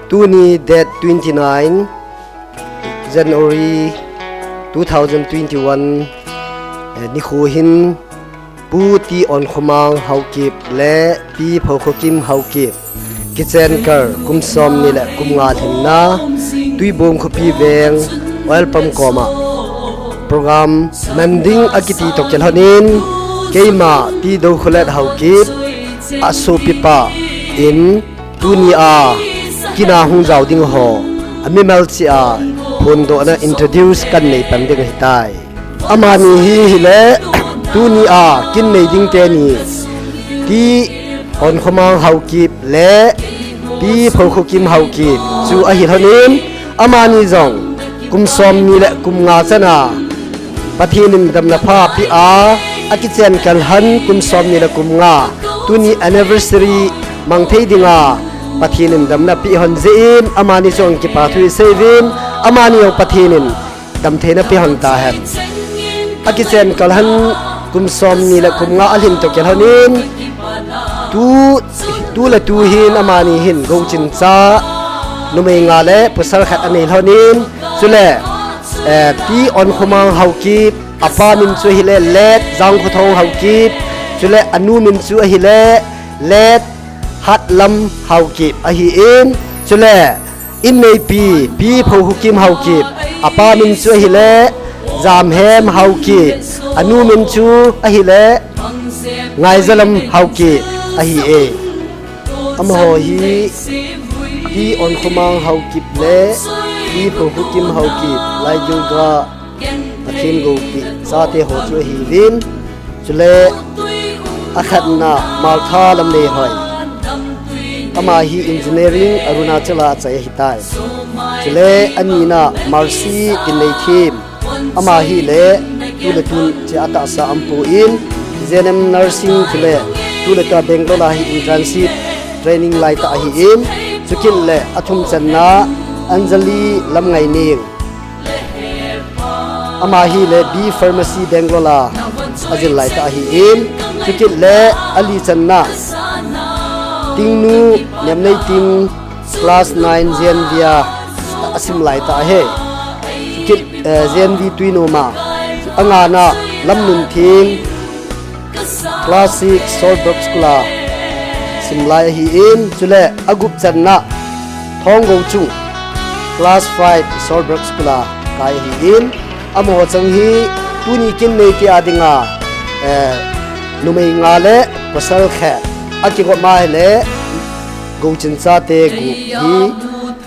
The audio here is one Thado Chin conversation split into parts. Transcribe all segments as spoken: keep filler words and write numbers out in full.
Tuni date twenty nine January two thousand twenty one, eh, nikho hin Pu T Onkhomang Haokip le Pi Phokhokim Haokip kichen kal kum som ni le kum nga lhinna Tuibong Khopi Veng oil pump koma program man ding akiti toh kilhonin, keima T Dokhulet Haokip asopipa in tuni a kin a hung jao ding ho, amimal cheh a phondohna introduce kanei pan ding ahitai. Amani hi hile, tuni a kin nei ding teni T Onkhomang Haokip le Pi Phokhokim Haokip chu ahi lhonin, amani jong kum som ni le kum nga chana Pathen in damna pha apeh a, akichen kal lhon kum som ni le kum nga, tuni anniversary mang thei dinga Pathen in damna apeh lhon jeh in, amani jong kipa thu isei uvin, amani jong Pathen in damtheina pe lhon tahen. Akichen kal lhon kum som ni le kum nga alhin toh kilhonin, tu, tu le tu hin amani hin gouchin cha numei nga le pasal khat anei lhonin, chule, eh, T Onkhomang Haokip, apa min chu ahile Late Jangkhothong Haokip, chule anu min chu ahile Late Hatlam Haokip ahin, chule inneipi Pi Phokhokim Haokip, apa min chu ahile Jamhem Haokip, anu min chu ahile Ngaijalam Haokip ahi e. Amaho hi T Onkhomang Haokip le Pi Phokhokim Haokip, Laigilga Pathen goupeh chate ho chu ahiuvin. Chule akhatna Martha Lamneihoi. Ama hi engineering Arunachal a achai ahitai. Chule anina Mercy Tinneithem. Ama hile tu le tun cheh a tahsa aumpon, J N M nursing chule tu le tun a Bangalore a hi internship training laitah ahin, chukit le athum channa Anjali Lamngaineng. Ama hile B Pharmacy Bangalore a ajil laitah ahin, chukit le ali channa Tingnu Nemneiting class nine J N V a asim laitah ahi. Chukit, eh, J N V Tuinom a, angana Lamnuntheng class six Solbrook School a sim lai ahin, chule agup channa Thongouchung class five Solbrook School a kai ahin, amaho chang hi tuni kin neite a dinga, eh, numei nga le pasal khat akigop ma hile gouchin chate gup hi,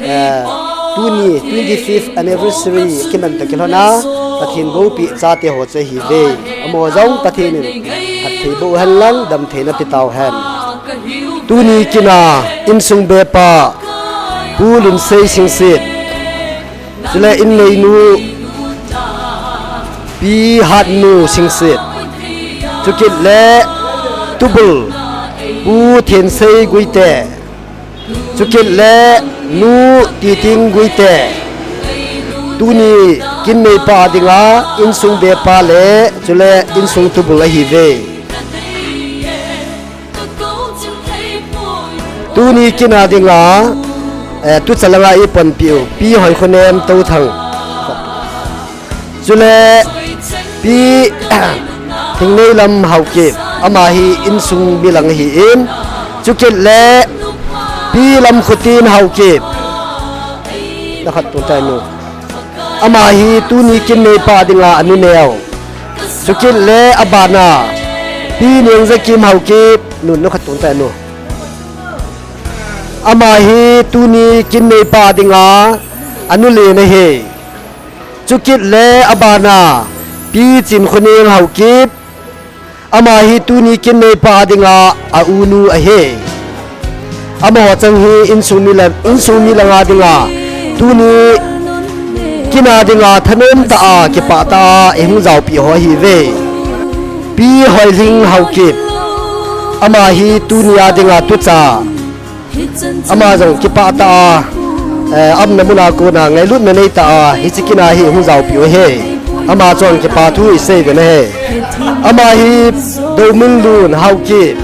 eh, tuni twenty fifth anniversary kiman toh kilhona Pathen goupeh chate ho chu ahiuve. Amaho jong Pathen in phatthei boh hen lang damtheina pe tauhen. Tuni kin a insung bepa Pu Lunsei Singsit, chule inneinu Pi Hatnu Singsit, chukit le tubul Pu Thensei Guite, chukit le nu Titing Guite, tuni kin neipa dinga insung bepa le chule insung tubul ahiuve. Tuni kin a dinga, eh, tucha langa eipanpiu Pi Hoikhonem Touthang, chule Pi Thingneilam Haokip, ama hi insung mi lang ahin, chukit le Pi Lamkhotin Haokip, nakhat tung tai nu. Ama hi tuni kin neipa dinga anu neo. Chukit le abana Pi Nengjakim Haokip, nu, nu khat tung tai nu. Ama hi tuni kin neipa dinga anu len ahi. Chukit le abana Pi Chinkhoneng Haokip, ama hi tuni kin neipa dinga a unu ahi. Amaho chang hi insung mi lang, insung mi langa dinga tuni kin a dinga thanom tah a, kipah tah a eihung jaopeh ho ahiuve. Pi Hoilhing Haokip, ama hi tuni a dinga tucha, ama jong kipah tah a, eh, aumna muna kona ngailutna neitah a hiche kin a hi hung jaopeh u ahi. Ama chang kipa thu isei uvin ahi. Ama hi Douminlun Haokip,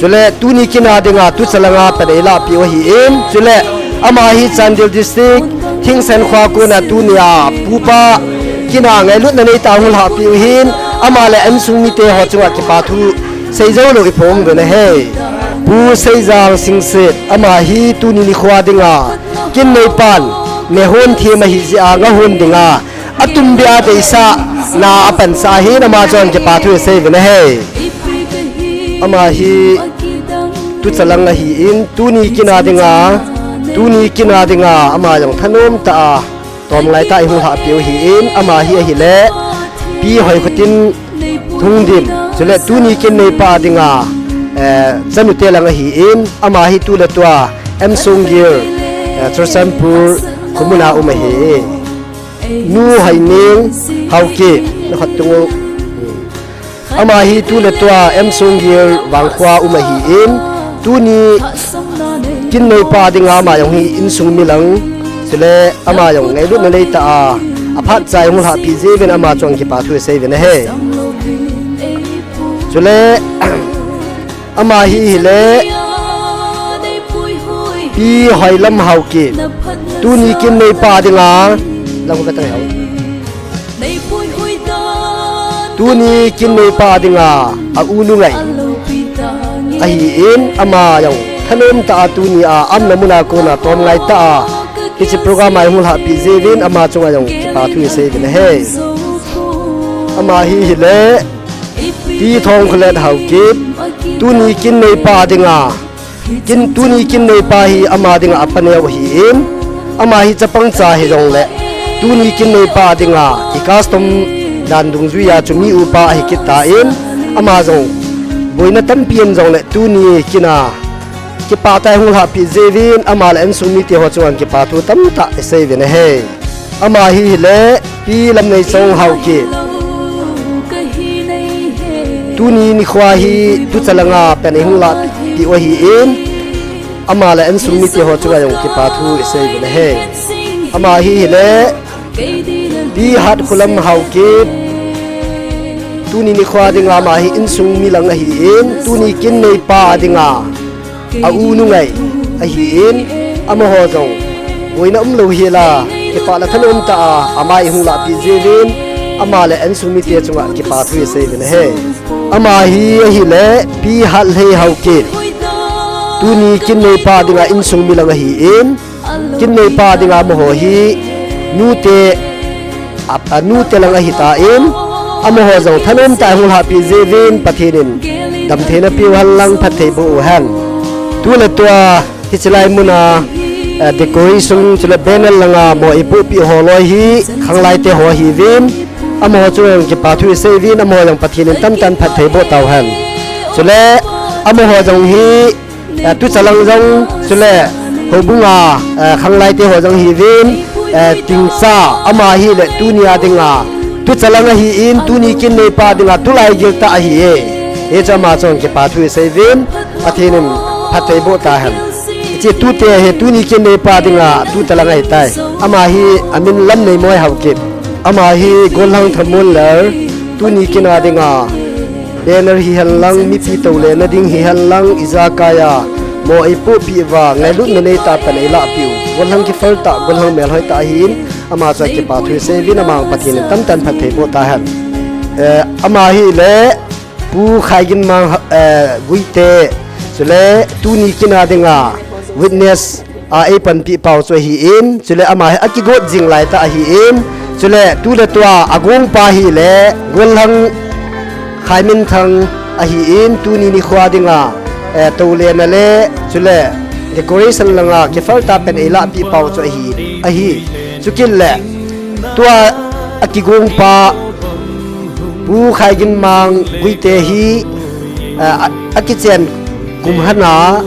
chule tuni kin a dinga tucha langa pan eilahpeh u ahin, chule Ama hi Chandel District, Thingsan khua kona tunia pupa kina ngailutna neitah a hung lhahpeh u ahin, ama le insung mite ho chunga kipa thu seijou lou iphong uvin ahi. Pu Seijang Singsit, ama hi tuni nikho dinga kin neipan nehon them ahi jeh a ngahon dinga atumbeh a deisahna apansah ahin, ama chunga kipa thu isei uvin ahi. Ama hi tuchalang ahin, tuni kin a dinga, tuni kin a dinga ama jong thanom tah a tomngai tah a ihung lhahpeh u ahin, ama hi ahile Pi Hoikhotin Thungdim, chule tuni kin neipa dinga, eh, chanute lang ahin, ama hi tuletua M Songgel, eh, Churachandpur khomun a um ahi. Nu Hoineng Haokip, nakhat tungu. Ama hi tuletua M Songgel Vangkho a um ahin, tuni kin neipa dinga ama jong hi insung milang, chule ama jong ngailutna neitah a aphatcha ihung lhahpeh jeh uvin ama chunga kipa thu isei uvin ahi. Chule ama hi hile Pi Hoilam Haokip, tuni kin neipa dinga, lang ka tang hao. Tuni kin neipa dinga a u nu ngai ahin, ama jong thanom tah a tunia aumna muna kona tomngai tah a hiche program a ihung lhahpeh jeh uvin ama chunga jong kipa thu isei uvin ahi. Ama hi hile Pi Thongkholet Haokip, tuni kin neipa dinga, kin, tuni kin neipa hi ama dinga apa neo ahin, ama hi chapang cha hijongle tuni kin neipa dinga i custom dan dungjuia chu mi upa ahi kit tan, ama jong boina tampi in jongle tuni kina kipah tah a ihung lhahpeh jeh uvin ama le insung mite ho chunga kipa thu tamtah isei uvin ahi. Ama hi hile Pi Lamneichong Haokip, tuni nikho hi tuchalanga pen ihung lahpeh u ahin, ama le insung mite ho chunga jong kipa thu isei uvin ahi. Ama hi hile Pi Hatkholam Haokip, tuni nikho dinga ama hi insung milang ahin, tuni kin neipa dinga a u nu ngai ahin, amaho jong boina umlou hela kipah le thanom tah a ama ihung lahpeh jeh uvin ama le insung mite chunga kipa thu isei uvin ahi. Ama hi ahile Pi Hatlhei Haokip, tuni kin neipa dinga insung milang ahin, kin neipa dinga amaho hi nute, a, anute lang ahitan, amaho jong thanom tah a ihung lhahpeh jeh uvin Pathen in damtheina peu henlang phatthei boh u hen. Tuletua hiche lai muna, eh, decoration chule banner langa mo eipohpeh ho loi hi khanglaite ho ahiuvin, amaho chunga jong kipa thu isei uvin, amaho jong Pathen in tamtah in phatthei boh tauhen. Chule amaho jong hi, eh, tuchalang jong chule houbunga, eh, khanglaite ho jong ahiuvin, eh, Tingcha, ama hile tunia dinga tuchalang ahin, tuni kin neipa dinga tulai giltah ahi e. Hichu ama chunga jong kipa thu isei uvin, Pathen in phatthei boh tahen. Hiche tute hi tuni kin neipa dinga tuchalang ahitai. Ama hi amin Lamneimoi Haokip, ama hi Gollhang Thamunlal, tuni kina dinga banner hihenlang, mipi toulena ding hihenlang, ijakaia mo eipohpeh uva ngailutna neitah a pan eilahpeh u, gollhang kifeltah, gollhang melhoitah ahin, ama chunga kipa thu isei uvin, ama jong Pathen in tamtah in phatthei boh tahen. Eh, ama hile Pu Khaiginmang, eh, Guite, chule tuni kina dinga witness a eipanpeh pau chu ahin, chule ama hi akigot jing laitah ahin, chule tuletua agongpa hile Gollhang Khaiminthang ahin, tuni nikho dinga, eh, toulena le chule decoration langa kifeltah pen eilahpeh pau chu ahi, ahi. Chukit le tua akigongpa Pu Khaiginmang Guite hi, eh, a, akichen kum hana,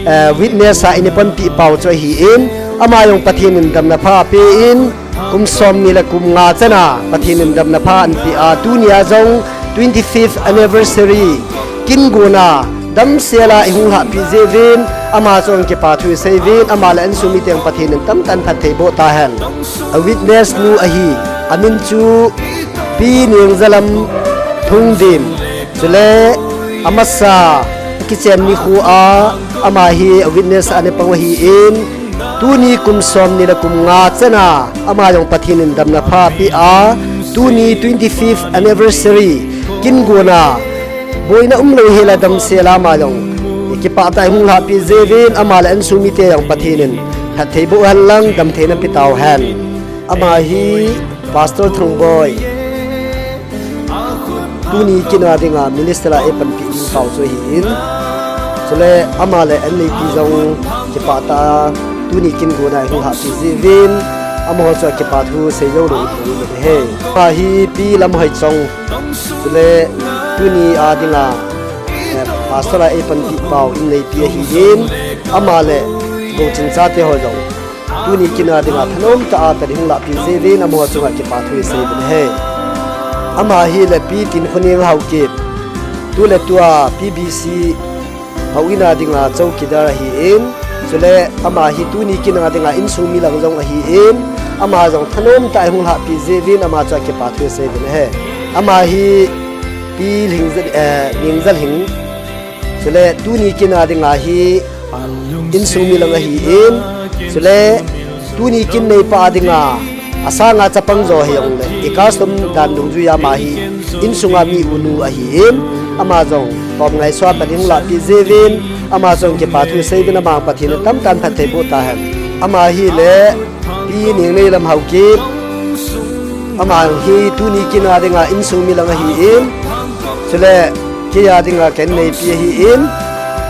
eh, witness a eipanpeh pau chu ahin, ama jong Pathen in damna pha apen, kum somni le kum nga chana Pathen in damna pha anapeh a, tunia jong twenty-fifth anniversary kin gona damsela ihung lhahpeh jeh uvin, ama chunga jong kipa thu isei uvin, ama le insung mite jong Pathen in tamtah in phatthei boh tahen. A witness nu ahi, amin chu Pi Nengzalam Thungdim, chule amasa akichen nikho a ama hi a witness a ana pang u ahin, Tuni kum somni le kum nga chana ama jong Pathen in damna pha apeh a, tuni twenty-fifth anniversary kin gona boina umlou hela damsel a ama jong kipah tah a hung lhahpi jeh uvin ama le insung mite jong Pathen in phatthei boh hen lang damtheina pe tau hen. Ama hi Pastor Thongboi tuni kin a dinga minister a eipanpi ding pau chu ahin, chule ama le anneipi jong kipah tah a tuni kin gona hung lhahpi jeh uvin amaho chu akipa thu seilou lou hi ahi. Ama hi Pi Lamhoichong, chule tuni a dinga, eh, pastor a eipanpi pau inneipi ahin, ama le Gouching chate ho jong tuni kin a dinga thanom tah a Pathen hung lhahpi jeh uvin amaho chunga kipa thu isei uvin ahi. Ama hi le Pi Tinkhoneng Haokip, tuletua P B C houin a dinga chowkidar ahin, chule ama hi tuni kin a dinga insung mi lang jong ahin, ama jong thanom tah a hung lhahpi jeh uvin ama chunga kipa thu isei uvin ahi. Ama hi Pi Lhingzal, eh, Lhingzalhing, chule tuni kin a dinga hi insung mi lang ahin, chule tuni kin neipa a dinga asanga chapang jo hijongle eka som dan dungjuia ama hi insunga mi unu ahin, ama jong tom ngaisua Pathen hung lhahpi jeh uvin ama jong kipa thu isei uvin ama Pathen in tamtah in phatthei boh tahen. Ama hi le Pi Nengneilom Haokip, ama hi tuni kin a dinga insung mi lang ahin, chule kei a dinga ka inneipi ahin,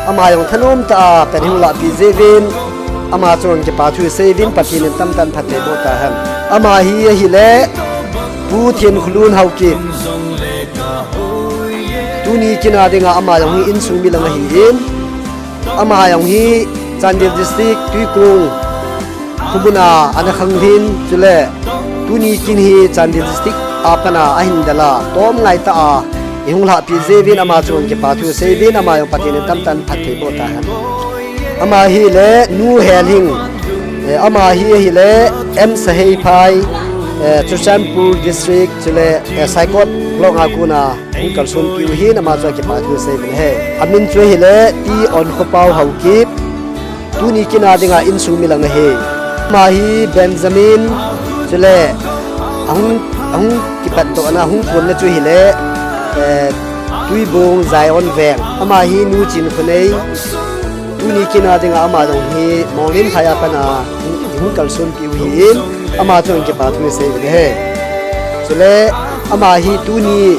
ama jong thanom tah a Pathen hung lhahpi jeh uvin ama chunga kipa thu isei uvin Pathen in tamtah in phatthei boh tahen. Ama hi ahile Pu Thenkholun Haokip, tuni kin a dinga ama jong hi insung mi lang ahin, ama jong hi Chandel District Tuikong khomun a ana khang uvin, chule tuni kin hi Chandel District a pat a ahin del a, tom ngai tah a eihung lhahpi jeh uvin ama chunga kipa thu isei uvin ama jong Pathen in tamtah in phatthei boh tahen. Ama hi le Nu Helhing, eh, ama hi ahile M Saheiphai, eh, Churachandpur District, chule, eh, Saikot Block a kona hung kalsonpiu ahin ama chunga kipa thu isei uvin ahi. Amin chu ahile T Onkhopao Haokip, tuni kin a dinga insung mi lang ahi. Ama hi Benjamin, chule ahung, ahung kipatdohna, ahung konna chu ahile, eh, Tuibong Zion Veng. Ama hi Nu Chinkhonei, tuni kin a dinga ama jong hi Monglenphai a pat a hung, hung kalsonpiu ahin, ama chunga kipa thu isei uvin ahi. Chule ama hi tuni,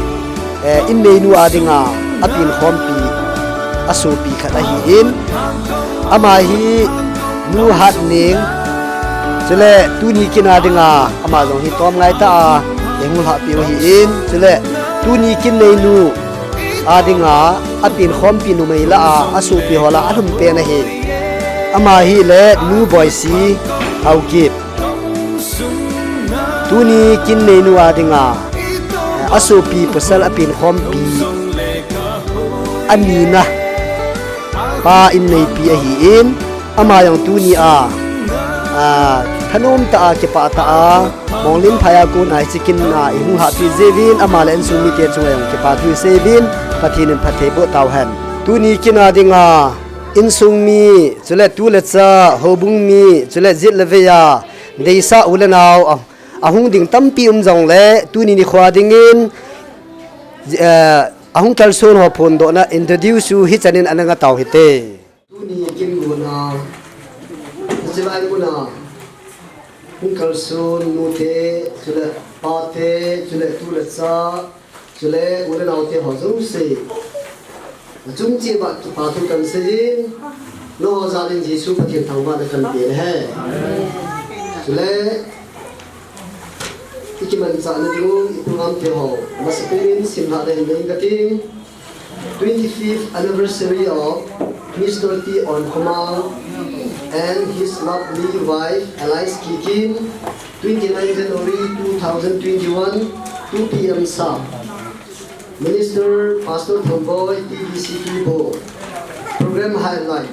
eh, inneinu a dinga apenkhompi, asopi khat ahin, ama hi Nu Hatneng, chule tuni kin a dinga ama jong hi tom ngai tah a eihung lhahpiu ahin, chule tuni kin neinu a dinga apenkhompi numei lah a, asopi ho lah a alhumpen ahi. Ama hi le Nu Boisi Haokip, tuni kin neinu a dinga asopi pasal apenkhompi anina pa inneipi ahin, ama jong tuni a, a, thanom tah a, kipah tah a, Monglenphai a kona hiche kin a eihung lhahpi jeh uvin ama le insung mite chunga jong kipa thu isei uvin Pathen in phatthei boh tauhen. Tuni kin a dinga insung mi, chule tu le cha, houbung mi, chule jet le vei a deisah u le nao a, ahung ding tampi um jongle tuni nikho a dingin, eh, ahung kalson ho phondohna introduce u hichan in ana nga tau hite. Tuni kin gona, hiche lai muna hung kalson nute, chule pate, chule tu le cha, chule u le naote ho jouse, achung cheh uva kipa thu kahin seiyin, nangho jal in Jesu Pathen thangvahna kahin pe ahi. Chule ikimanchahna diu iprogram te ho masapen in simlhah le hin ngai kati. Twenty-fifth anniversary of Mister T Onkhomang and his lovely wife Alice Kikim, twenty-nine January two thousand twenty-one, two P M sharp. Minister Pastor Thongboi, T D C Tuibuong. Program highlight: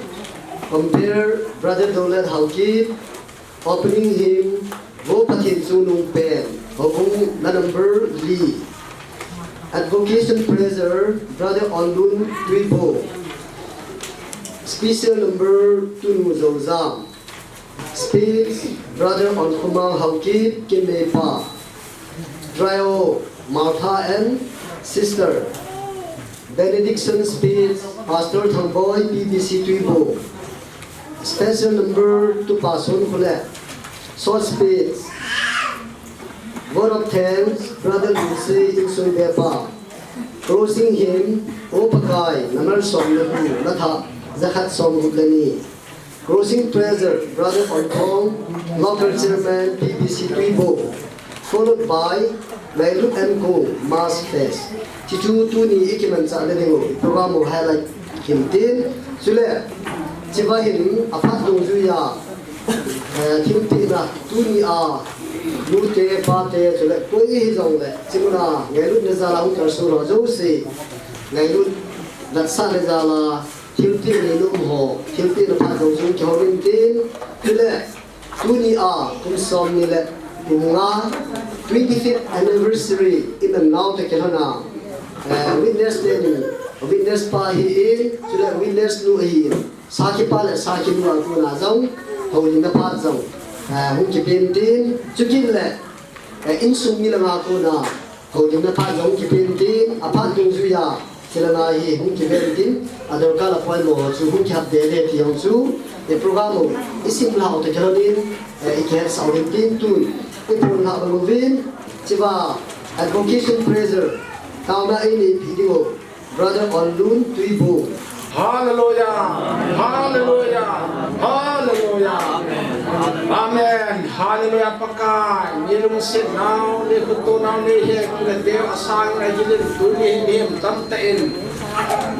Compere Brother Dolet Haokip, opening hymn, Vo Pathen Chungnungpen, houbung la number li. Advocation praiser, Brother Onlun Tuibuong. Special number, Tunu Zouzam. Speech, Brother Onkhomang Haokip, Kimeipa. Trio, Martha and Sister. Benediction speech, Pastor Thangboi, P B C Twibung. Special number, Tupa Sonkhole. Short speech, word of thanks, Brother Lucy Insungbepa. Closing hymn, O Pakai, namalsom le hu, nathah jakhat somgup le ni. Closing prayer, Brother Onthong, local chairman, P B C Twibung, followed by Ngailut and Kong, Mass Fest. Hichu tuni ikimanchah le ding u, program u highlight hintin. Chule, chiva hin aphat dungjuiya, eh, thilpehna, tuni a, nute, pate, chule, koi hijongle, chimuna, ngailutna jala hung kalsong ho jouse, ngailut, latsahna jala, thilpeh neinom ho, thilpehna phat jong chu kihou intin, chule, tuni a, kum somni le kum nga, twenty-fifth anniversary, in a nau te kilhona, eh, witness te ni, witness pa ahin, chule witness nu ahin, sakhi pa le sakhi nu a kona jong, houlimna phat jong, eh, hung kipe intin, chukit le, eh, insung mi langa kona, houlimna phat jong kipe intin, aphat dungjuiya, chilanga hi hung kive intin, adorkar a poimo chu hung kihap dele ti jong chu, e program u, isim lhah u te kilhonin, eh, ikihetsah u hintin tun, ipon lhah bang uvin, chiva, advocation prayer, taona eini pe ding u, Brother Onlun Twibung. Hallelujah! Hallelujah! Hallelujah! Amen! Hallelujah! Pakai, nei lungset nau, nei khutonau, nei hekina teu asangin agilin tuni hin mihem tamtah in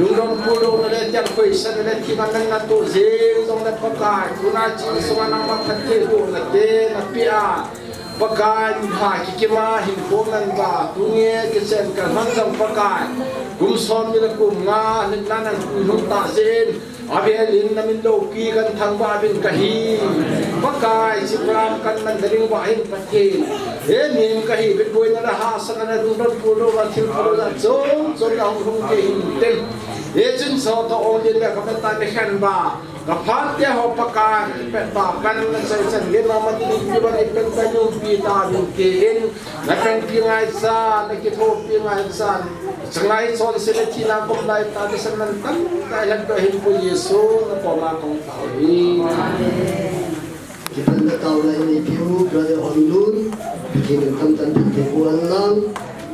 lungdon puldouna le tian khoisatna le thina natoh jeng jongle Pakai, tuna ching sunga nangma phattheibohna te napeh a, Pakai, mihem kikima hinkho nangah, tunge kichen kalhon jong Pakai, kum somni le kum nga, nitna nangpuilhung tah jeh in, avel in namin loupi kan thangvah uvin kahi. Pakai, hiche program kan manna ding uva hin Pathen, he mihem kahi, vetboina le hahsatna le lungdon puldouna thil phalou jat chom chom nahung lhung kei hinte. Hichun sotho ong din le kamettah nakhen uva, kaphat teho Pakai, pet pa kan nachai chan gei mama ding in kiban in pen kan umpi tauvin tin, napanpi ngaichan, nakithopi ngaichan, changlai chonset le thina kom laitah, nisan mantam tah in lhatdoh hinpu Jesu nakoma kong tao hi. Kipana taona inei peh u, Brother Onlun, Pathen in tamtah in phatthei boh hen lang,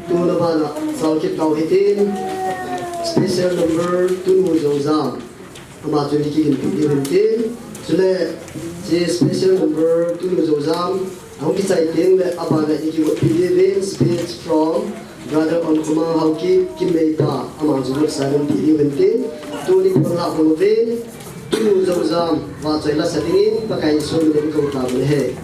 tuna bana sao kit tau hitin, special number, Tunu Joujam. Ama chu ikiginpi diu hintin. Chule, hiche special number, Tunu Joujam, ahung kichai teng le, abana ikiutpi diuvin, speech from Brother Onkhomang Haokip, Kimeipa, ama chu gotsa ipi diu hintin. Tuni pon lah bang uvin, Tunu Joujam, vachoi lasa dingin, Pakai in somin kou tauvin ahi.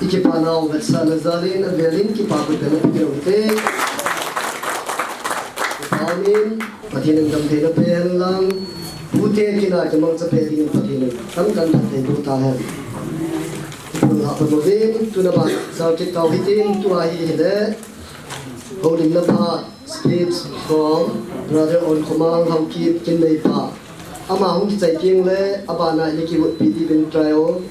I kipa nau vetsahna jal in avel in kipa khut beng na pe u hite. Kipa um in, Pathen in damtheina pe hen lang, pute kin a kimangcha pe ding in Pathen in kan kan phatthei boh ta hen. Kipa lah pa mo vin, tuna ban jal kit tau hitin, tua hi hile, houlimna phat, speech from Brother Onkhomang Haokip Kinneipa. Ama hung kichai teng le, abana i kivutpi diuvin trio,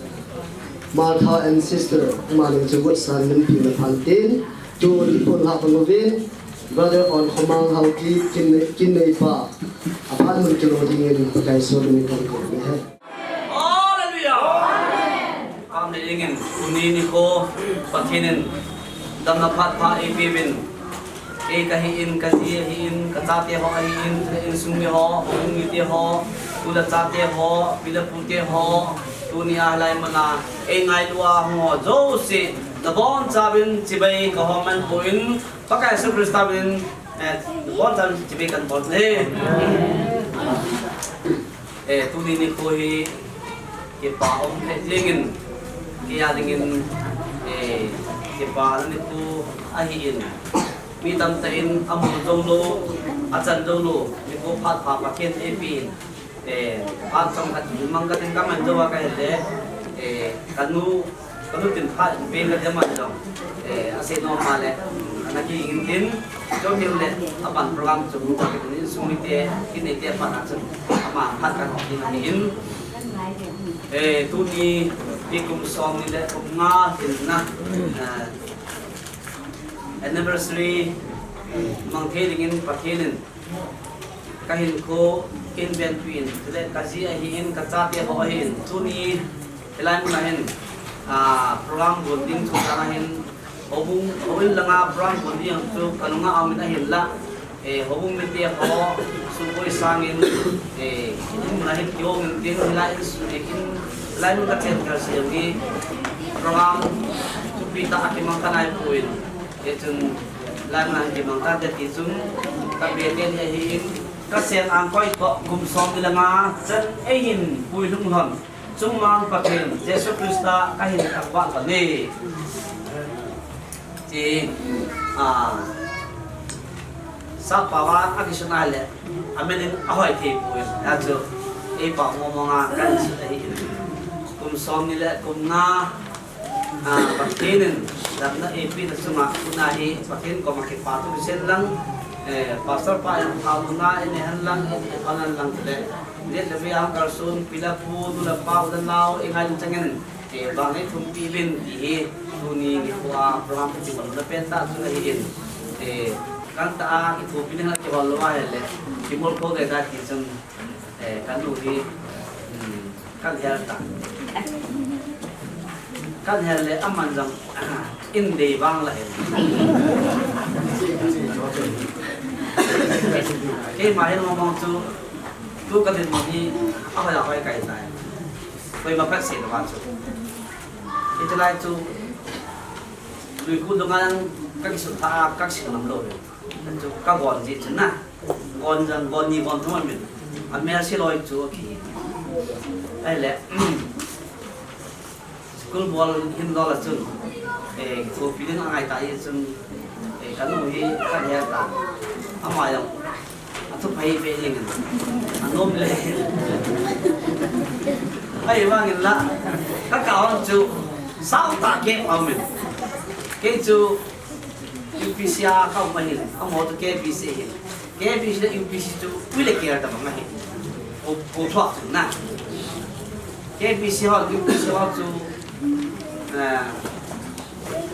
Martha and Sister, ama ding chu vutsan min pi na phan tin, tun i pun lah pa mo vin, Brother Onkhomang Haokip Kinnei-, Kinneipa, aphat mun kilo ding in Pakai soh min kan ko ni he. Hallelujah! Amen. Amen. Tuni nikho, Pathen in damna phat pha eipe uvin. Kei kahi in, kaji ahi in, kachate ho ahi in, insung mi ho, houbung mite ho, u le chate ho, pi le pute ho, tuni a hilai mun a, ei ngailu a hung ho jouse, nabonchauvin chibai kahong man pon, Pakai Jesu Christa min, eh, nabonchauvin chibai kan bol e. Eh, tuni nikho hi kipa um lheh jeng in, kei a ding in, eh, kipa nikho ahi in. Mi tamtah in amu jou lou, achan jou lou, nikho phat pha Pathen in eipe in. Eh, phat chomkhat mang katin kaman jou a kahi le, eh, kanu Kanu tin phat in pen kati aman jong, eh, asei nom a le, ana ki in tin, chomkhat le, aban program chu mu ka tin insung mite, Kinneite phat a chun, ama phat kan hop ding ahi in. Eh, tuni, hi kum som ni le kum nga hin na, eh, anniversary, mang thei ding in Pathen in, Kahinkho in venpi in, chule kaji ahi in, kachate ho ahi in, tuni hilai mun a hin, ah, program bol ding chu tah a hin, houbung, houin langa program bol ding chu kanung a um in ahinla, eh, houbung mite ho, sukoi sangin, eh, in mun a hin kihong in tin, hilai in su in, hilai mun kachen kal se jong hi, program thupi tah a kimang kanai poi. Hichun, hilai mun a hin kimang kate ti chun, ka bia te ni ahi in, ka sen angkoi toh, kum som ni le nga chan ei hin puilhung lhon, chungmang Pathen, Jesu Christa, ka hin thangvah lhon e. Ti, a, sap pao a, akisun a le, amen in ahoi thei poi, achu, ei pao mong mong a, ka sun ahi in. Kum som ni le, kum nga, Ah, Pathen in damna eipina chunga tuna hi Pathen koma kipa thu kisei lang, eh, Pastor pa in phauna in eihen lang, in eihen lang le, let le ve a kalson, pi le pu, nu le pa, u le nao, eingailu chengin, eh, vang eithumpi uvin ti hi tuni nikho a program kibolna pen tah chu ahi in, eh, kantah a kithopi ding a kibol lou ahile, kimol kho ding ahi ti chun, Eh, kanu hi, hmm, kan hel ta. Kan hel le aman jong, in dei vang la hen. Keima hin mong mong chu, tu ka dinmun hi, ahoi ahoi kai tai. Koima phat sei lou vang chu. Hitilai chu, lui khu dunga ka kisut tha, ka kisut ngam lou. Chu ka gon ji chu na. Gon jang, gon ni, gon thum amin. Amel se loi chu aki. Ahile, school bol hin lou la chun, eh, kithopi ding angai ta hi chun, eh, kanu hi ka hel ta. Ama jong, athu phai pe jeng in. Anom le. Ahivang in la, ka ka on chu, sao ta ke amin. Kei chu, U P C a ka um ahin, amaho chu K B C ahin. K B C le U P C chu ui le ker tabang ahi. Ko, ko thuak chu na. K B C ho, U P C ho chu, eh,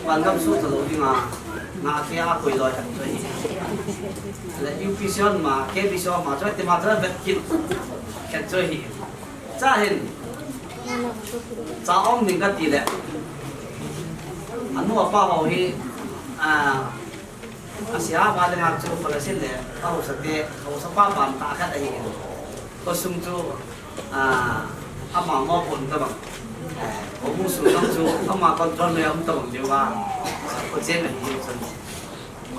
vangam suh talou dinga, Nga ke a koi loi khat chu ahi. Le U P C hon ma, K B C hon ma chu tima chu vet kit khat chu ahi. Cha hin. Cha ong ding kati le. Anu apa ho hi, a, asia ba le nga chu palasin le, a ho sa te, a ho sa pa ban ta khat ahi. Ko sung chu, a, ama mo pon ta bang. Eh, ko mu su dang chu, ama control le um ta bang le wa. Ko chen ahi chu.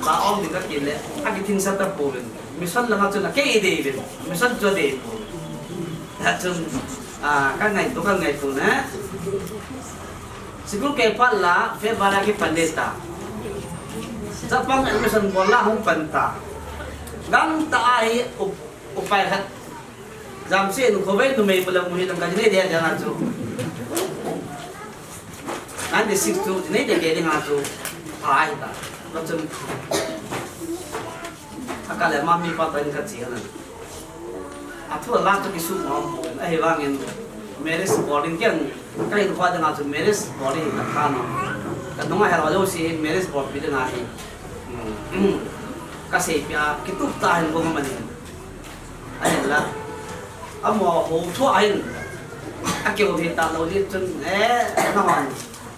Ka om ding kati le, akithing sa tapon. Mission langa chun akei dei uvin. Mission chu dei pon. Hachun, a, ka ngaito, ka ngaito na. Sikul kei phat la, February kipan ding ta. Chapang admission bol la hung pan ta. Gangtah a hi up-, upai khat. Jamse in khovei numei mula muhi lang ka jinei dei dei nga chu. Ninety six chu jinei dei dei nga chu. Ai ta. Ka chun. Aka le mami pa ta in ka chi na. Athu la chu kisu mo mo. Ahivangin marriage boarding kian ka in kho ding nga chu marriage boarding ka tha no. Ka nunga hero jo si marriage board pi ding nga hi. Hmm. Ka sei pia kitup ta hin ko ma ni. Ahin la. Amo ho thu ahin. Akeu thei ta lou di chun, eh, na hon.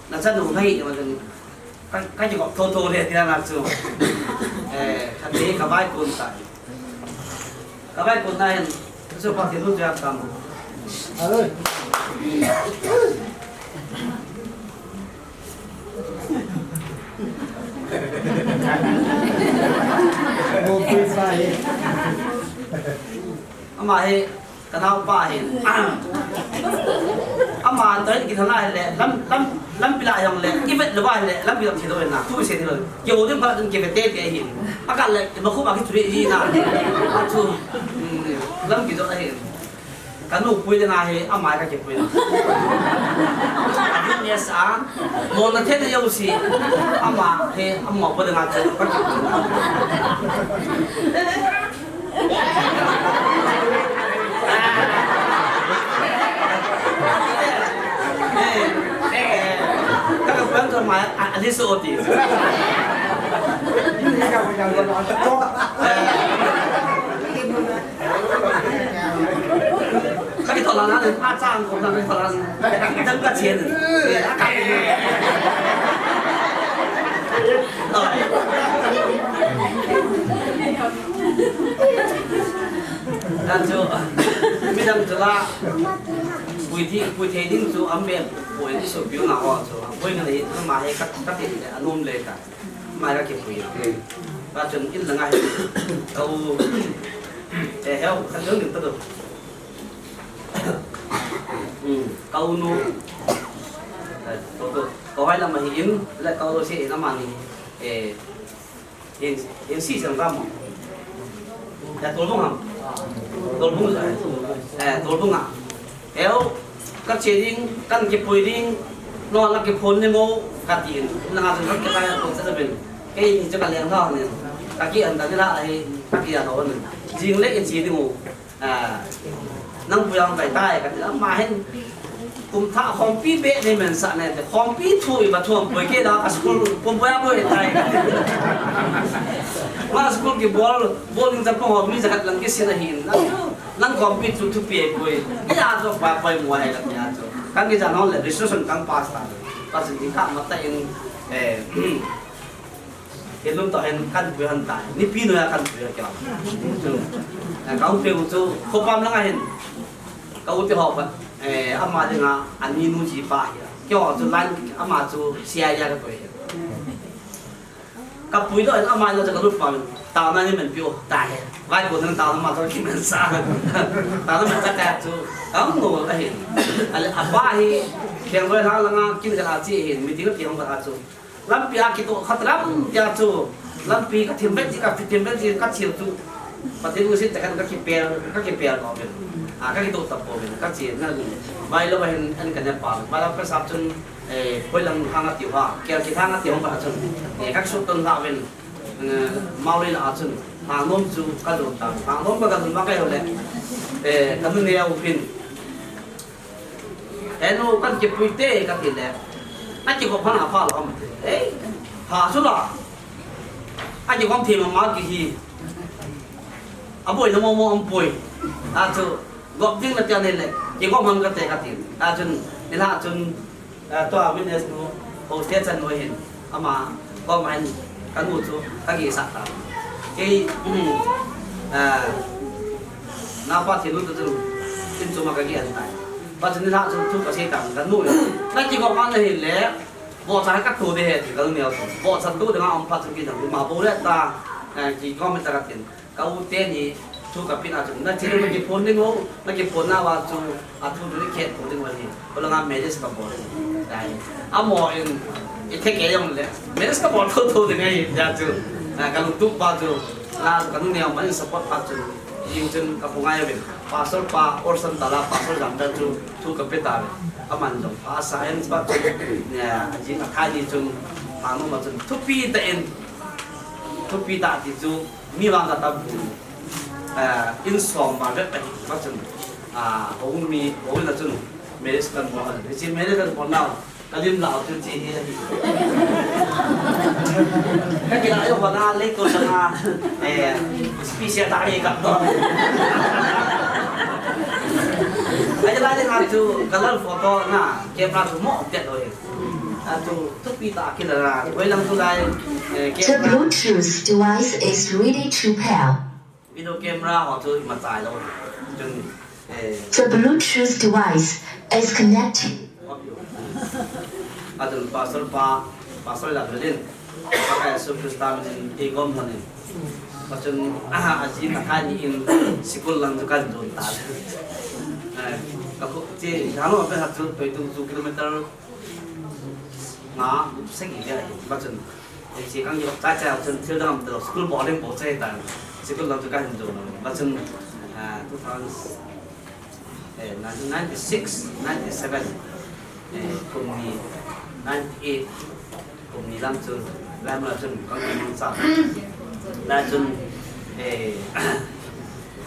Na chanu na hi ma chun. Ka, ka ji ko tho tho le ti na chu. Eh, ka ti ka bai kun ta. Ka bai kun na hin. Chu pa ti lu ja tam. Alo. Ama hi, ka naopa hi. Ama toh hin kithana hile, lam, lam, lampi la jong le, i vet lou va hile, lampi lam thei lou na, tu se thei lou. Kihou ding phat in kivet te te hi. Akal le, ma khu ma ki tu ri ji na. Atu, mm, lampi toh hi. Ka nupui le nga hi, ama ka kipui. A business a, mo na the na yo si, ama hi, ama pa le nga chu, ka kipui. Eh, eh, ka ka pan to ma, a, a, this O T. Eh. Ka kitoh lang na, a chang ko na kitoh lang. Dang ka chien. Eh, a ka. Dan chu, midang chu la, pui thi, pui thei ding chu am be, pui ti so piu na ho chu. Pui na le, ma he ka, ka ti le, anom le ka. Mai ka kipui. Ka chun in la ngai. Kau, eh, heu, ka chun in ta do. Hmm, kau nu. Eh, to, to. Kau hai la ma hi in, la kau lo si in ama ni. Eh, in, in si sang ka mo. Ya tol bung ham. Tol bung sa. Eh, tol bung a. Eu, ka che ding, kan kipui ding, no la kiphon ni mo, ka ti in. Na nga ka ka ko sa bin. Kei ni cha ka leng na ni. Ka ki an da ni la ai, ka ki ya no ni. Jing le in chi ding mo. A, nang pui ang pai tai, ka ti la ma hin. Kum tha khompi be ni men sa ne, khompi thu i ba thu pui ke da ka school, kum pui a pui tai. Ma school kibol, bol ding cha pong ho mi cha khat lang kisin ahin. Nang, nang khompi chu thupi pui. Ni a chu pa pui mo hai la ni a chu. Kan ki cha no le, registration kan pass ta. Pass ni ka ma ta in, eh, Helum to hen kan pui han tai. Nipi noiya kan pui han keu. Eh, ka u pe u chu, khopam langa hin. Ka u pe ho pa, eh, ama dinga, ani nu ji pa hi. Keu chu line, ama chu C I A ka pui. Ka pui to hen, ama ina chu ka lut pa min. Tao na ni men piu, tai. Vai ko nan tao na ma to ki men sa. Tao na ma ta ka chu. Ka u no ka hin. Ale apa hi, keng roi langa, kin ka la chi hin, meeting ki hong ka chu. Lampi a kitoh khat lam tia chu. Lampi ka thim vet ji, ka thim vet ji, ka thil chu. Pathen u sit ta kan ka kipel, ka kipel ko ven. A, ka kitoh ta po ven, ka chi na. Vai lo hin an ka ne pa. Vai lo pa sa chun, eh, koi lang hang a tiu ha. Kel ki hang a tiu ha chun. Eh, ka sut ton ha ven. Eh, mau le la chun. Hang nom chu ka don ta. Hang nom ka don ma ka yo le. Eh, ka nu ne ya u pin. He nu kan kipui te ka ti le. Na kikop pha na pha lo am. Ei, pha chu la. Aki gom thei mama kihi. Aboi na momo ampoi. Achu gop ding na tia nei le. Ki gom ham kate kati. Achun nilhah chun tua witness nu hostel chan nu hin ama gom hin kanu chu kagi sa ta. Kei napa thi nu tu chun in chu ma kagi an tai. Pa chun nilhah chun thu kasei ta kanu. Naki gom ma nahi le. Bo cha ka tu de he ti kanu neo chu. Bo cha tu de ma om pa chu ki dang ma bo le ta ki gom ta ka tin. Ka u teni thu kapeh na chu, na thil na kiphon ding ho, na kiphon na va chu, athu chu ni khet phon ding ho ni. Ko langa marriage kabol ding. Dai. Amo in, i the ke jong le. Marriage kabol tho tho ding ahi, ja chu. Ka lungtup pa chu. Na kanu neo ma in support pa chu. Jing chun ka pu ngai uvin. Pastor pa, Orson Tala, Pastor Jamdal chu, thu kapeh ta uvin. Aman jong, pa science pa chu. Jing a thani chun, pa nu ma chun. Thupi ta in, thupi ta ti chu. Mi vang ka tam pu, eh, in som ma vet ahi, ma chun, ah, home mi, home na chun, marriage kan bol, hiche marriage kan bol nau, ka lim lau chu chi hi ahi. Ka kila yo bana le ko sana, eh, special ta hi ka to. Ai la le ha chu, color photo na, camera chu mo update lo hi. A chu, thupi ta kila na, koi lang chu lai, eh, The camera. Bluetooth device is ready to pair. Video camera ho chu ima chai lou. Chun, eh, The Bluetooth device is connected. Adun pastor pa, pastor la belin. Pakai Jesu Christa min in igom honin. Pachun, ah, aji na kani in sikul lang chu kan dun ta. Eh, ka ko, che, jano pe hat chu, pe tu, tu kilometer nga, sagi ya, pachun. Ei, si kang yo, cha cha, chun thil dang te lo, school boarding bo che ta. School dang chu ka hin jo no. Ba chun, ah, two thousand, eh, nineteen ninety-six, ninety-seven, eh, kum ni, ninety-eight, kum ni lang chun, lam la chun, kang ni mang cha. La chun, eh,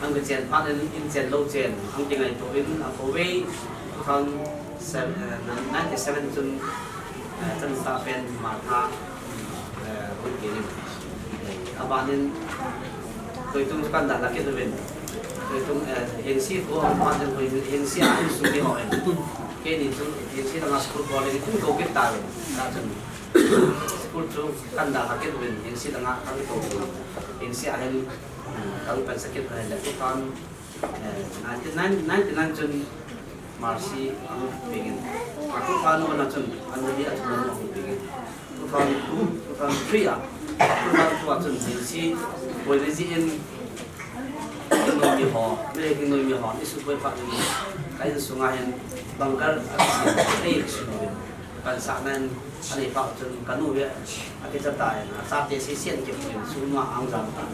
Ang ka chen phat in, in chen lou chen, ang kingaito in, a ko vei, two thousand seven, eh, ninety-seven chun, eh, chan sa pen Martha, eh, hung kit in. Eh, aban in, koi tung kan da la kit uvin. Koi tung, eh, Hengsi ko, aban in koi Hengsi a in su di ho in. Keini chu Hengsi langa school ko le in ko kit ta uvin. Na chun school chu kan da la kit uvin, Hengsi langa kan ko uvin. Hengsi a hin Kang pen sakit na le, two thousand, eh, ninety-nine, ninety-nine chun Mercy ang pengin. Two thousand one chun Anjali a chun ang pengin. Two thousand two, two thousand three a, two thousand two a chun Hengsi, Boy Lazy in, Kinoi mi ho, me kinoi mi ho, isu koi pa ni, ka in sunga hin, bunker, a, ei, su no. Kan sa nan, ani pa chun kanu ve, a ke cha ta na, sa te si sian ke pin, su ma ang jam ta.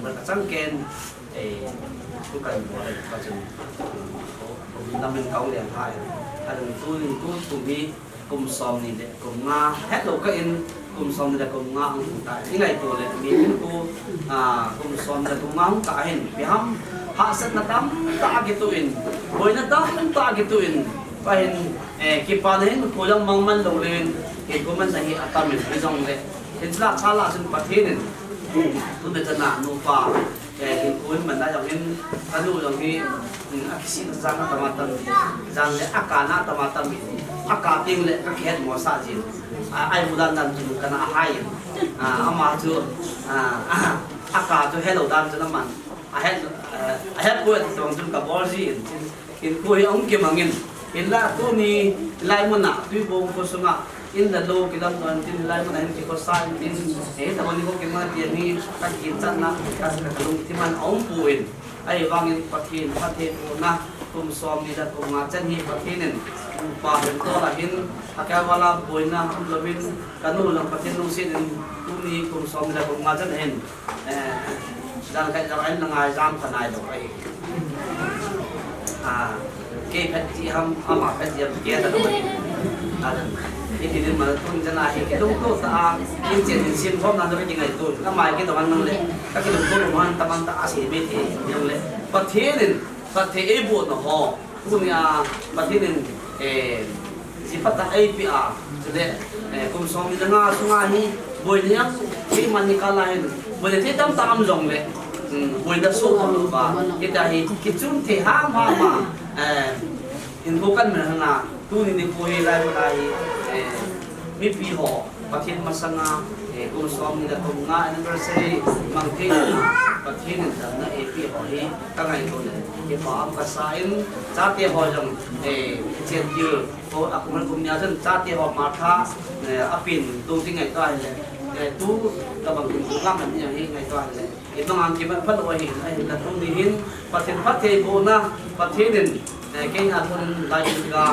Ka chang ken, eh, tu kan bo le, ka chun, ko, ko min lam min kau lian hai. A dun tu, tu, tu mi, kum som ni le, kum nga, het lo ka in, kum som ni le, kum nga ang ta. I ngai to le, mi in ku, a, kum som ni le, kum nga ang ta hin, pi ham, ha sat na tam ta ki tu in, boi na tam ta ki tu in, pa hin, Eh, kipa na hin ko jong mang man lou le, eh, ko man na hi atam in, hi jong le. Hin chula chala chun Pathen in, tu be chana nu pa, eh, hin ko hin man na jong hin, ka nu jong hi, mm, a kisi na jang na tama tam, jang le a ka na tama tam, a ka ting le ka khet mo sa jin. A, ai mu dan dan chun ka na hai. A, ama chu, a, a ka chu hello dan chu na man. A het, eh, a het ko et tong chun ka bol jin. Hinkho hi ahung kimangin, hinla tuni, hilai muna, Tuibong kho sunga, in le lou kilam don tin, hilai muna hin kikhosa in tin, eh, tabang ni kho kimang ti ni, ka kinchatna, ka, ka lungthim a aum poi. Ahivangin Pathen, Pathen phattheibohna, kum som ni le kum nga chan hi Pathen in, upa hin tol a hin, akehval a boina um louvin, ka nu lang Pathen lungset in, tuni kum som ni le kum nga chan hin, Eh, jan kai jan ai na ngai jam ka nai lo ai. Ah, ke phet ji ham, ama phet ji ham, ke ta lo ai. Ah, jan. Iti din ma tun jan ai, ke dong to ta, in chen in sim khom na do ki ngai to. Na mai ke to man nang le. Ka ke dong to man ta man ta a si me ti, yang le. Pathen in, Pathen ei bu no ho. Tunia Pathen in, eh, ji phat a eipeh a, chule, eh, kum som ni le nga sunga hi, boina jong, Keima ni kala hin, bole te tam tam jong le, um, bole da so lo ba, kita hi, kichun te ha ma ma, eh, in ko kan mer na, tuni nikho hi lai ba lai, eh, mipi ho, Pathen masanga, eh, kum som ni le kum nga anniversary, mang te na, Pathen in damna eipe ho hi, ka ngaito le, kipa am ka sa in, chate ho jong, eh, chen kil, ko a kum kum nia chen, chate ho ma tha, eh, apin, tu ti ngaito le, eh, tu ka bang kum kum nga man ni hi ngaito le. Itong ang kimat phat lo ahin, ahinla tuni hin, Pathen phattheibohna, Pathen in, eh, keima tuni lai hin ka,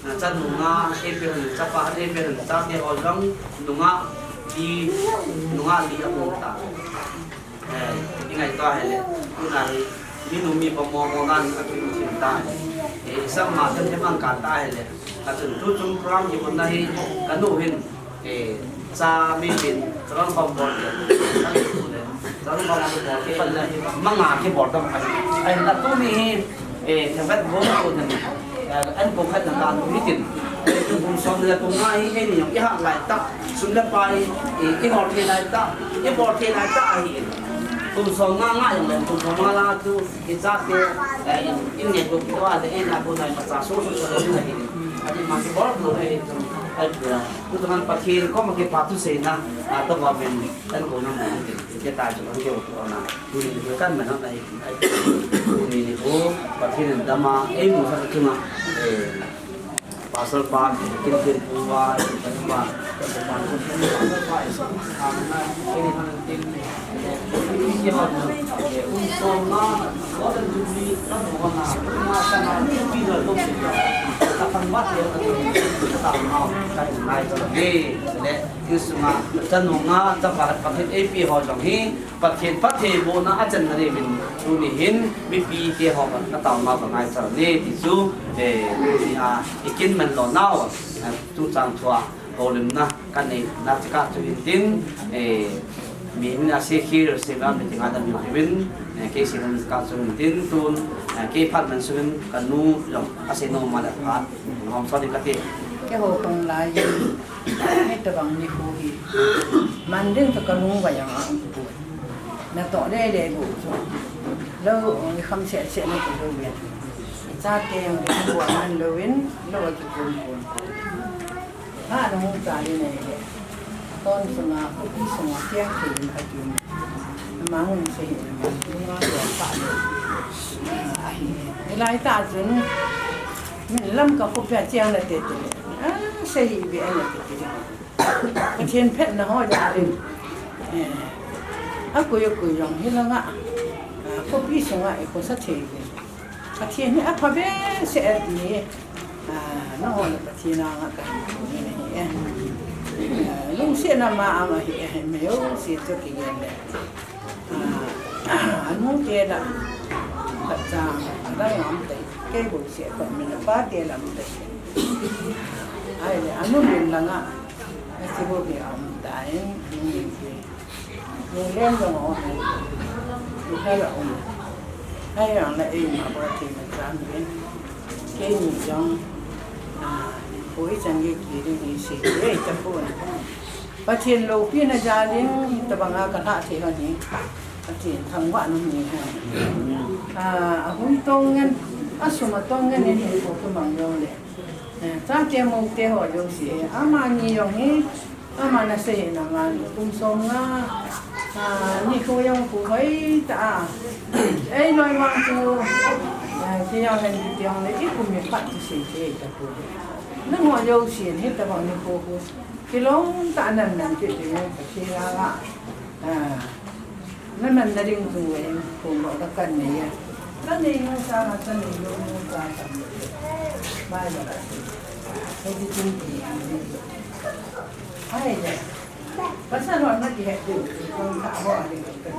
eh, chanu nga, eipe hin, chapa, eipe hin, chate ho jong, nungah, li, nungah li aum ta. Eh, i ngaito hile, tuna hi, minu mipa mo mo nan, akin thin ta. Eh, isang ma, kan hemang ka ta hile. Kachun tu chung program hi, kona hi, kanu hin, Eh, cha mi pin, charong pam bol ke, charong pam bol ke, pan la, manga ke bol tam ai. Ai, na tuni hi, eh, thavet bol ko tan. Eh, an ko khat na kan mi tin. Eh, tu kum som le kum nga hi, eh, ni yong, i ha lai ta, sum le pai, eh, i hol thei lai ta, i bol thei lai ta ahi. Kum som nga nga yong le, kum som nga la tu, i cha te, eh, in, in nge ko, ko a le, in a ko na ma cha so so so ahi. Ani ma ke bol bol ahi, ai, Tutu han Pathen koma kipa thu seina, a, to va men, kan ko na mo, ke ta chu kan ke ko na. Tuni ni kan man na, ai, ai, tuni ni ko, Pathen in dama, ei mu sa chunga, eh, Pastor pa, kin kin pu va, kin pa, kin pa, kin pa, kin pa, kin pa, kin pa, kin pa, Insung a, chanu nga, chapa khat Pathen eipe ho jong hi, Pathen phattheibohna a chan na dingin, tuni hin, mipi te ho ka taona ka ngai chang e, ti chu, eh, tuni a, i kin man lo nau, eh, tu chang thua, Holimna, kan nei, na chika chu hin tin, eh, mi min a se khir, se va mi tinga dam yu hivin, eh, kei se na chika chu hin tin, tun, eh, kei phat man suvin, ka nu jong, a se no ma le phat, hom so ding ka ti. Keiho kong lai, hita bang nikho hi. Man ding ta ka lung va yang a um pu. Na to le le bu chu. Lo, i kham se se na ku lo ven. Chate jong bu man lo vin, lo ki kun kun. Ha, na hung cha le nei le. Ton sunga, khopi sunga, kiang thei in a kin. Ama hung se hin, ama hung a lo pa lo. Ahi. Hilai ta chun, min Lamka khopi a chiang na te te le. A, se hi be na te te le. Pathen phatna ho ja le. Eh. A kui a kui jong hi la nga. A, khopi sunga e ko sa thei le. Pathen hi apha behseh e ti hi, ah, nangho le Pathen anga kahin thum in ahi e. Ah, lungsetna ma ama hi e, mi jouse chu kigen le. Ah, anu te lah, khat cha, adang a um tai, kei bou seh khat min apa te lah um tai. Ahile, anu min langa, achi bou hi a um tai, anu min te. Lunglen jong aum e. Lunglen jong aum e. Ahivang le eima bou thei ma cham e. Keini jong, ah, hoi chan gei kiding hi sei e tapon. Pathen loupina jal in, tabanga kalha thei lhon hi. Pathen thangvah nom ni hen. Ah, ahui tong ngen, asum atong ngen in hi ko kimang jong le. Eh, chate moute ho jouse, amani jong hi, ama na sei na man, kum som nga, ah, nikho jong pu hoi ta a. Ei loi mang chu, eh, kei jong hen kiti jong le, i kum i phat ti sei sei ta pu. Nangho jouse, hitabang nikho pu. Kilom ta nan nan kiti jong, kiti la la. Ah. Naman na ding chu, eh, kong ba ka kan nei a. Ka nei nu sa, ka nei nu nu sa, ka nei. Bai ba ka. Ka ji tin ti. Ai le. Pasal ho na kihe tu, kong ka ho a ding ka.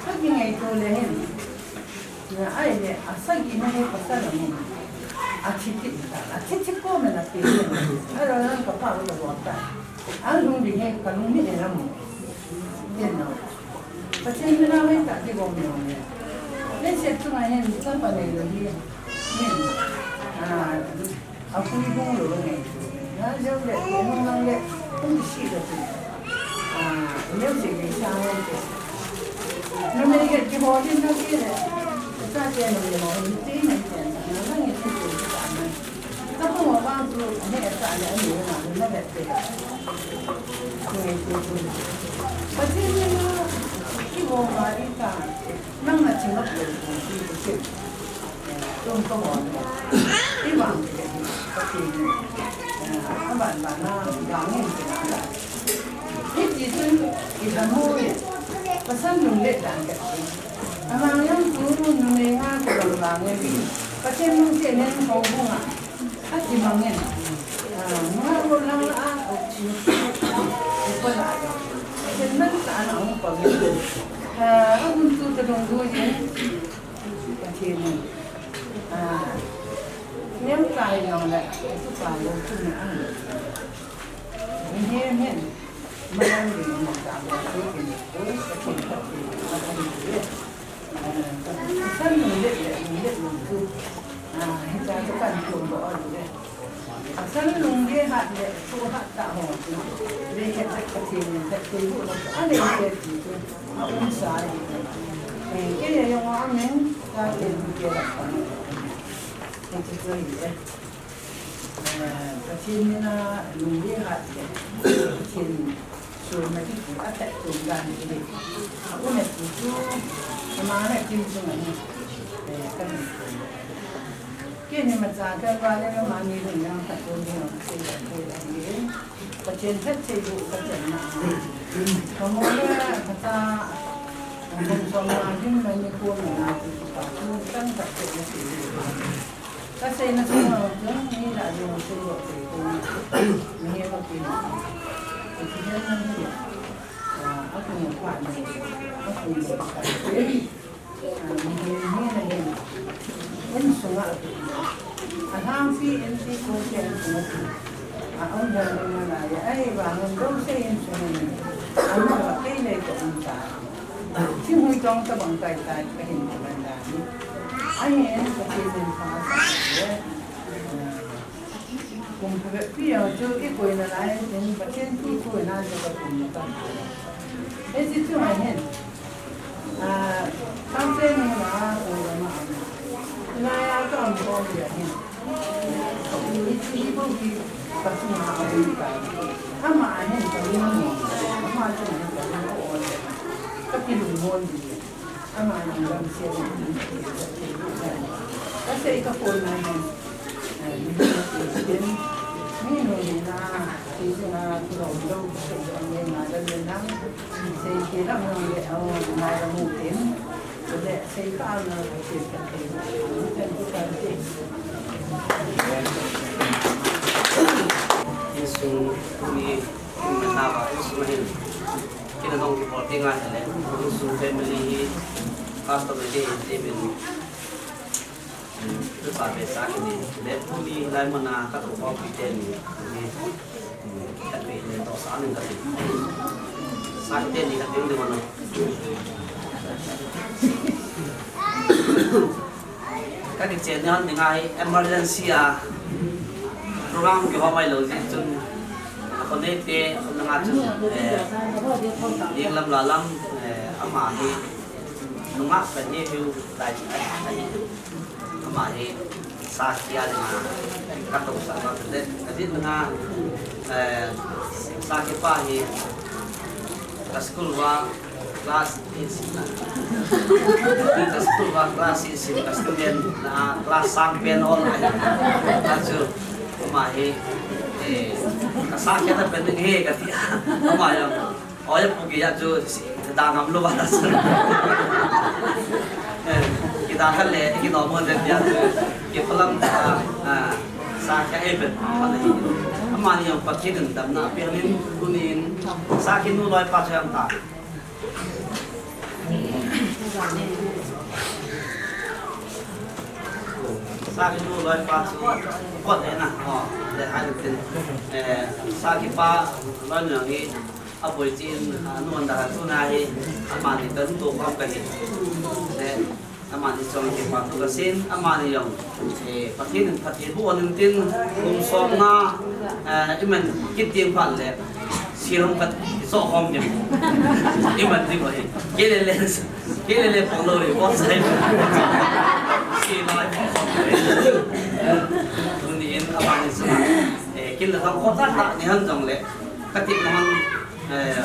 Ka kingaito le hin. Na ai le, asagi na hi pasal a mun. Athi ti, athi ti ko me na ti. Aro nan ka pa ko ta. Ang lung ding hi, ka lung ni e na mu. Yen no. Pathen mina mai ta ti bom no ne. Len se tu ngai hen, sa pa nei lo hi. Nen. Ah, a pui bung lo ne. Na jo le, ko no nang le, kung si lo tu. Music ni sa ngai te. Numei khat kiho din na ke le. Sa ke numei ho hin ti na ke. Na ngai ti ti sa na. Ka pu wa bang tu ne sa le ni na na le te. Ngai ti ti. Pathen ni na kiho ma ri ta. Nang na ching up le ti ti. Tum ka hon. I vang ke, ka ti ni. A ban ban na, vang in ke na. Ni ti tun, i than mo ye. Pasal lunglet dan ke. A vang yang tu, numei nga ke vang vang ye. Pathen lungset nen ko bu nga. A ti mang ye. A, nga ko lang la a, ko ti. Ko pa la. Pathen nan ta na ko pa. A, a hun tu ta dong du ye. Pathen in, a, nem kai jong le, tu pa lo tu na a. Mihem hin, malam din mo ta mo tu kin, tu Pathen Pathen, Pathen le. A, Pathen le, le, le, le, tu. A, hicha tu kan tu mo a le. Pasal lungdei hat le, thu hat ta ho chu. Le het hat Pathen in, hat thei bu le, a le het ti chu. A um sa hi. Eh, kei a jong a min, ta ke bu ke la pa. Eh, chu chu hi e. Eh, Pathen in a lungdei hat le, Pathen Sum na kiti a that tum dan kiti. A um e ti chu, ama na kim chu ngani. Eh, ka ni. Kei ni ma cha ka ba le ma ni ni na ka tu ni na se ka tu la ni. Pathen that thei bu ka chan na. Ka mo le ka ta, ka mo so na ni ma ni ko na ti pa. Kan ka te ni ti. Ka seina sunga chun mi lah jong sei lou thei pon. Mi he ma pi. Ti hian na ni. A, a kun pa ni. A kun pa ni. A, mi he, mi na he. Insunga. A lhangpi inpi ko ke insunga. A, um dan na la ya. Ai, ba, ngam dou sei insunga ni. A, ma ba kei le ko um ta. Thinghui tong tabang tai tai ka hin ka ban dan. Ahin Pathen in pha sa le. Kum phabep pi jong chu i koina lai tin Pathen thu thu na chu ka kum na ka. Hiche chu ahin. A, Thamsen nu na ko la ma. Na ya ka um ko ya hin. Hiche hi bou hi ka chu na a wi ka. Ama ahin ka wi mo. Ama chu ahin ka wi ko on. Ka pi lu mo ni. Ama nang lam sia na. Ka sei ka phone na ni. Ni no ni na, ti na, lo lo, sei na ni na, la ni na. Sei ke na mo le, o, na la mo tin. Le, sei ka na, sei ka ke. Ni kan ku kan ke. Insung ni, na ba, insung ni. Kina dong ki por ti ngai le, insung family hi, custom le, ti min. Tu sa be sa ki ni, le pu ni lai mo na ka tu ko pi te ni, ni, ka pi ni to sa ni ka pi. Sa ki te ni ka pi ni mo na. Ka ki chen ni hon ni ngai emergency a program ki ho mai lo ji chun. Ko nei te, ko na nga chun, eh, yeng lam la lam, eh, ama hi, nunga ka ni hiu, lai, ai, ai. Ama hi sa kia dinga ka to sa ma te, ka din dinga, eh, sa ki pa hi ka school wa class is na. Ka school wa class is ka student na class sang pen all ai. Ka chu ama hi, eh, ka sa kia ta pen ding he ka ti. Ama ya. Oya pu ki ya chu si, da ngam lo ba ta sa. Eh, ki da kha le, ki no mo de ya chu. Ki palam, ah, ah, sa kya e bet, pa na hi. Ama ni jong Pathen in damna pe min kunin, sa ki nu loi pa chu jam ta. Sa ki nu loi pa chu, kot e na, o, le hai tin. Eh, sa ki pa loi na ngi, Aboi chin, a, nuan da tu na hi, amani kan tu khom ka hi. Le, amani chong ki pa tu ka sin, amani jong, eh, Pathen in Pathen bu on in tin, kum som na, eh, imen kit ding phat le, sirong kat, So khom ni. Iman ti ko hi. Kei le le, kei le le pang lou hi, bonsai. Si lai pang khom ni. Tuni in aman in sa. Eh, kin la khom ta ta ni han jong le. Ka ti na han, eh,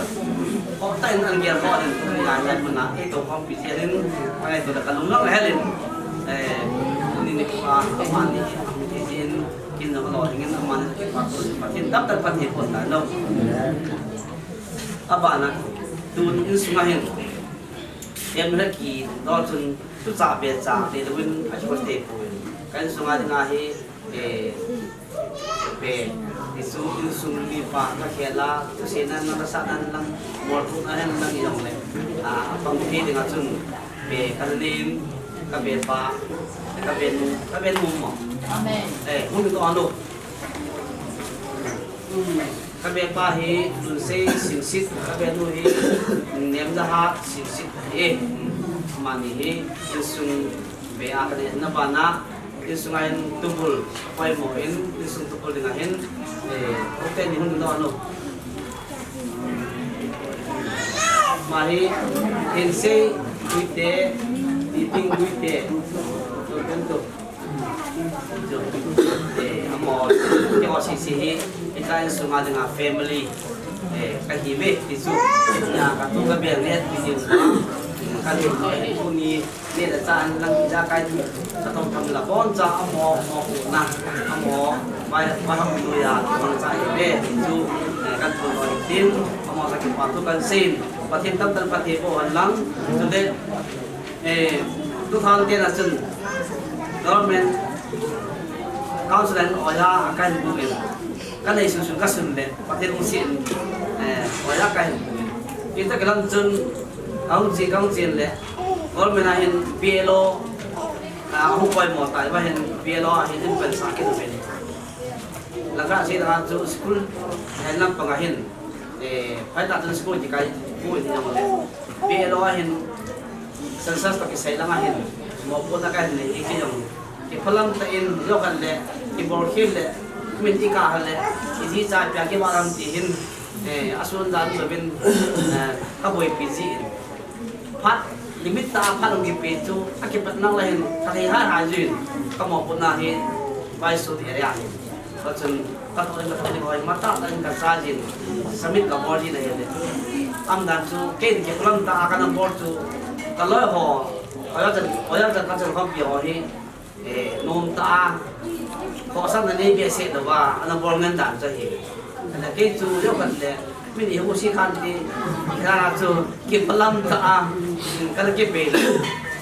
khom ta in an gel khom in tuni lai lai mun na. Eh, to khom pi chen in, ka ngai to da ka lung lang le helin. Eh, tuni ni ko a, aman ni, pi chen, kin la lo ding in aman ni ki pa to, pa chen dap dap pa te ko ta lo. Abana, tun insunga hin, em hla kidol chun, tucha becha, le lou in, a chu te poi. Ka insunga dinga hi, eh, be, ti chu insung mipa, ka khela, tu se nan, na sa nan lang, mol tu na hen lang jong le. A, pang thei dinga chun, be, ka lim, ka be pa, ka be nu, ka be nu mo. Amen. Eh, hun to anu. Ka be pa hi Lunsei Singsit, ka be nu hi Nemjaha Singsit ahi. Amani hi insung be a ka nei na bana, insung a in tubul, poimo in, insung tubul dinga hin, eh, hote ni hun no no. Ama hi, Hinsei Guite, Titing Guite, tu, tu, tu. Eh, amo, kei O C C hi, hita insunga dinga family, eh, ka hi ve, ti chu. Ya, ka tu ka bel ne, ti chu. Ka tu, eh, tu ni, ne la cha an lang ja kai tu. Ka tong tam la bon cha amo, mo ku na, amo, bai, bai ham tu ya, bang cha hi ve, ti chu. Eh, ka tu lo tin, amo sa ki pa tu kan sin. Pathen tam tam Pathen bo han lang. Tu de, Eh, tu thang te na chun government council an oya a kan bu in. Ka nei sun sun ka sun le, Pathen u sin, eh, oya ka hin bu in. Ita ka lam chun, ka hung chi, ka hung chin le, government a hin B L O, ah, hung poimo tai, ba hin B L O a hin in pen sa ki tu pen. Langa si langa chu school, eh, lam panga hin. Eh, phai ta chun school kikai bu in jong le. B L O a hin census toh kisei langa hin. Mopohna ka hin nei hi kei jong. Kiphalam tah in, jokhat le, kibol khel le, min i kah le, i ji cha pia kiva lam ti hin, eh, asun dan chu bin, eh, ka boipi ji in. Phat, limit tah a phat hung kipe chu, a kipat nang la hin, ka thei hai hai jin, ka mopohna hi, Vaisut area hi. Ka chun, ka thoi, ka thoi, hoi, mata, ka in ka sa jin, submit ka bol jin ahi le. Am dan chu, kei kiphalam tah a ka na bol chu, ka loi ho, oya chan, oya chan ka chan khom pi ho hi, Eh, nom tah a, khohsahna nei behseh lou va, ana bol ngen dan chu ahi. Ana kei chu jokhat le, min i hu si khan ti, i kha chu, kiphalam tah a, ka la kipe le,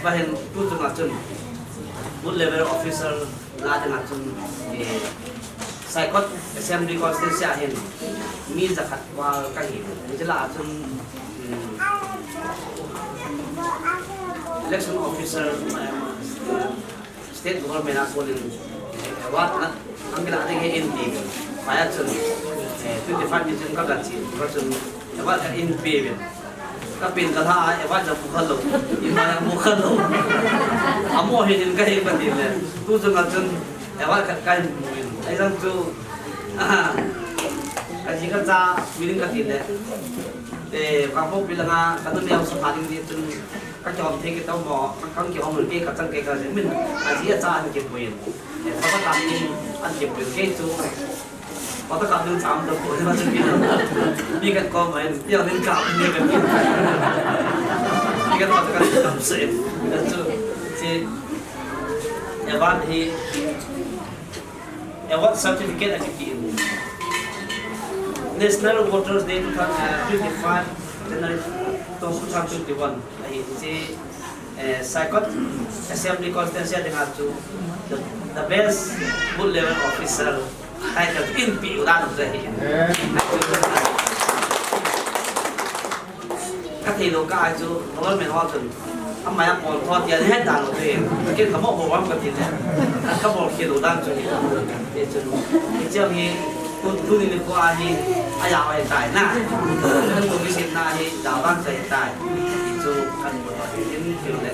va hin tu chunga chun, booth level officer la dinga chun, eh, Saikot Assembly Constituency a hin, mi jakhat val ka hi, ni chila chun, um, election officer, eh, State government a konin, eh, award na, ang kila ding he M P. Paya chun, eh, twenty-five ni chun ka gan chi, ka chun, eh, award ka M P bin. Ka pin ka la, eh, award ja mu kha lou. Ima ja mu kha lou. Amo hi din ka hi pa din le. Tu chun ka chun, eh, award ka, ka hin mu in. Ai jang chu, ah, ka ji ka cha, mi ding ka din le. Eh, ka po pi la nga, ka tu mi au sa pa ding di chun, Ka chom thei kit tau mo, ka, ka kihom lul kei, ka chang kei ka jeh min, a ji a cha an kipui in. Eh, photo kap ding an kipui in kei chu. Photo kap ding cham tau pui in, ma chu kei. Mi kan kom mai, ti ang ding kap ni kan. Mi kan photo kap ding kap se. Chu, si, eh, award hi, Award certificate a kiti in. National Voters Day two thousand, uh, twenty-five January two thousand twenty-one. Ahi, si, eh, Saikot Assembly Constituency a dinga chu the, the best booth level officer title in pi u dan chu ahi. Ka thei lou ka ai chu, government ho chun, amai a pol tho tia het dan lou te, ka kin ka mo ho wam ka tin le, ka bol khel lou dan chu, te chu, te chu hi, tu, tuni nikho a hi, a ya ai tai na, tu mi sin na hi, da ban sai tai, ti chu, kan bol tin khel le,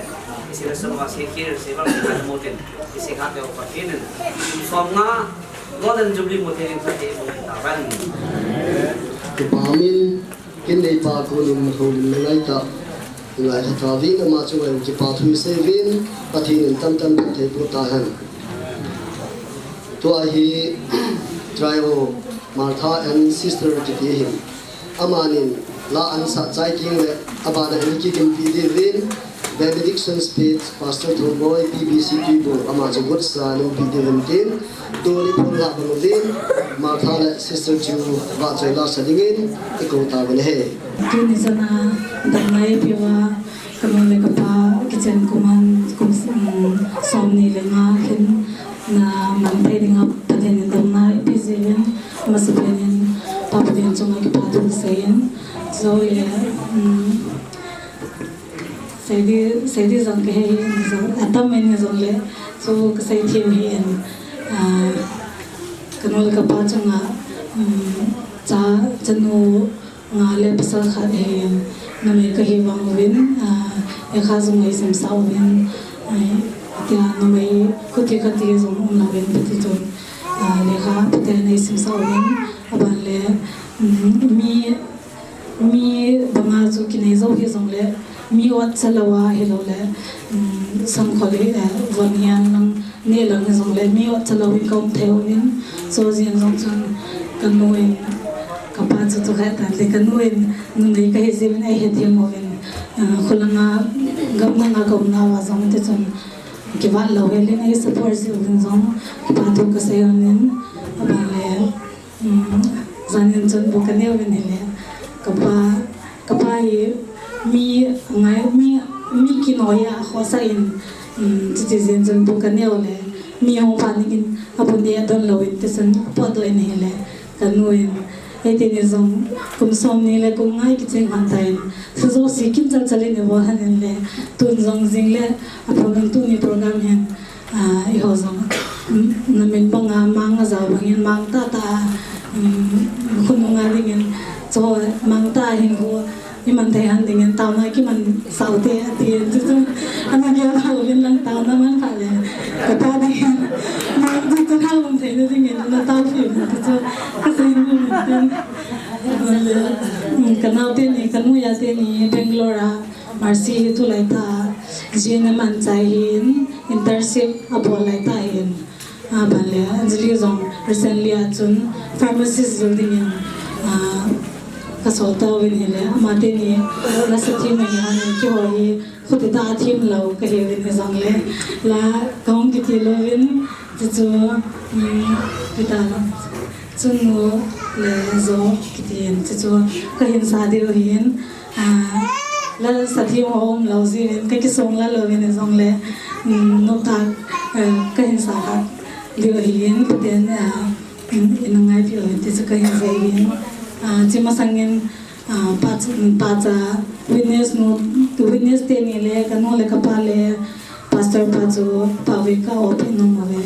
isi le sum a si khel, si bang kan mo tin, isi ka te o pa tin, som nga, Golden Jubilee mo tin, sa te mo ta ban. Kipa min, Kin neipa konin houlimna ngaitah ngaikha tauvin, ama chunga kipa thu isei uvin, Pathen in tamtah in phatthei boh tahen. Tua hi trio Martha and Sister kiti ahin. Amanin la ahin sah chai teng le, abana hin kiginpi diuvin, benediction speech, Pastor Thongboi, P B C Tuibong, ama chu gotsa ahin pe diuvin tin, tuni phone lah bang uvin, Martha le Sister chu vahchoi la sa dingin ikou tauvin ahi. Tuni chana damna eipeuva, kanu le kapa kichen kum ahin, kum, um, somni le nga hin na man thei dinga Pathen in damna eipe jeh uvin, amasapen in Pa Pathen chunga kipa thu kasei in, jole, um, Seidi, seidi jong kahe in, jong, atam in jong le, chu kasei them ahin, ah, kanu le kapa chunga, um, cha, chanu nga le pasal khat ahin, numei kahi vang uvin, ah, lekha jong eisimsah uvin, ah, tia numei khuti khati jong umlouvin, hiti chun, ah, lekha phaten eisimsah uvin, aban le, um, mi Mi banga chu kinei jou hijongle, mi otcha louva hilou le, um, sangkhol hi, eh, von hihen lang, neh lang hijongle, mi otcha louvin kaum thei uvin, chujeh jong chun kanu in, kapa chu tukha tante, kanu in, numei kahi jeh uvin eihethem uvin, eh, kholanga, gamlanga kaumna uva jong tichun, kivat lou helin eisupport jeh uvin jong, kipa thu kasei uvin, aban le, Um, janin chun bu kaneo uvin ahile, kapa, kapa hi mi ngai, mi, mi kinoiya khohsah in, um, chuti jeh chun bu kaneo le, mi hung pha ningin abu neh don louvin, tichun apotdoh in ahile, kanu in, eiti ni jong kum somni le kum nga kicheng lhon tan, hijouse kin chalchal in ibol lhon in le, tun jong jing le, aprogram tuni program hin, Ah, eiho jong, mm, namin banga mang ajao bangin mang tahtah, mm, khonunga dingin, chu mang tah hin khu, iman thei lhon dingin, taona kimansah ute, atin, chuchu, ana gel lhon uvin lang taona man pha le, kata dingin, mang chu chu lhon thei na dingin, nataopeh uvin, chuchu, kasei nom in tin. Mm, kanao teni, kanuiya teni, Bangalore a, Mercy hi tulai tah, G N M anchai hin, internship abol lai tah hin. Aban le, Anjali jong recently a chun pharmacist jil dingin, ah, kasol tauvin ahile, ama teni, la sa them ahi, keiho hi, khuti tah a them lou kahi uvin hijongle, la kahung kiti louvin, chuchu, um, kiti tah, chunu le jo kiti in, chuchu kahin sa diu ahin, Ah, la sa them ho umlou jeh in, kakisong la louvin jongle, um, noptah, eh, kahin sa kha diu ahin, Pathen, ah, in, in ngaipi uvin, tichu kahin sei in. Ah, chi masangin, ah, pa ch-, pacha, witness nu, witness teni le, kanu le kapa le, pastor pa chu, pave ka open nom uve.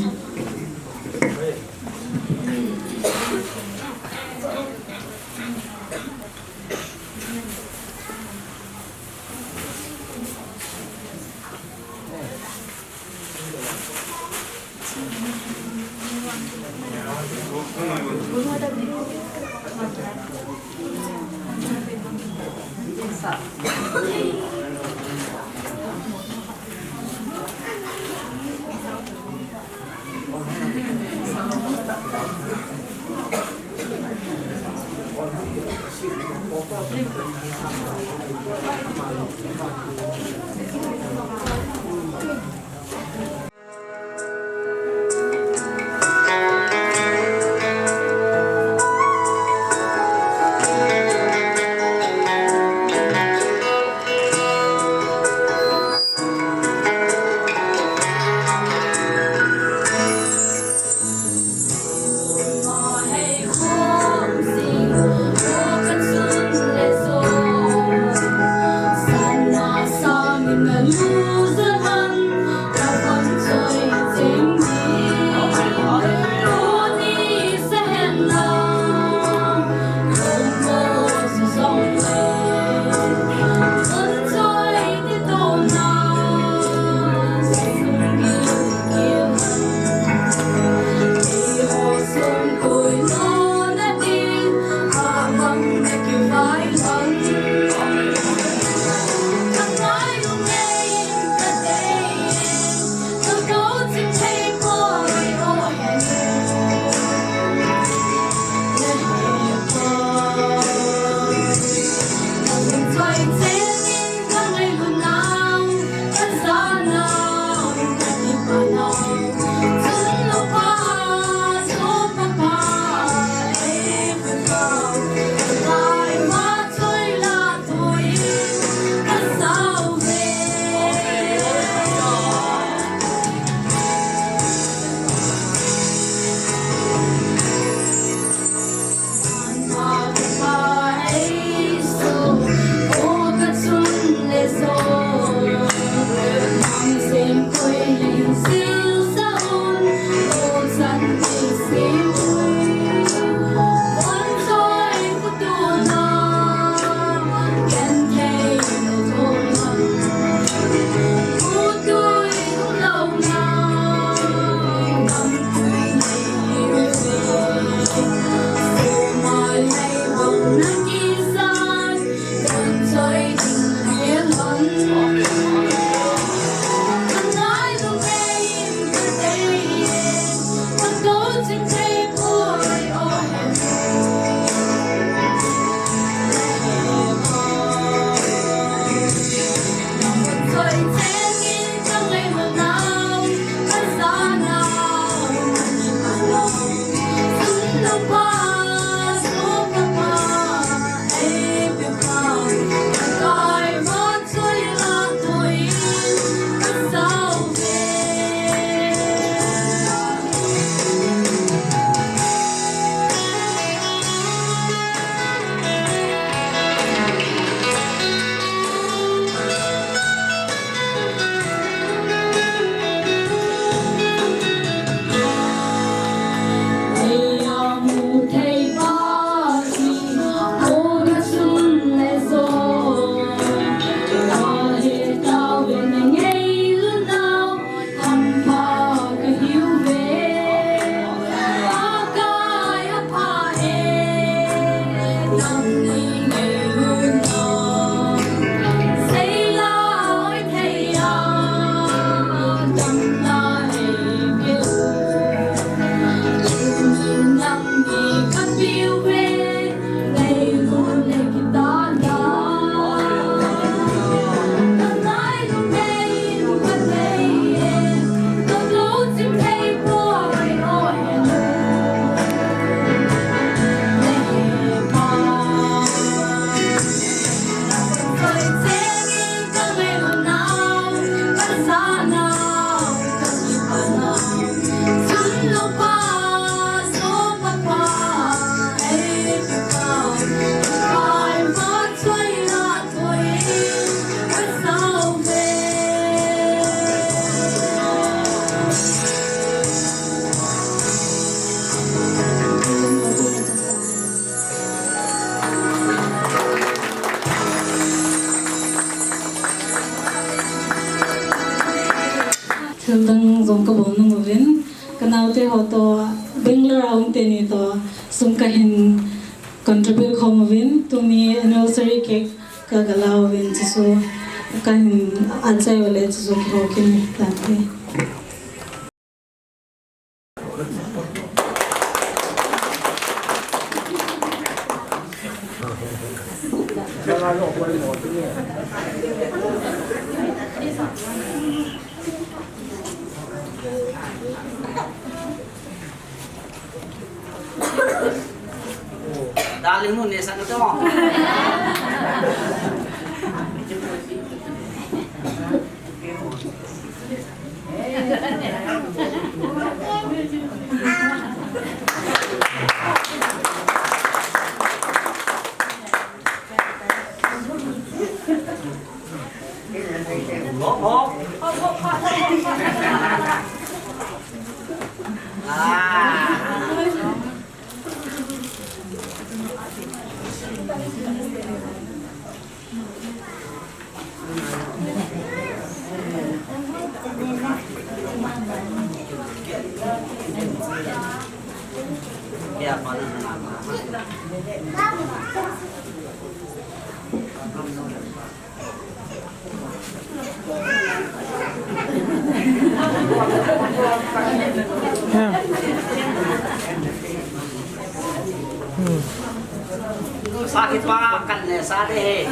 Dang jong kabol nom uvin, kanaote ho toh, Bangalore a um teni toh, sum kahin contribute khom uvin, tuni anniversary cake kagala uvin, chuchu kahin achai ule, chuchu kiho kit tante. Darling, no, ne sa na to. Sa kipa kan ne sa de he.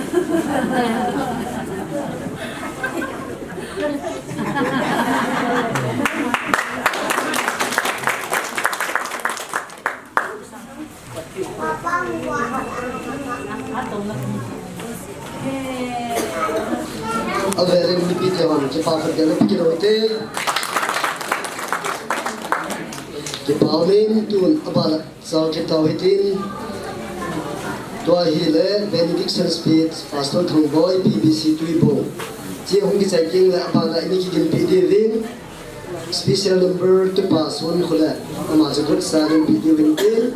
Avel in mipite hon kipa khat ding na pe kit u hite. Kipa um in, tun abana sao kit tau hitin. Tua hile benediction speech Pastor Thongboi, P B C Tuibong. Chi hung kichai teng le abana ini kiginpi diuvin. Special number Tupa Sonkholet, ama chu group sa ginpi diuvin tin,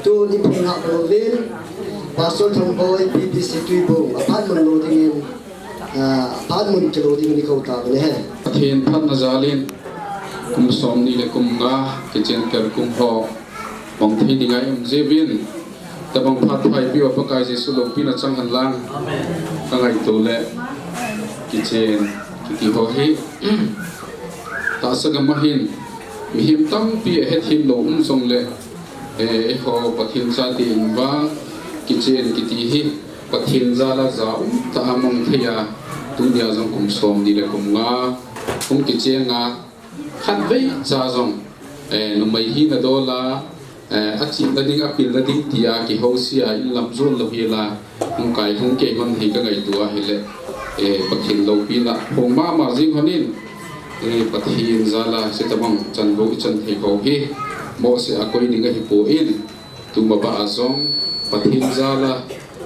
tun iphung hah bol uvin, Pastor Thongboi, P B C Tuibong, aphat mun lo dingin, ah, aphat mun kilo dingin ikou tauvin ahi. Pathen phatna jal in, kum somni le kum nga, kichen kal kum ho, mang thei dinga i um jiuvin, tabang phat pha ipi uva Pakai Jesu loupina chang hen lang, ka ngaito le, kichen, kiti ho hi, tahsa gam a hin, mihem tampi ahethem lou um jongle, eh, eiho Pathen chate in vang, kichen kiti hi, Pathen jal a ja um tah a mang thei a, tunia jong kum somni le kum nga, hung kichen a, khatvei cha jong, eh, numei hina dol a, eh, achihna ding, apilna ding tia kihouse a, in lam jon lou hel a, hung kai hung kei hon hi ka ngaito ahile, eh, Pathen loupina phong mama jing hon in, eh, Pathen jal a hitabang chanvo ichan thei ho hi, mohseh a koi ding ahipoi in, tuma bah a jong, Pathen jal a,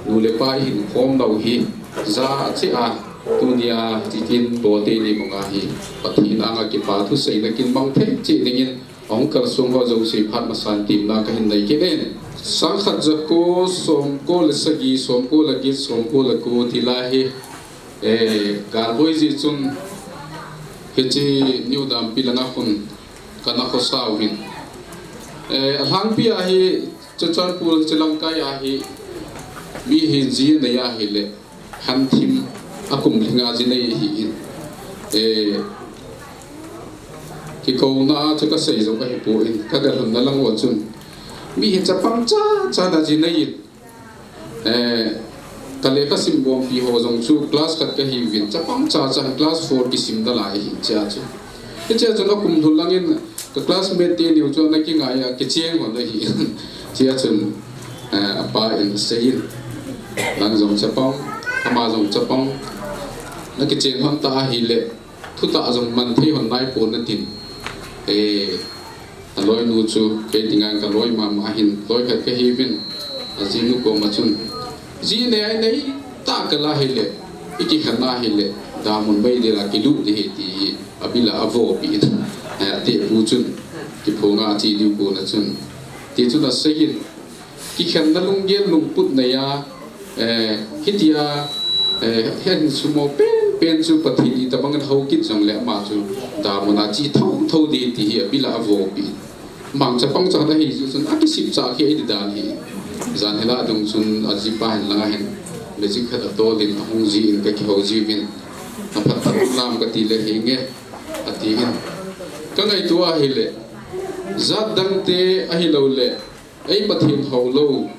nu le pa ihin khom lou hi, ja a cheh a, tunia chitin bote ni banga hi, Pathen anga kipa thuseina kin mang thei cheh dingin, ahung kalsong ho jouse phat masan temna kahin nei kit in. Sangkhat jako, somko le sagi, somko le get, somko le ko ti lai hi, eh, galvoi jeh chun, hiche New Dampi langa khun kana khosa uvin. Eh, alhangpi a hi, Churachandpur hiche lamkai a hi, mi hin ji anei ahile, hanthim a kum lhinga ji nei ahin. Eh, kikouna a chu kasei jou ahipoi, ka galhunna lang uva chun, mi hi chapang cha cha na ji nei in. Eh, ka lekha sim bompi ho jong chu class khat kahiuvin, chapang cha cha class four kisim nalai ahin, chea chu. Hichea chun akum lhun langin ka classmate teni u chu ana kingai a, kicheng hon ahin. Chea chun, eh, apa in asei in, nang jong chapang, ama jong chapang, na kicheng hon ta ahile, thutah jong man thei hon naipon natin. Eh, aloinu chu kei dinga kaloi mama ahin, loi khat kahiuvin, ajinu koma chun, ji nei a inei tah kal ahile, ikikhen ahile, damun meidil a kilut ding ahi ti hi, abil a avohpi in, eh, atepu chun, kiphong a ache diu kona chun, ti chun asei in, kikhenna lunggel lungput nei a, eh, hitia, eh, hiahin sumo pen Pen chu Pathen itobang in hou kit jongle ama chu damun a che thotho ding ti hi abil a avopi. Mangcha pangcha ahi jeh chun akisipcha kei di dan hi. Jan hila dung chun ajipa hin langa hin magic khat atol in ahung jin kakihou jiuvin. Aphat phat nam kati le hinge atin. Kangaito ahile jat dang te ahilou le ei Pathen hou lou,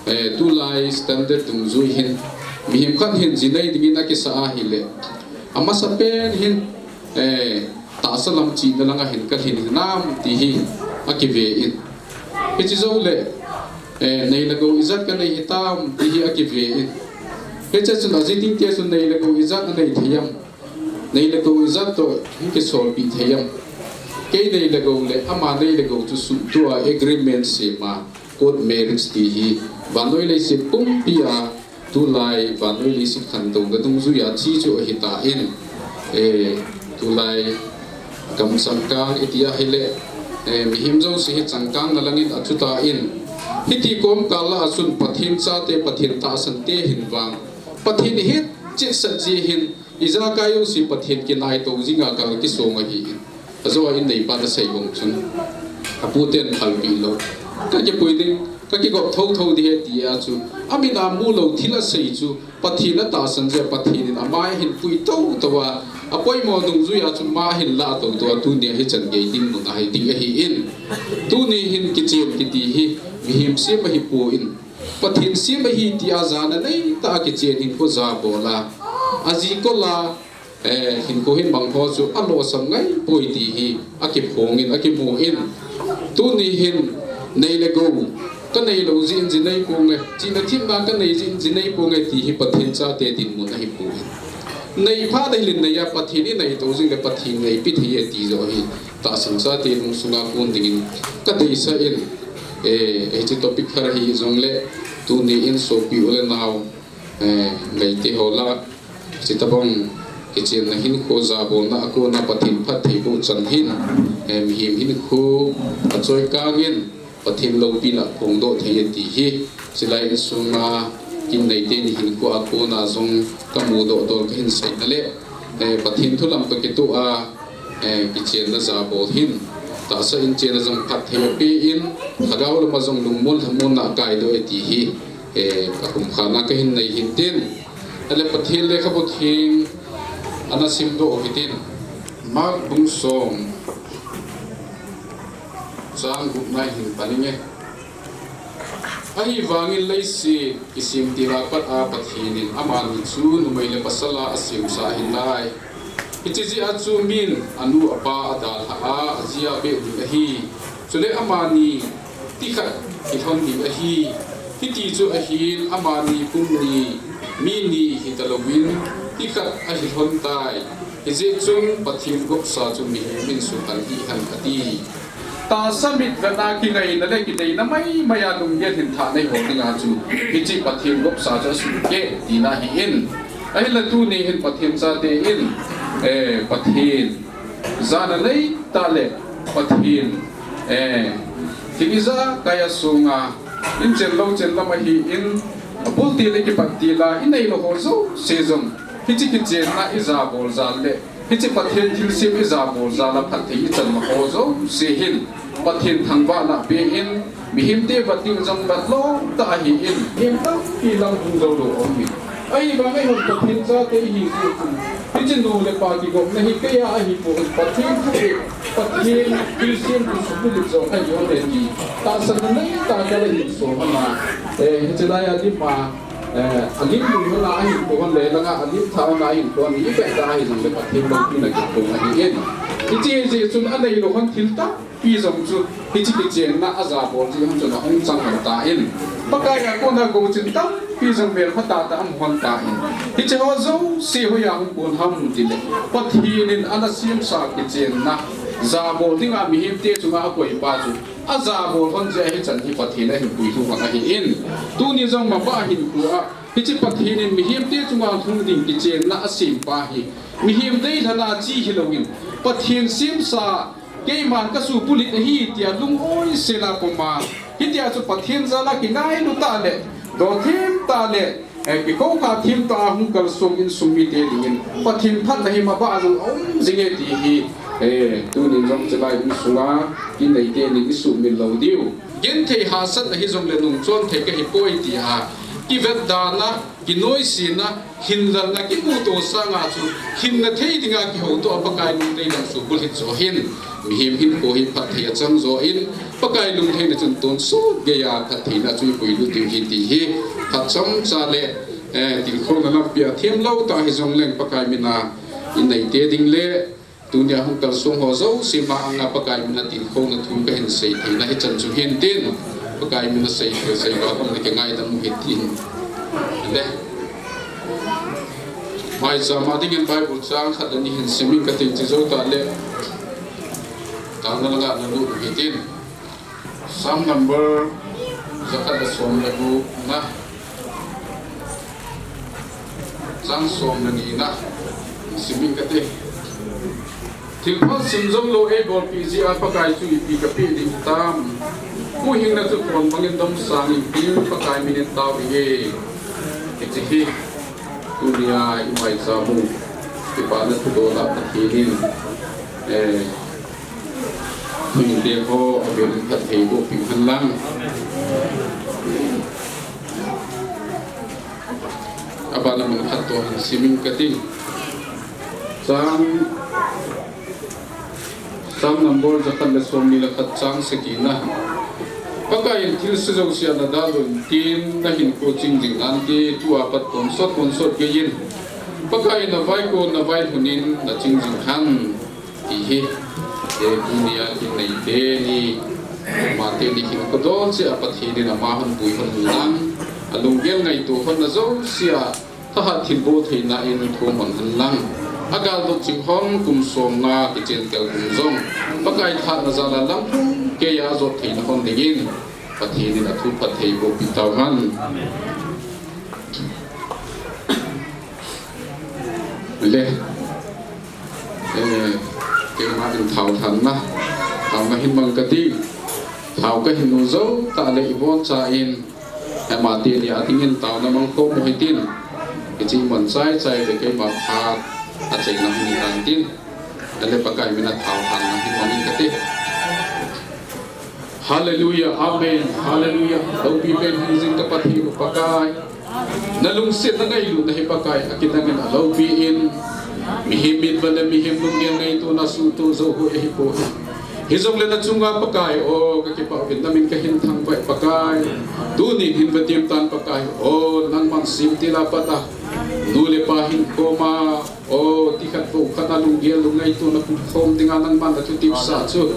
eh, tulai standard dungjui hin, mihem khat hin jinei dingin akisa ahile, amasa pen hin, eh, tahsa lam chihna langa hin kalhin hinam ti hi akive in. Hiche jou le, eh, nei le gou ijat kanei hitam ti hi akive in. Hiche chun aji ding te chun nei le gou ijat anei thei am. Nei le gou ijat toh hung kisolpi thei am. Kei nei le gou le ama nei le gou chu suhtoh a agreement sem a court marriage ti hi vannoi leiset pumpi a tulai vannoi leiset khantouna dungjui a che chu ahitan, eh, tulai gam changkang iti ahile, eh, mihem jouse hi changkang na langin achutan. Hiti komkal a chun Pathen chate, Pathen tahsan te hin vang Pathen hi chetsah ji hin Ijakai jouse Pathen kinaitou jinga kal kisong ahin. Ajo a in neipan asei bang chun, apu ten phalpi lou, kakipui ding, kakigop thotho ding ahi tia chu, amin a mu lou thil asei chu, Pathen atahsan jeh a Pathen in amai ahin pui toto a, apoimo dungjui a chu ama ahin lah toto a, tunia hichan gei dinmun ahi ding ahin. Tuni hin kichen kiti hi mihem sem ahipon, Pathen sem ahi tia jana neitah a kichen hinkho jabol a, aji kol a, eh, hinkho hin mang ho chu alosam ngai poi ti hi akiphong in, akimu in. Tuni hin nei le gou kanei lou jeh in jinei ponge, chihna themna kanei jeh in jinei ponge ti hi Pathen chate dinmun ahipon. Nei phat a hilin nei a Pathen inaitou jing le Pathen neipi thei e ti joh hi tahsan chate lungsunga kon dingin kadeisah in, eh, hiche topic khat ahi jongle tuni in sopi u le nao, eh, ngaite ho lah, hiche tabang kichenna hinkho jabolna a kona Pathen phattheiboh chan hin, eh, mihem hinkho achoi kang in Pathen loupina phongdoh thei e ti hi, chulai insunga kin neite ni hinkho a kona jong kamudoh dol kahin seina le, eh, Pathen thu lam toh kitoh a, eh, kichenna jabol hin, tahsa in chenna jong phatthei apen, lhagao lama jong lungmon lhamonna akaidoh e ti hi, eh, akhumkhana kahin nei hintin. Ale Pathen lekhabu theng ana simdoh u hitin. Mark bung som, chang gupna hin pan inge. Ahivangin leiset kisemtil a pat a Pathen in amani chu numei le pasal a asemsa ahinai. Hiche jeh a chu min anu apa adalhah a, aji a beh ding ahi. Chule amani tikhat kilhon ding ahi. Hiti chu ahin amani kum ni, mi ni hitalouvin tikhat ahilhon tai. Hijeh chun Pathen gopsa chu mihem in sukhan hih hen ati. Tahsa mitvetna kingaina le kideina maimai a lunggel hin thanei ho dinga chu hiche Pathen gopsa chu asuhkeh tina ahin. Ahinla tuni hin Pathen chate in, eh, Pathen jana neitah le Pathen, eh, thil ijakai a sunga inchen louchen lam ahin, abul til le kipat til a inei lou ho jouse jong hiche kichenna ijabol jal le hiche Pathen thilsem ijabol jal a phatthei ichan ho jouse hin Pathen thangvahna apen, mihemte vat ding jong vat lom tah ahin, mihem tampi lam hung jou lou aum in. Ahivang eihon Pathen chate ihi jeh chun, hiche nu le pa kigopna hi keiya ahipon, Pathen thu e, Pathen thilsem chu subulhit jong ahi jong le ti tahsanna neitah a kal ahin som ana. Eh, hiche lai a lim a, eh, alim lui hon a ahinkho hon le langa alim tha hon a ahinkho hon hi ivet a ahi jong le Pathen loupina kiphong ahin. Hiche jeh chun anei lou hon thil tampi jong chu hiche kichenna ajabol jeh hon chun ahung chang hon tan. Pakai a kona gouchin tampi jong melma tahtah amu hon tan. Hiche ho jouse hoiya hung kon ham tile, Pathen in ana semsa kichenna jabol dinga mihemte chunga akoipa chu ajabol hon jeh a hichan hi Pathen ahin puithu hon ahin. Tuni jong mabah hinkho a hiche Pathen in mihemte chunga lhung ding kichenna asempa hi mihem deilhenna che hilouvin, Pathen semsa keiman kasubulhit ahi tia lung-oi sela puma, hitia chu Pathen jal a kingailu tah le, dothem tah le, Eh, kikoukhah themtah a hung kalsong insung mite dingin Pathen phatna hi mabah jong aum jinge ti hi, eh, tunin jong chulai insunga inneite nin isuhmil lou diu. Genthei hahsatna hijongle nungchon thei kahipoi tia kivetdana, kinoisena, hinlalna, kimuto sanga chu hinna thei dinga kihoutoh a Pakai lungdei lam subulhit joh hin, mihem hinkho hi phatthei achang joh in, Pakai lungtheina chun tonsot geiya phattheina chu ipuilut diu ahi ti hi phat chomcha le, eh, tilkhouna lampia themlou tah hijongleng Pakai mina inneite ding le tunia hung kalsong ho jouse ma anga Pakai mina tilkhouna thu kahin sei theina hichan chu hintin, Pakai mina sei thei sei ba khom le kingaidam u hitin. Le maicham a dingin Bible chang khat le ni hin simin kating, chi jou tah le taona langa nalut u hitin. Psalm number jakhat le som le gupna, chang som le nina simin kate. Thilpha sim jom lou eibolpeh jeh a Pakai chu ipi kapeh ding hitam? Huhhingna chu thon bangin domsang inge, Pakai minin tao inge. Hiche hi tunia imaicham u, kipana thudol a Pathen in, eh, thuhingte ho avel in phattheiboh peh hen lang. Abana mun khat toh hin simin kating. Chang, Psalm number jakhat le somni le khat, chang sagina. Pakai in thilse jouse a nadalhah un tin, nahinkho ching jing nante, tua pat tonsot tonsot geiyin Pakai in navaikon navailhun in naching jing hen. Ti hi, eh, tunia inneite ni, amateni hinkho dol cheh a Pathen in ama hon pui hon lang, alunggel ngaito hon na jouse a thahat thilbol theina in thum hon hen lang. Agal dot ching hon kum som nga kichen kel kum jong Pakai thahatna jal a lamlhung geiya jot theina hon dingin Pathen in athu phattheiboh peh tauhen. Le. Eh, keima in thao lhanna, taona hin mang kati. Thao kahin nu jou tah le iboncha in, amateni a dingin taona mang khom u hitin. Hiche iman chai chai le keima phat achaina hung hitan tin. Ale Pakai mina thao lhanna hin mang in kati. Hallelujah, amen, hallelujah. Loupi pen hingjing ka Pathen u Pakai. Nalungsetna ngailutna hi Pakai, akinangin aloupi in. Mihem mitvan le mihem lunggel ngaitona suhtoh jou hoi ahipoi. Hijongle nachunga Pakai o, kakipah uvin namin kahin thangvah e Pakai. Tunin hin vetem tan Pakai o, nangman semtil a pat a nu le pa hinkho ma O, tikhat bou khat a lunggel lungngaito na pumkhom dinga nangman na thutepsa chu.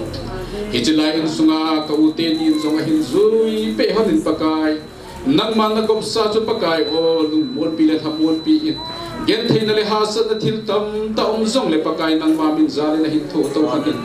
Hiche lai insunga ka u teni in jong ahin jui peh hon in Pakai. Nangman na gopsa chu Pakai o, lungmonpi le lhamon pi in. Gentheina le hahsatna thil tamtah um jongle Pakai nangma min jal in ahin thoh tou hon in.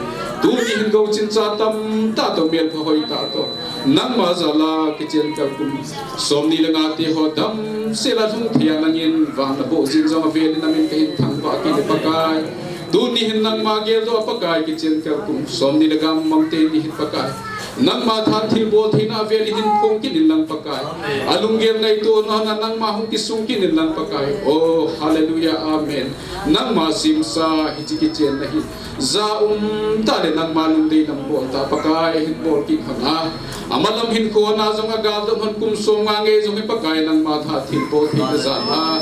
Tuni hin gouchin cha tamtah toh melpha hoitah toh. Nangma jal a kichen kal kum somni le nga te ho damsel a lhung thei a nangin vang na boh jing jong avel in namin kahin thangvah kit e Pakai. Tuni hin nangma geldoh a Pakai kichen kal kum somni le nga mang teni hin Pakai. Nangma thahat thilbol theina avel in hin phong kit in lang Pakai. Alunggel ngaito na nangma hung kisung kit in lang Pakai. Oh, hallelujah, amen. Nangma semsa hiche kichen na hi. Ja um tah le nangma lungdei nang bol tah Pakai ahin bol kit hon a. Amalam hinkho a jong agal dot hon kum som nga ngei jong hi Pakai nangma thahat thilbol theina jal a.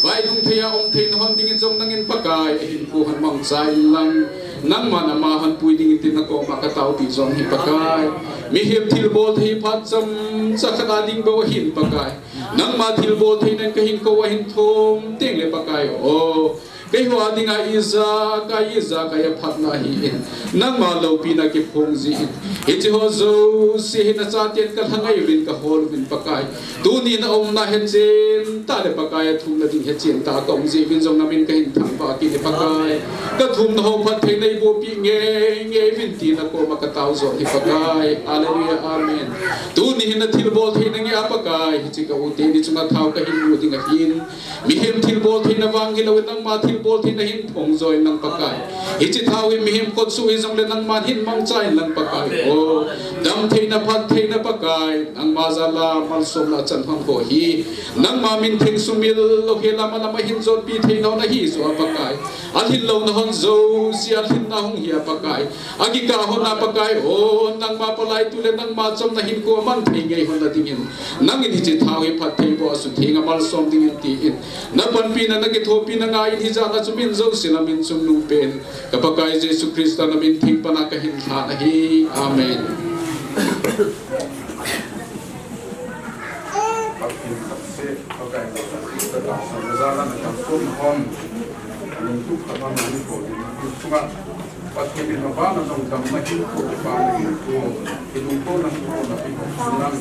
Vailhung thei a um theina hon dingin jong nangin Pakai ahinkho hon mangcha in lang. Nangman ama hon pui dingin tin na koma ka taopi jong hi Pakai. Mihem thilbol thei phat chomcha khat a ding bou ahin Pakai. Nangma thilbol theina in ka hinkho ahin thom teng le Pakai o. Keiho a dinga ijakai, ijakai a phatna ahin. Nangma loupina kiphong jin. Hiche ho jouse hi na chaten ka lhangai uvin ka hol uvin Pakai. Tuni na umna hechen tah le Pakai athumna ding hechen tah a ka um jeh uvin jong namin kahin thangvah kit e Pakai. Ka thumna ho phatthei na eiboh peh ngei ngei uvin tin na koma ka tao jong hi Pakai. Hallelujah. Amen. Tuni hin na thilbol theina ngei a Pakai. Hiche ka u teni chunga thao kahin mu ding ahin. Mihem thilbol theina vang hilou in nangma thil bol theina hin phong joi in lang Pakai. Hiche thao hi mihem khut sung hijongle nangman hin mangcha in lang Pakai. O, dam theina, phat theina Pakai. Nangma jal a malsomna chan hon ho hi. Nangma min theng sumil lou hi lam a lam a hin jotpi theina hon ahi jo a Pakai. Alhin louna hon jouse alhinna hung hi a Pakai. Akikah hon a Pakai, o, nangma palai tu le nangma chomna hin ko man thei ngei hon na dingin. Nangin hiche thao hi phattheiboh a sutheng a malsom dingin tin. Na panpina, na kithopina ngai in hijat a chu min jouse lam in chungnung pen. Ka Pakai Jesu Christa na min theng pan a kahin lhan ahi. Amen. Pathen khat seh, Pakai Jesu Christa tahsan jal a na kalson hon, lungtup khat hon na hin ko ding, lungtup sunga Pathen in na vana jong damna hin ko, vana hin ko, kilungtona hin ko na pe hon nang.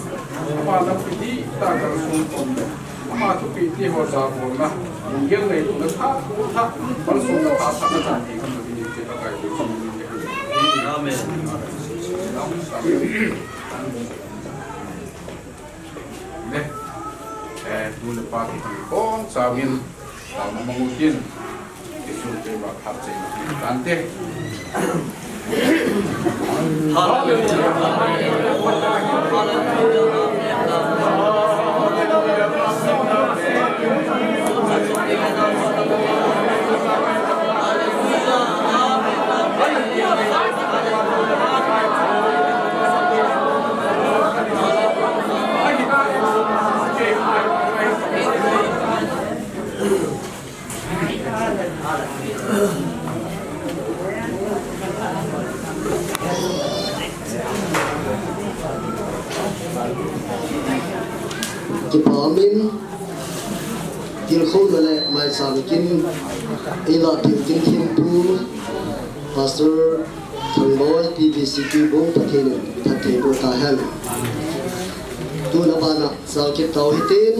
Ama lampi dihtah kalson hon le, ama thupeh te ho jabolna, lunggel ngailutna thah, thah, malsomna thah, thah na chan ding ham na ding te Pakai Jesu min in. Amen. Amen. Ne, eh, nu le pa kibang bongchauvin, taona mang utin, Jesu te va phat chai tante. Hallelujah. Kipa umin, tilkhouna le maicham kin, eilahpeh u kin thempu, Pastor Thangboi, P V C P bung, Pathen in phatthei boh tahen. Tun abana jal kit tau hitin,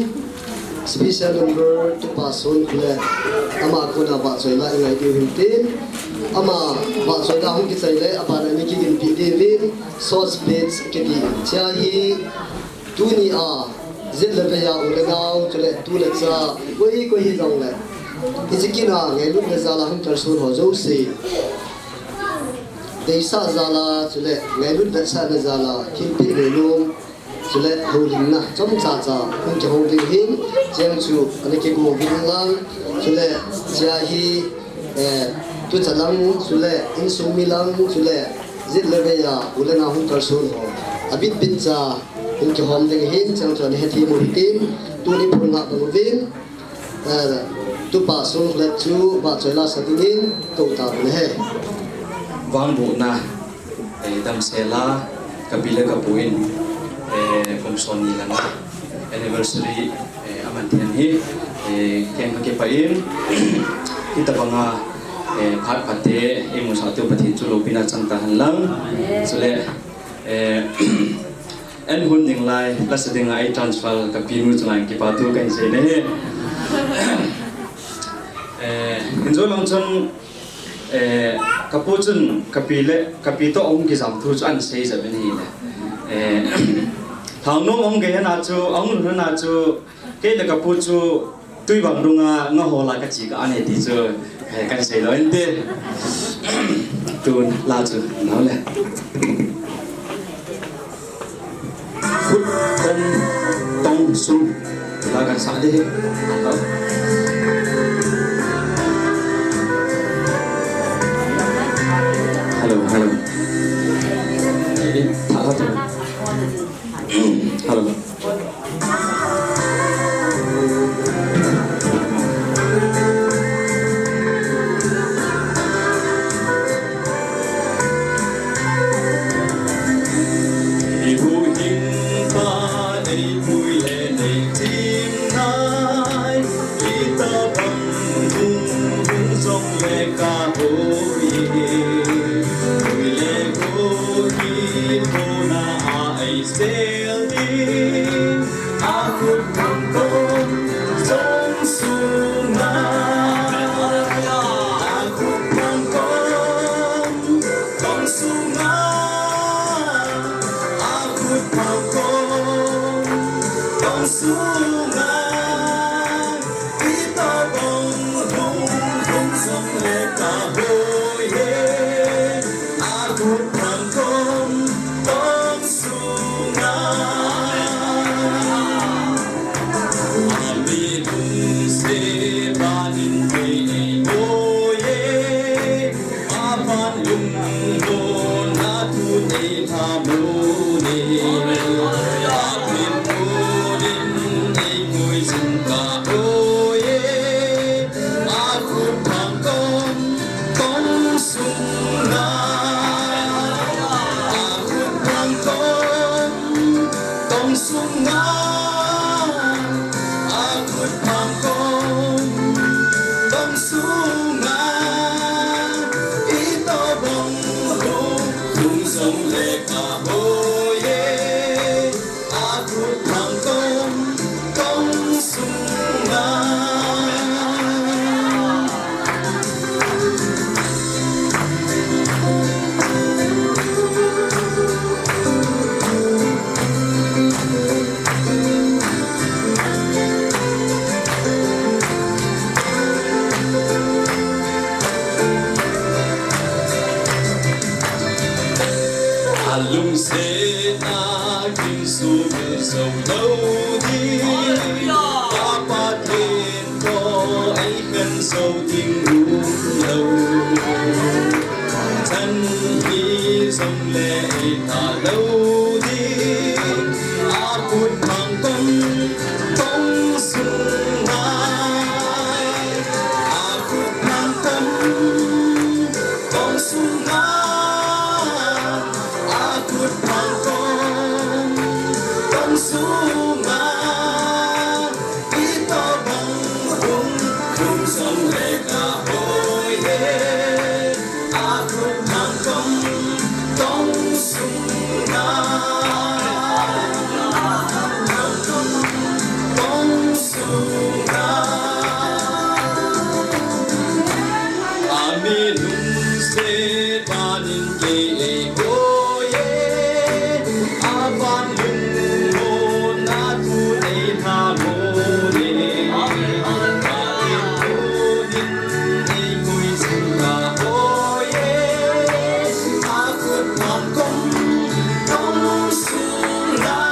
special number Tupa Sonkhulet, ama kona vahchoi la i ngai diu hintin, ama vahchoi la hung kichai le, abana i kiginpi diuvin, short speech kiti. Hiche hi, tuni a, jet le vei a u le nao, chule tu le cha, koi koi hijongle, hiche kin a ngailutna jal a hung kalson ho jouse, deisah jal a, chule ngailut vetsahna jal a, thilpeh neinom, chule houlimna chomcha cha hung kihong ding ahin, cheng chu ana kigo uvin lang, chule hiche hi, eh, tucha lang, chule insung mi lang, chule jet le vei a u le nao hung kalson ho, abit bit cha hung kihom ding ahin, cheng chu ana hethem u hitin, tuni phung ngah bang uvin, eh, Tupa Sonkhulet chu vahchoi la sa dingin kou tauvin ahi. Vangbohna, eh, damsel a, kapi le kapu in, eh, kum somni lang a anniversary, eh, aman thei hi, eh, ken kakipah in, hitobang a, eh, phat phatte eimusah diu Pathen chu loupina chang tahen lang. Chule, eh, en hun ding lai, lasa ding a ei transfer kapinu chunga kipa thu kahin sei nahi. Eh, injo lang chun, eh, kapu chun kapi le, kapi toh ahung kijam thu chu ahin sei jep in ahile. Eh, lhangnom ahung gei hena chu, ahung lhun hena chu, kei le kapu chu, Tui bang dunga nga hola kachi ka ane ti chu, eh, kahin sei lou inte. Tun la chu, nau le. Khut khom tong sung la kan sa de. Hello, hello. Eh, tha, tha, tha. Hello. Sel ding a khut thang kom tong sunga, a khut thang kom tong sunga, a khut thang kom tong sunga, Peter bong hung hung Alungsetna kin su zo lo di. Papa tin ko ai kan zo ding lo. Chan hi zong le ai ta lo di. A kut pang kong kong sung nai. A kut pang kong kong sung nai. A kut pang kong kong sung nai. I to bang kong kong sung le ka hoi he. A kut pang kong kong sung nai. A kut pang kong kong sung nai. Ami lungset panin ke e ko ye. Avan lung mo na tu nei na mo ne. Avan lung mo nin nei koi sin ka ko ye. A kut pang kong kong sung nai.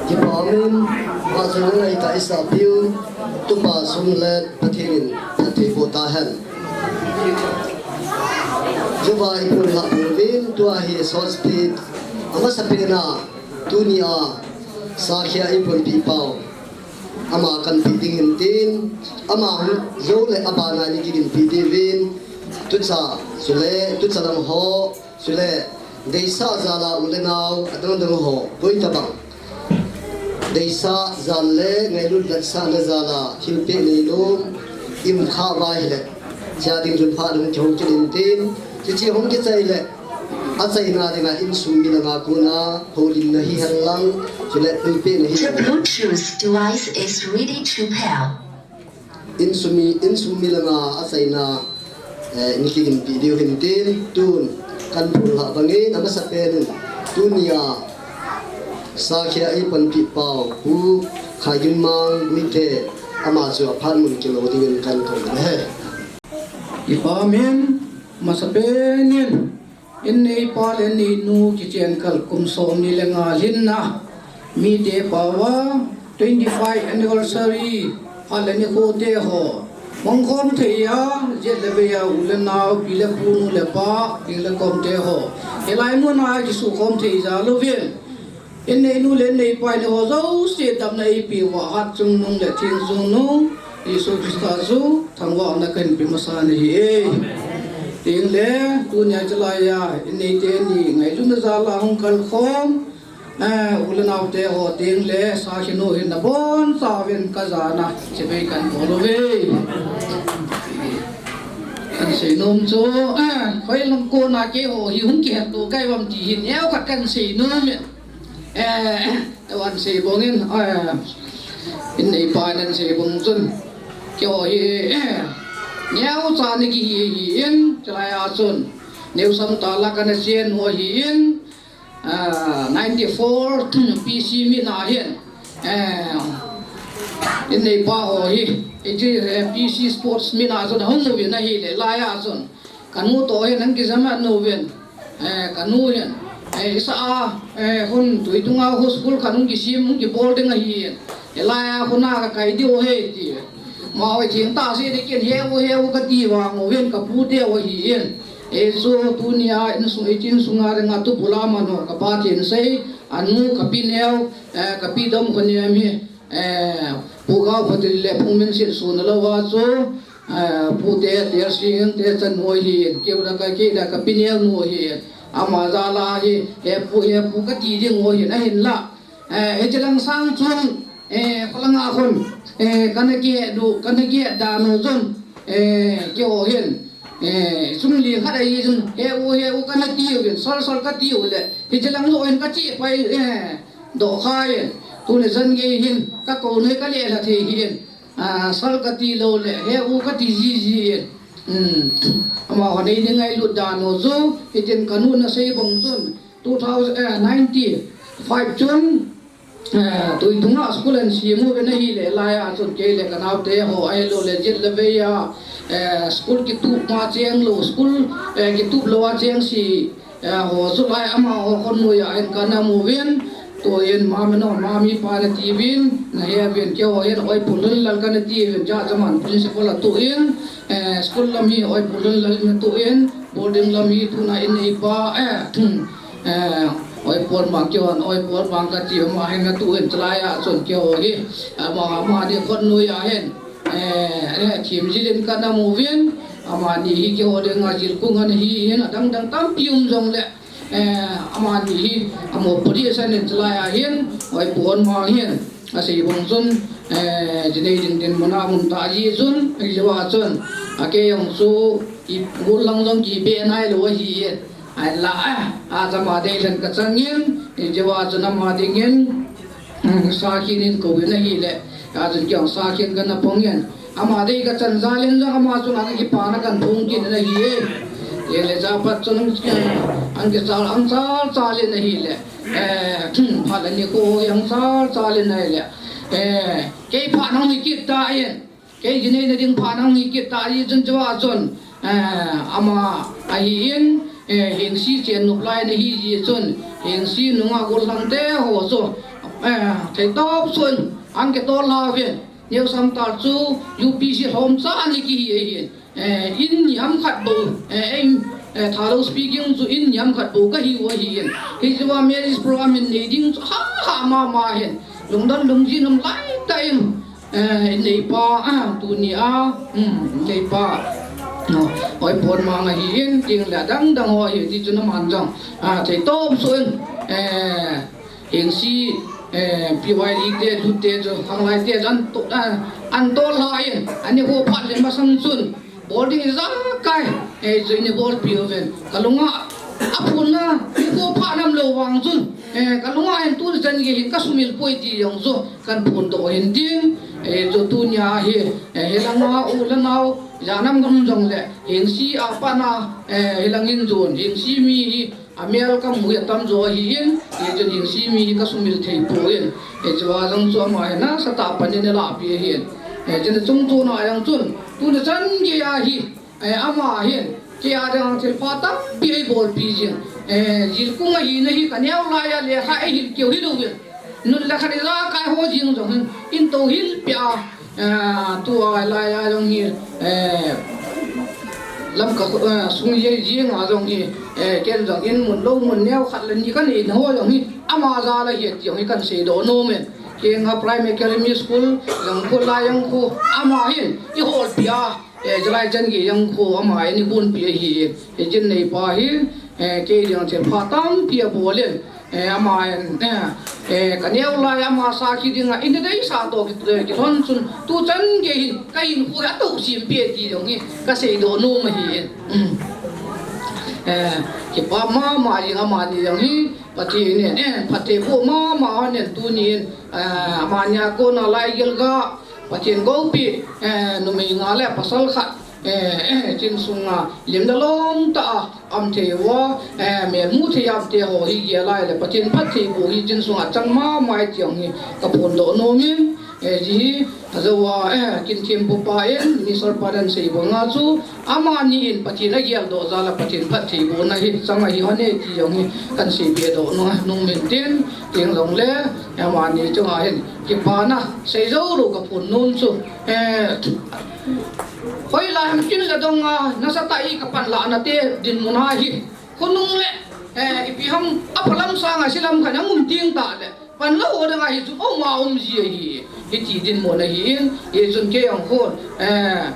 Kipa min, va jong ngai ta isa piu, tupa sum le Pathen in phatthei boh ta hen. Juva i pun la pun vin, tua hi sot speed, amasa pena, tunia, sakhia i pun pi pau. Ama kan pi ding in tin, ama hu zo le abana ni ki din pi di vin, tucha, sule, tucha lang ho, Chule, deisah jal a u le nao, adang dang ho, koi tabang. Deisah jal le, ngailut vetsahna jal a, thilpeh neilou, i um kha uva ahile. Chia ding chun pha ding kihong kit in tin, hiche hung kichai le. Achaina dinga insung mi langa kona, houlimna hi hen lang, chule thilpehna hi. The Bluetooth device is ready to pair. Insung mi, insung mi langa achaina, eh, in kiginpi diu hin tin, tun kan phun lah bangin, amasa pen in, tunia, sakhia ei panpi pau, Pu Khaigin Mang Guite, ama chu aphat mun kilou dingin kan thum ahi. Kipa min, amasa pen in, Inneipa le inneinu kichen kal kum somni le nga lhinna, mite paova twenty five anniversary, a le nikho te ho, mangkhom thei a, jet le bei a, u le nao, pi le pu, nu le pa, ding le kom te ho, hilai muna kisukhom thei jal uvin, inneinu le inneipa in eiho jouse damna eipeh uva, hatchungnung le thingchungnung, Jesu Christa chu thangvahna kahin pe masa nahi e. Tin le, tunia chalai a, in neite ni ngailutna jal a hung kalkhom, eh, u le naote ho tin le, sakhi nu hin nabonchauvin kajana chibai kahin bol uve. Kahin seinom chu, eh, hoilang kona keiho hi hung kihetto kahi uvam ti hi neokhat kahin seinom e. Eh, eiho ahin sei bang in, eh, in neipa in ahin sei bang chun, keiho hi, eh, neocha ana kihi ahin, chulai a chun, New Samtal a kana chen u ahin, ah, ninety four P C meet na hin, eh, in neipa ho hi, hiche, eh, P C sports meet na chun ahung uvin ahile, lai a chun, kanu toh hin ana kijam a nu vin, eh, kanu hin, eh, isa a, eh, hun tui tunga ho school khat hung kisem, hung kibol ding ahi, hilai a huna kakai diu ahi ti. Amaho thengtah seh ding kin heu heu kati vang uvin kapu teu ahin. Eichu tunia insung, hiche insunga dinga tubul a man ho kapa thensei, anu kapi neo, eh, kapi dom kho nem hi, eh, Pu Gaokhotil le Pu Minsit sun lou a chu, eh, Pu te, Tersing te chanu ahin, keu la ka, kei la kapi neo nu ahin. Ama jal a hi, he pu, he pu kati ding u ahin, ahinla. Eh, hiche lang sang chun, eh, kholanga khun, eh, kana kihet u, kana kihet dan u chun, eh, keiho hin, eh, chungli khat ahi chun, he u, he u kana ti uvin, sol sol kati u le, hiche lang joh hin kache pai, eh, doh kha in, tuni chan gei hin, kakou noi kale lha thei hin, ah, sol kati lou le, he u kati jiji in, um, amaho nei ding ngailut dan u chu, hitin kanu in asei bang chun, two thousand, eh, ninety-five chun, eh, tui tunga school ahin sem uvin ahile, lai a chun kei le kanaote ho, ahilou le jet le vei a, eh, school kitup ma cheng lou, school, eh, kitup lou a cheng si, eh, ho chu lai amaho khonnuia hin kana um uvin, tuin Mami no, Mami pa nati uvin, nahe uvin, keiho hin Oipu Lunlal kana ti uvin, Jajaman principal atuh in, eh, school lam hi Oipu Lunlal in atuh in, boarding lam hi tuna in neipa, eh, eh, Oipu Ormang keiho, Oipu Ormang kati u, ama hin atuh in, chulai a chun keiho hi, ama, amani khonnuia hin, eh, eh, themjil in kana um uvin, amani hi keiho dinga jilkung ana hi in, adang dang tampi um jongle, eh, amani hi, amopo ding asan in chulai a hin, Oipu Ormang hin, asei bang chun, eh, jinei ding dinmun a um tah jeh chun, hiche a chun, akei jong chu, i, gollhang jong kibe nailou ahi in, ahinla, eh, aja ama deilhen kachang in, hiche a chun ama dingin, um, sakhi in kou in ahile, a chun keiho sakhi in kana pang in, ama dei kachan jal in jong ama chunga kakipana kahin phong kit in ahi e. Hile japat chun, eh, ahin kichal, ahin chal chal in ahile, eh, phat le nikho ahin chal chal in ahile, eh, kei phat ahung hi kit tan, kei jinei na ding phat ahung hi kit tan, hichun chua chun, eh, ama ahin, eh, Hengsi chen nop lai ana hi jeh chun, Hengsi nunga gollhang te ho chu, eh, theitop suh in ahin kitol lha uvin, New Samtal chu U P C lhomcha ana kihi ahin, eh, in niam khat bou, eh, ei, eh, Thadou speaking chu in niam khat bou kahiu ahin, hichea marriage program in nei ding chu hahsa mama hin, lungdon lungjin um laitah in, eh, in neipa, ah, tunia, um, in neipa, no, Oipu Ormang ahin, tin le adang dang ho ahi, tichun aman jong, ah, theitop suh in, eh, Hengsi, eh, P Y D te, Lut te chu, khanglai te chu ahin to, ah, ahin tol lha in, ahin nikho phat le masang chun, bol ding ijakai, eh, chu in bolpi uvin. Kalunga, aphunna, nikho phat nam lou vang chun, eh, kalunga hin tuni chan gei hin kasumil poi ti jong chu, kahin phondoh hin tin, eh, chu tunia hi, eh, hilanga u le nao, ijat ham um jongle, Hengsi a pat na, eh, hilang in jon, Hengsi mi hi, amel kamu hi atamjo ahin, hichun Hengsi mi hi kasumil thei poi. Hichea jong chu ama hi nasatah a pan in eilahpi ahin. Hichun chungchon a jong chun, tuni chan gei a hi, eh, ama hin, kei a dinga thilpha tampi eibolpi jing. Eh, jilkung ahina hi kaneo lai a lekha eihil keu hilou vin. Nun le khat ijakai ho jeng jong hin, in tou hil peh a, eh, tua lai a jong hi, eh, Lamka, eh, sung jeng, jeng a jong hi, eh, ken jong in mun lou mun neo khat le ni kanei na ho jong hi, ama jal ahi ti jong hi kahin seidoh nom in. Kengha Primary Academy School, Jangkhol lai Jangkhol, ama hin, i holpi a, eh, Jalai Changei Jangkhol, ama hin i hunpi ahi, eh, jin neipa hin, eh, kei jeng thil pha tampi abol in, eh, ama hin, eh, eh, ka neo lai ama sakhi dinga, in deisah toh ki, eh, kilhon chun, tu chan gei hin, ka hinkho hi atou sim pi ti jong hi, ka seidoh nom ahi. Mm. Eh, kipa mama jing amani jong hi, Pathen in, eh, phatthei boh mama hon in tuni in, eh, amani a kona lai gel ga, Pathen goupi, eh, numei nga le pasal khat, eh, eh, chin sunga lim dalom tah a, um thei uva, eh, melmu thei um te ho hi gel lai le Pathen phatthei boh hi chin sunga chang mama e ti jong hi ka phondoh nom in, eh, ji hi, ajou a, eh, kin thempu pa in, Mister Padan sei banga chu, Amani in Pathen ageldoh jal a Pathen phattheibohna hi chang ahi hon e ti jong hi kan seibe doh nom in tin, tin jong le, amani chunga hin kipana seijou lou ka phon nom chu, eh, hoilai ham kin le dong a, nasatah a i ka panlahna te dinmun a hi, khonung le, eh, ipi ham aphalam sanga silam khat a um ting tah le, Panla ho dang ahi chu, oma um ji ahi, hiti dinmun ahi in, hichun kei jong khun, eh,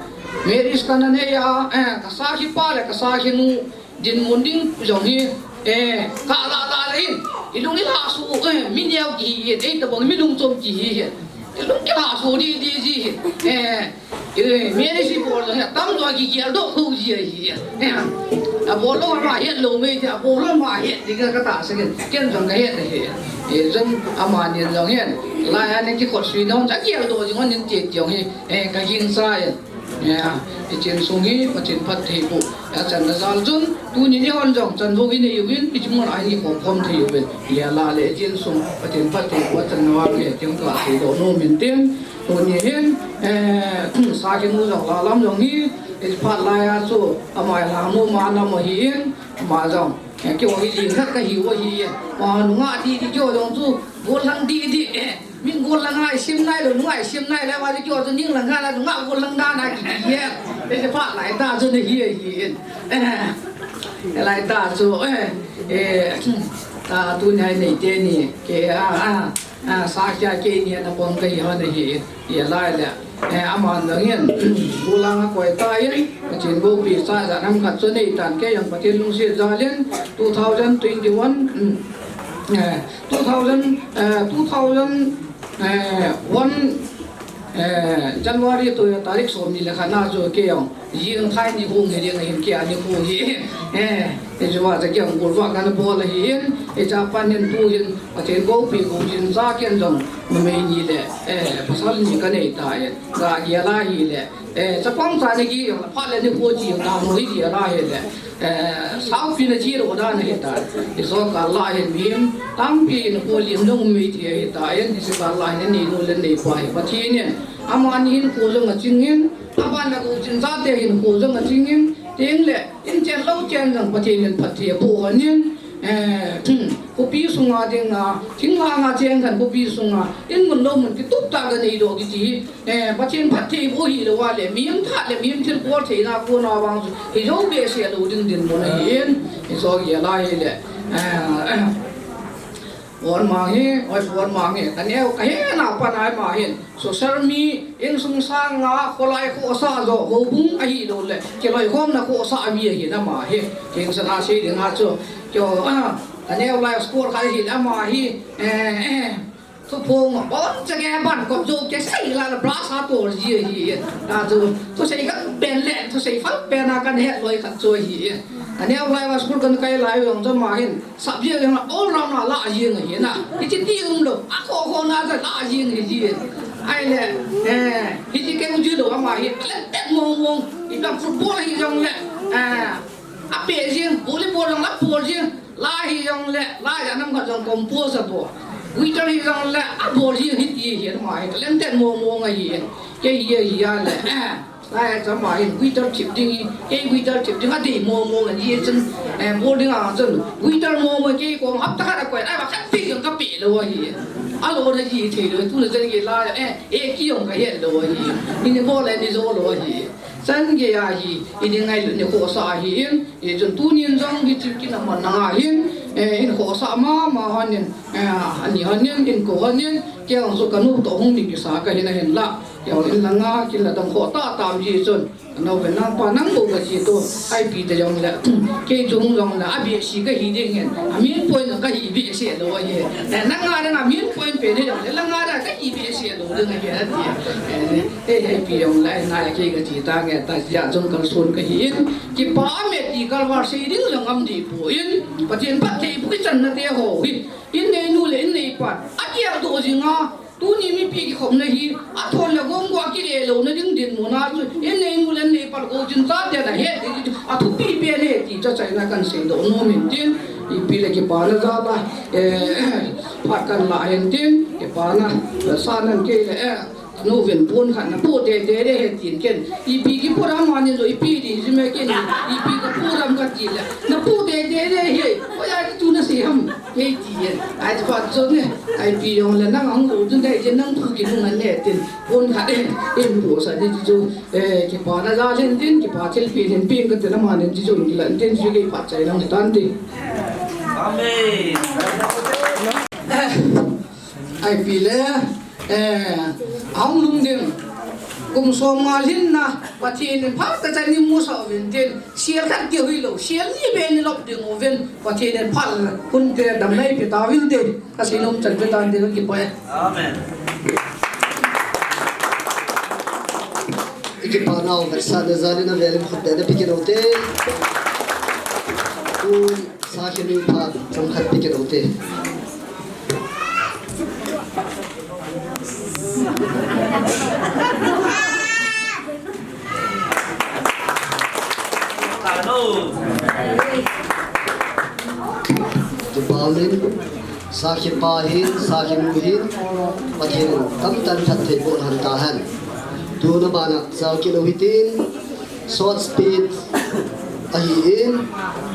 marriage kana nei a, eh, ka sakhi pa le ka sakhi nu dinmun ding jong hi, eh, ka la la le in, i lung i lhahsuh, eh, mi neo kihi in, ei tabang mi lungchom kihi in, i lung i lhahsuh di di ji in, eh, Eh, marriage bol jong hi atam jo a kigeldoh kho ji ahi. Eh, abol lou ama het lou mei ti, abol lou ama het ding ka tahsan in. Ken jong ka het ahi. Eh, jong amani jong hin. Lai a ni kikhosui na hon cha geldoh jing hon in ti ti jong hi. Eh, ka gingsa in. Eh, i chin sung hi Pathen phattheiboh. Achanna jal chun, tuni ni hon jong, chanvo hi nei uvin, i chimon a hi khom khom thei uvin. Ia la le i chin sung, Pathen phattheiboh achanna vang le, ti jong ka seidoh nom in tin. Tuni hin, eh, sakhi nu jong la lam jong hi, i phat lai a chu, ama la mu ma na mo hi in, ama jong, eh, kio hi jing khat ka hiu ahi in. Ma nunga di di kio jong chu, gollhang di di, eh, min gollhang a i sim nai lou, nunga i sim nai le, ma di kio chu ning lang a la, nunga gollhang dan a ki ki e. I phat lai ta chu na hi ahi in. Eh, lai ta chu, eh, eh, ta tuni a nei teni, ke a, a, a, sakhi a keini a na pon ka hi hon ahi in. Ia lai le, eh, aman jong hin, gollhang a koi ta in, Pathen goupi cha ja nam khat chu nei tan kei jong Pathen lungset jal in, two thousand twenty-one, mm, eh, two thousand, eh, two thousand, eh, one, eh, January tu tarik som ni le khat na chu kei jong, Jing thai ni hung hi ding ahin kia ni hung hi. Eh, eh, chua cha kiang gol va kan bol ahi in, eh, cha pan hin tu hin, Pathen goupi gou jin cha ken jong, numei ni le, eh, pasal ni ka nei ta e, ga gel ahi le, eh, chapang cha ni ki jong, phat le ni hu chi jong, ta mo hi gel ahi le, eh, sau pi na chi ro da na hi ta, i so ka la hin mi, tam pi ni hu lim dong mi ti hi ta, in, i so ka la hin ni nu le nei pa hi, Pathen in, amani hin ko jong a ching in, Aban la ko chin jate hin ko jong a ching in, ting le, in chen lou chen jong Pathen in phatthei apu hon in, eh, khopi sunga ding a, thinglhang a chen khan khopi sunga, in mun lou mun kitup tah ka nei doh kiti hi, eh, Pathen phattheiboh hi lou a le, mihem that le, mihem thilbol theina kona vang chu, hi jou behseh lou ding dinmun ahi in, hi jo hi a lai hi le, eh, Pon mang hi, oi pon mang hi, ka neo, ka hena pan ai ma hin, social mi, insung sanga, kholai khosa jo, houbung ahi lou le, kiloikhomna khosa ahi ahi na ma hi, king sana sei ding a chu, kio, ah, ka neo lai school ka hi na ma hi, eh, eh, thuphong, bon cha ke ban kop jo ke sei la la bra sa to ji ahi, a chu, thusei kan pen le, thusei phal pen a kan het loi khat chu ahi, ka neo lai school kan kai lai jong jo ma hin, Subject jong all round a la jing ahi na. Hiche ti um lou. A kho kho na cha la jing ahi ji. Ahile, eh, hiche keu ji lou ama hi. Talented mong mong. Ipi football hi jong le. Eh, ape jing, volleyball jong la bol jing. La hi jong le, la ja nam khat jong compose abol. Guitar hi jong le, abol jing hiti hi ama hi. Talented mong mong ahi. Kei hi hi a le. Eh. Lai cha ma hin guitar thip ding, kei guitar thip ding adei mong mong ahi chun, eh, bol ding a chun, guitar mong mong kei kong hapta khat a koi, ai ba khat pe jong ka pe lou ahi. Alo na ji thei lou, tu na chen kei la, eh, eh, ki jong ka het lou ahi. Ni ni bol le ni jo lou ahi. Chan gei ahi, i ni ngai lou ni khosa ahi in, i chun tunin jong hi chim kin a man na nga hin, Eh, in khohsah mama hon in, eh, ani hon in, in ko hon in, kei jong chu kanu toh hung ding kisa kahin ahinla, kei jong in langa, kin la dong khoh tah tam ji chun, kanu pen nang pa nang bou kachi tu, ipi te jong le, kei chu hung jong le, abehseh kahi ding in, amin point kahi behseh lou ahi. Eh, langa dang amin point pen hi jong le, langa dang kahi behseh lou ding ahi, ati. Eh, Hei, hei, pi jong lai, nai kei kachi tange, ta jia jong kalson kahi in, kipa me ti kalvar sei ding jong ngam deh poi, Pathen phatthei bu kichan na te ho hi, in neinu le in neipa, akiel doh jing a, tuni mipi kikhopna hi, athon le gom go akile louna ding dinmun a chu, in neinu le in neipa go jin chate na he, athupi pen ahi ti chu achaina kan seidoh nom in tin, ipi le kipana jal a, eh, phat kan la hen tin, kipana, sa nan kei le, eh, Kanu ven pon khat na pu teitei de he tin ken. Ipi kipu ram mani jong ipi di jime ken. Ipi kapu ram kati le. Na pu teitei de he. Oya tu na sei ham. He ti yen. Ai pa jong ne. Ipi jong le nang ang lo jun dai je nang pu kinung an ne tin. Pon khat e. In pu sa di chu. Eh, kipana jal in tin, kipa thilpeh in peng kati na mani chu jong kilan tin, chu kei pachat nang tan tin. Amen. Ipi le, eh, ahung lhung ding. Kum som nga lhinna, Pathen in phatechan in musah uvin tin, sel khat kihoi lou, sel ni beh in lop ding uvin, Pathen in phat hun te damna eipe tauvin tin, kasei nom chan pe tan tin, kakipah e. Amen. I kipana u vetsahna jal in avel in khut beh na pe kit u te. Kum Sa khen u phat chomkhat pe kit u te. Kipa umin, sakhi pa hin, sakhi nu hin, Pathen in tamtah in phatthei boh lhon tahen. Tuna bana jao kit u hitin, short speech ahin,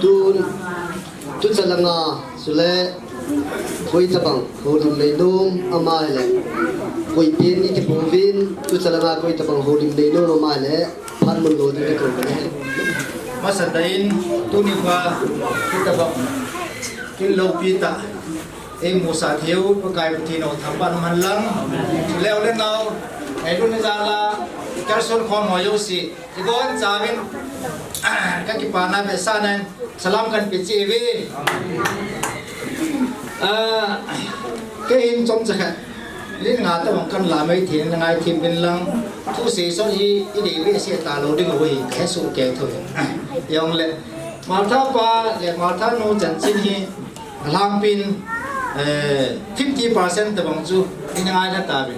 tun tucha langa chule koi tabang houlim nei nom ama hile, koi pen iti pouvin, tucha langa koi tabang houlim nei nom ama hile, phat mun lo ding kakou kane. Masatah in tuni pa koi tabang kin loupi tah eimusah theiyu Pakai Pathen in thangvah in umhen lang. Leu le nao, eilutna jal a, kalson khom ho jouse, ibonchauvin kakipana vetsahnan salam kahin pe cheh uve. Ah, kei hin chomcha khat, lit nga tabang kan la mai thei in ngaithem uvin lang, thusei sot hi idei behseh talou ding u hi kahe soh kei thou. Jongle, Martha pa le Martha nu chanchin hi alhangpin, eh, fifty percent tabang chu ingaina tauve.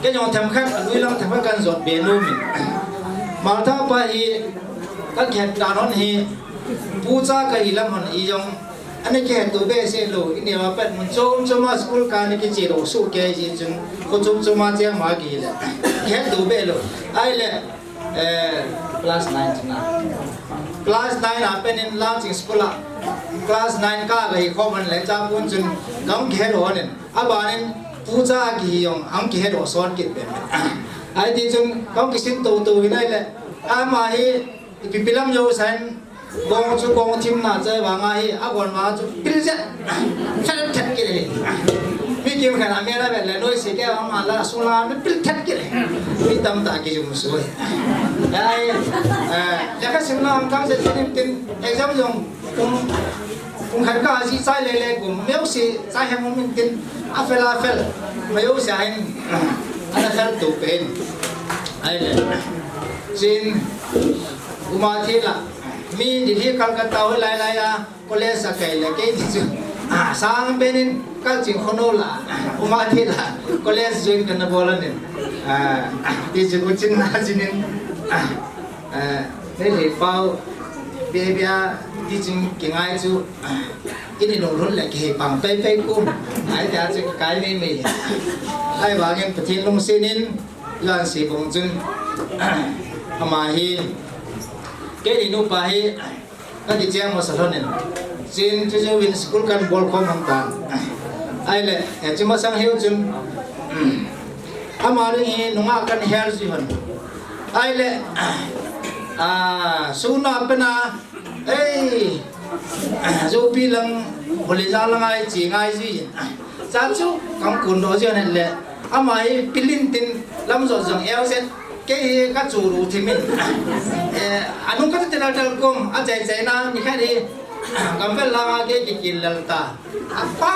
Kei jong themkhat, alui lang themkhat kahin jot be nom in. Martha pa hi kakihet dan hon hi, pucha kahi lang hon hi jong ana kihetto behseh lou, ineo a pat mun chom chom a school kana kiche lou soh kei jeh chun, kho chom chom a cheng ma kile kihetto be lou. Ahile, Eh, class nine chu na. Class nine a pen in Langching school a. Class nine ka gahi khom hon le chapon chun kahung kihet hon in. Abanin pucha kihi jong ahung kihet ho sot kit pen. Ahiti chun kahung kisin tou tou hin ahile. Ama hi ipi pi lam jouse in Gong chu gong thim na chai vang ahi, agon vang chu pil jet. Thet thet kit ahi. Mi kimkhat a mel a vet le noise kei vang a la sung la pil thet kit ahi. Mi tamtah kijumso ahi. Ai, eh, lekha simna ham thang se tin tin exam jong kum, kum khat ka ji chai le le kum, meu si chai hem um in tin a fel a fel. Meu si a hin, ana fel tu pen. Ai le. Chin, uma thi la. Mi Delhi Calcutta hoi lai lai a college a kai le kei ni chu. Ah, sang pen in kal ching khono la. Uma thi la. College join kana bol anin. Ah, ti chu ku chin na chin in. Ah, eh, nei le pau. Baby a ti chin kingai chu. Ah, ini nung run le ki pang pai pai ku. Ai ta chu kai mei mei. Ai vangin Pathen lungset in. Jan si bong chun. Ama hi. Kei ni nupa hi. Ka kicheng masa lhon in. Chin chu chu in school kan bol khom hang tan. Ai le, eh, chu masang hiu chun. Ama ring hi nunga kan her ji hon. Ai le, ah, suna pena, ei, Zopi lang, Holeja lang a iche ngai ji. Cha chu kam kun do ji ne le. Ama hi pilin tin lam jo jong el set. Kei hi ka chu ru thimin. Eh, anung ka te na tal kom, a chai chai na, ni kha ni. Kam vel lang a kei ki kil lal ta. Apa?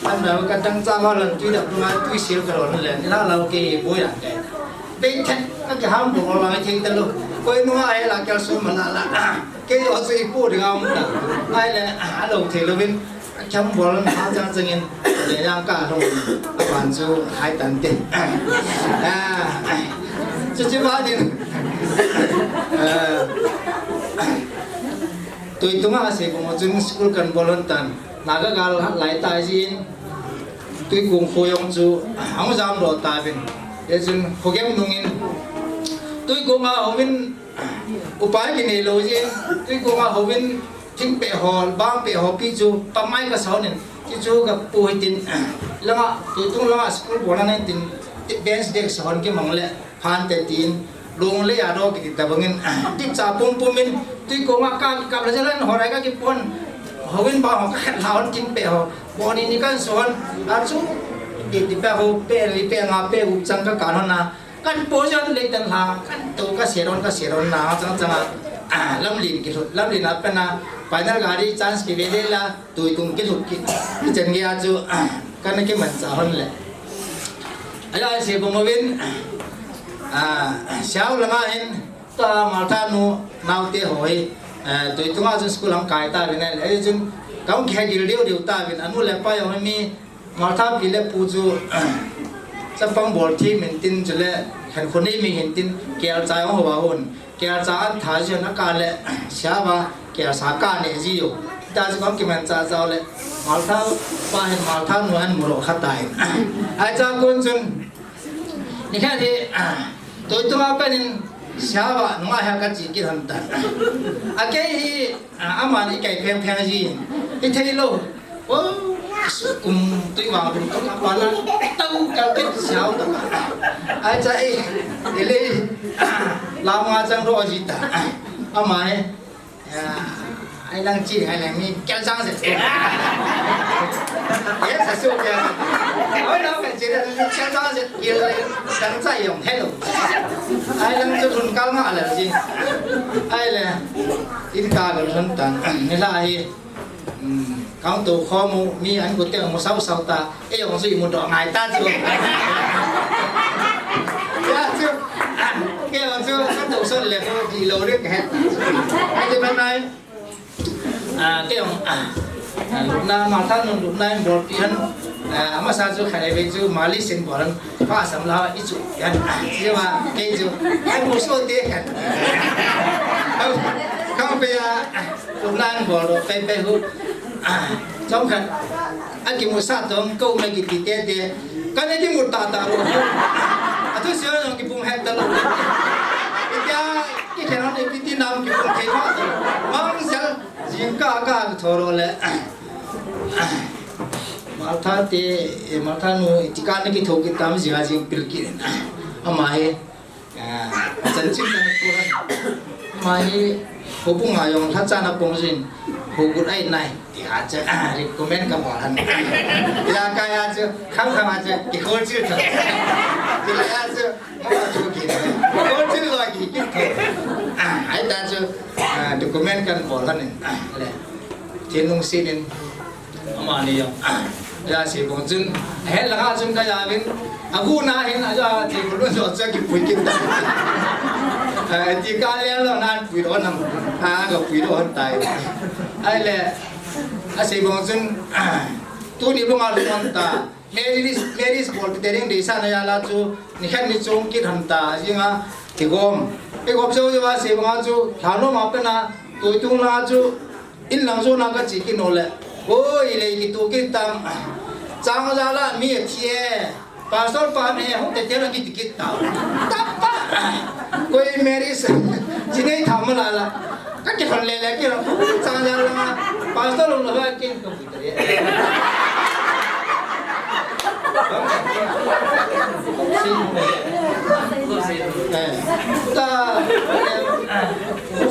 Am da ka tang cha ma lan tui da ma tui sil ka lon le. Ni la la kei boi la kei. Bei then ka ki ham bo la thei ta lo. Koi nu a la kal su ma la la. Kei o su i pu ding a um ta. Ai le, a lo thei lo vin. Cham bol na chang chang in. Le yang ka lo. A ban su hai tan te. Ah. Chu chu ba din. Ah. Tui tunga se ko mo chung school kan bol hon tan. Naga gal lai ta jin. Tuikung khoyong chu, ang jam lo ta vin. Ye chun, khogem nungin. Tuikung a hovin, upai ki nei lo jin. Tuikung a hovin, thing pe ho, bang pe ho pi chu, pamai ka sa hon in. Ti chu ka pu hitin, langa, tuitung langa school bol na tin, bench desk sa hon ki mang le. Phan te tin, lung le ya do ki ti ta bangin, ti cha pum pum in, tui ko nga ka, ka la jalan ho rai ka ki pon, ho win ba ho ka khat la hon tin pe ho, bo ni ni kan son, a chu, ti ti pe ho, pe li pe nga pe u chang ka kan hon na, kan po jan le tan la, kan to ka se ron, ka se ron na, chang chang a, ah, lam lin ki lut, lam lin a pe na, final gari chance ki ve le la, tui tung ki lut ki, ti chen ge a chu, ah, kan ki man cha hon le. Aya se bong ovin, ah, siau langa hin, ta Maltha nu, naute ho hi, eh, tui tunga chun school ang kai ta vin, eh, chun, kaung khe gil diu diu ta vin, anu le pa yong mi, Maltha pi le pu chu, chapang bol thi min tin chu le, khen khuni mi hin tin, kel chai ho wa hun, Kel cha an tha jin a ka le, sia va, kel sa ka ne ji yo. Ta chu kong ki man cha cha le, Maltha pa hin Maltha nu han mu ro kha ta in. Ai cha kun chun, ni kha ni, tui tunga pen in, sia va, nu a ha ka chi ki han ta. A ke hi, a, a man i kai pheng pheng ji. I thei lo. Oh, kum tui vang kum ka pa na tau ka ke siau ta. Ai cha e, e le, la ma chang ro ji ta. Ama e, ai lang chi, ai lang mi, kel chang se. Yes, a su ke. Oi, no, ke chi, kel chang se, kel chang sa yong, hello. Ai lang chu lun kal ma la ji. Ai le, in ka lun tan. Ni la hi. Kang to kho mu, mi an ko te mu sau sau ta, e yong sui mu do ngai ta chu. Ya chu, ke yong chu, ka to son le ko di lo le ke. Ai chu ban nai. A, ke yong, a, na ma tha nun du nai bol pi han. A, ma sa chu khai ve chu mali sin bol han. Pa sam la i chu yan. Ye ma ke chu. Ai mu so te kan. Kang pe ya. Tum nan bol ro pe pe hu. Chong khat. A ki mu sa tong ko me ki ti te te. Ka ne ki mu ta ta ro. A tu sio no ki pum het ta lo. Ki ta ki khen no ki ti nam ki pum ke ma. Mang sel jing ka ka tho ro le. Maltha te, Maltha nu ti ka ne ki tho ki tam jing a jing pil ki. Ama he. Ah, chan chim na ko han. Ma hi, ho bu nga yong tha cha na pong jin. Ho gut ai nai. Ti ha cha, ah, recommend ka bol han. Ya ka ya cha, kham kham a cha, ki khol chi tha. Ti la ya cha, ma chu ki. Khol chi lo ki ki tha. Ah, ai ta cha, ah, recommend kan bol han. Ah, le. Thinlung sinin. Ama ni jong. Ya se bong chun. He langa chun ka ya vin. A gu na hin a ya ti bul jo cha ki pui ki ta. Eh, ti ka le lo nan pui do nam. A ka pui do han tai. Ai le. A se bong chun. Tu ni bong a lo ta. Marriage, marriage bol te ring de sa na ya la chu. Ni khan ni chung ki tham ta. Jinga. Ti gom. Ti gom jo jo a se bong a chu. Thano ma pe na. Tu tung la chu. In lang zo na ka chi ki no le. Oi, le ki tu ki tang. Chang za la mi a thi e. Pastor pa ne hung te te la ki ti ki ta. Ta pa. Koi Mary se. Chi nei tha ma la la. Ka ki hon le le ki la. Chang za la. Pastor lo la ki ko ki te. Eh. Ta. Eh.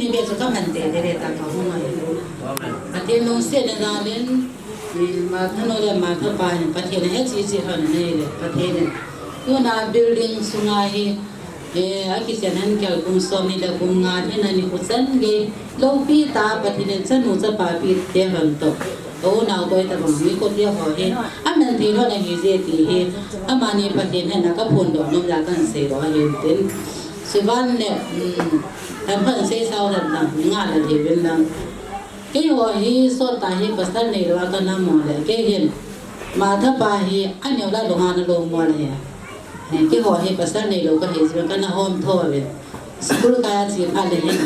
ni be chu ka man te te le ta ka hung ai. Pathen lungsetna jal in, eh, Martha nu le Martha pa hin Pathen a he chi chi lhon nei le, Pathen in tuna building sunga hi, eh, a kichen hen kel kum som ni le kum nga hin a ni khu chan gei loupi ta Pathen in chanu chapa pe te lhon toh. Ka unau koi tabang mi kot dia ho hi, a man thei lhon ahi je ti hi, amani Pathen henga ka phondoh nom jal a kan seidoh ahi tin. Suban le, um, tam phan sei sao dan dan, nga la thei uvin lang. Keiho hi sot tah hi pasal neilou a kana mo le, kei hin Martha pa hi aneo la lou nga na lou mo le. Eh, keiho hi pasal neilou ka hi jeh in kana hom tho ve. School ka che phat le hin,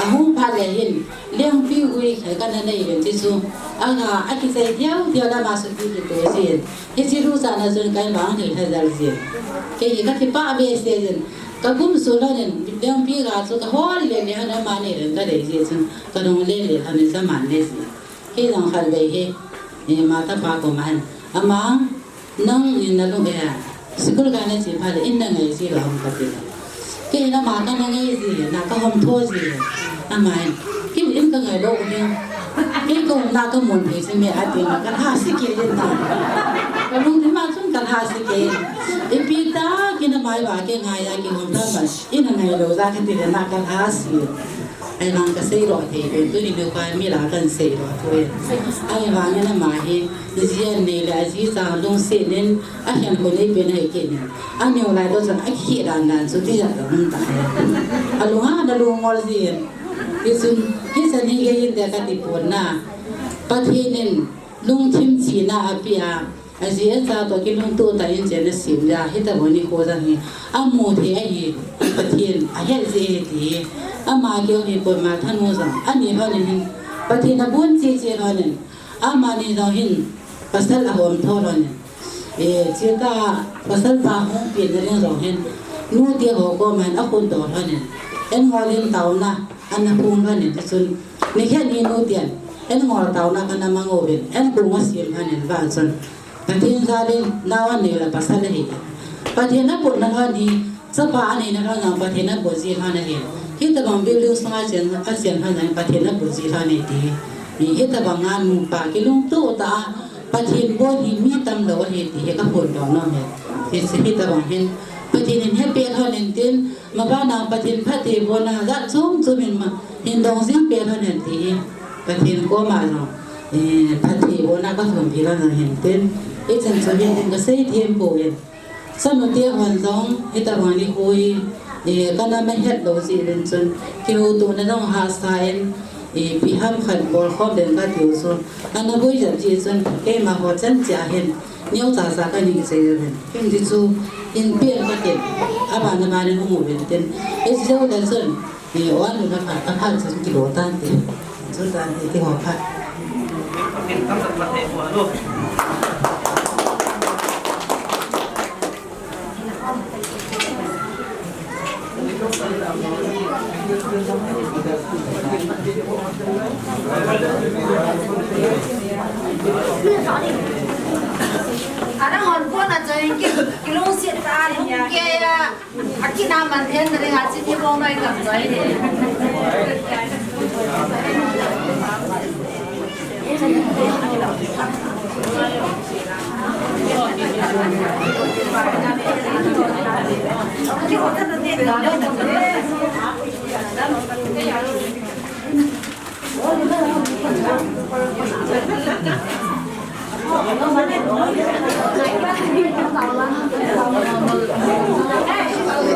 ahung phat le hin, lengpi hui khai kana nei ve ti chu. Anga, akichai diu diu la ma suti kito jin. Hiche lu chana chun ka in vang thei lha jal jin. Kei hi ka kipah behseh jin. Ka gum sulhon in, lengpi ga chu ka hol lele hon, amani len ka dei ji chun, ka dong lele hon in, jaman le ji. Kei jong khatvei hi, eh, Martha pa koma hin, "Ama, nang in na lung e, school kana che phat le in na ngai ji lou ham?" kati. Kei hin ama kana ngai ji, na ka hom tho ji. Ama hin, "Kei in ka ngai lou hi. Kei ko na ka mun phe se me," ati na ka lhase kei in na. Ka lungthim a chun ka lhase kei. Ipi ta, kei na mai va kei ngai a kei hom tha ma. In na ngai lou ja kati le na ka lhase. Ahivang ka seidoh thei poi, tuni nikho a mi lah a kan seidoh thei. Ahivangin ama hi, ji anei le aji chang lungset in, ahinkho nei pen ahi kit in. Aneo lai toh chun akikhel dan dan chu tijat a um tai. Alung a na lungmol ji in. Tichun, hichan hi gei inte kati pon na. Pathen in lungthim chihna apeh a, aji acha toh kilungtoh tah in chen asem jeh a, hitabang nikho jong hi amu thei ahi, Pathen ahet jeh ahi ti hi. Ama keu hi pon, Martha nu jong, ani lhon in hin, Pathen abon cheh cheh lhon in, amani jong hin pasal ahom tho lhon in, eh, chutah pasal pa hung pen na ding jong hin, nute ho koma hin akhut doh lhon in, en ngol in taona ana phong lhon in, tichun nikhat hi nuten en ngol taona kana mang uvin, en kong asem lhon in, va chun Pathen jal in nao anei le pasal ahi. Pathen apotna lhon hi, chapa aneina lhon jong Pathen apot ji lhon ahi. Hitabang building sunga chen, achen lhon jong Pathen apot ji lhon ahi ti hi. Hitabang a nupa kilungtoh tah a Pathen bon hi mi tamlou ahi ti hi ka phondoh nom e. Hiche hitabang hin Pathen in hepeh lhon in tin, maban a Pathen phattheibohna jat chom chom in ma, hin dong jing peh lhon in ti hi Pathen koma jong, eh, phattheibohna ka thumpi lhon jong hin tin, hichan chu hin tin ka seithem poi. Chanu te hon jong, hitabang nikho hi, eh, kana mahet lou jeh uvin chun, kihoutona jong hahsa in, eh, ipi ham khat bol khom leng katiu chu, ana boi jep jeh chun, keima ho chan cheh a hin, neocha cha kana kichai uvin. Hiti chu, in pen katin, aban aban in hung uvin tin, eh, hiche jou le chun, eh, o anu na pha, ka pha chun kilo tante. Chu tante ti ho pha. Ana hon pon a chai ki, kilungset tah a, hung kei a. Akina man then ring a chi ni bong noi kam noi ni.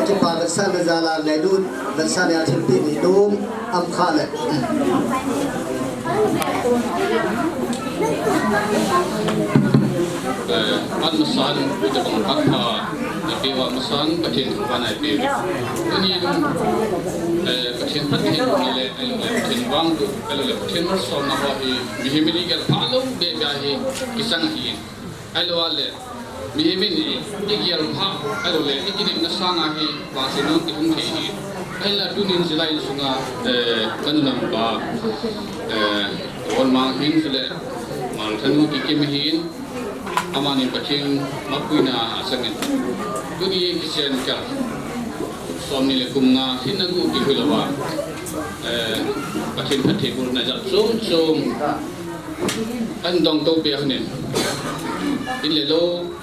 Kipa vetsahna jal a ngailut, vetsahna a thilpeh ni nom, am kha le. Eh, amasan, ita bang khat kha, na pe uva amasan, Pathen thangvahna i pe uve. Tuni, eh, Pathen phattheibohna le, eh, Pathen vangboh, eh, le Pathen malsomna ho hi, mihem in igel phah lou behseh ahi, kisang ahi. Ahilou le, mihem in i, igel phah, ahilou le, ikinepna sanga hi, vangsetna hung kihung thei ahi. Ahinla tunin hilai insunga, eh, ka nu lampa, eh, Olmang hin chule, Malthanu Kikim hin, amani Pathen mapuina asangin. Tuni kichen kal somni le kum nga hin nagu kihui louva. Eh, Pathen phattheibohna jat chom chom. Ahin dong to peh a hin. In le lou,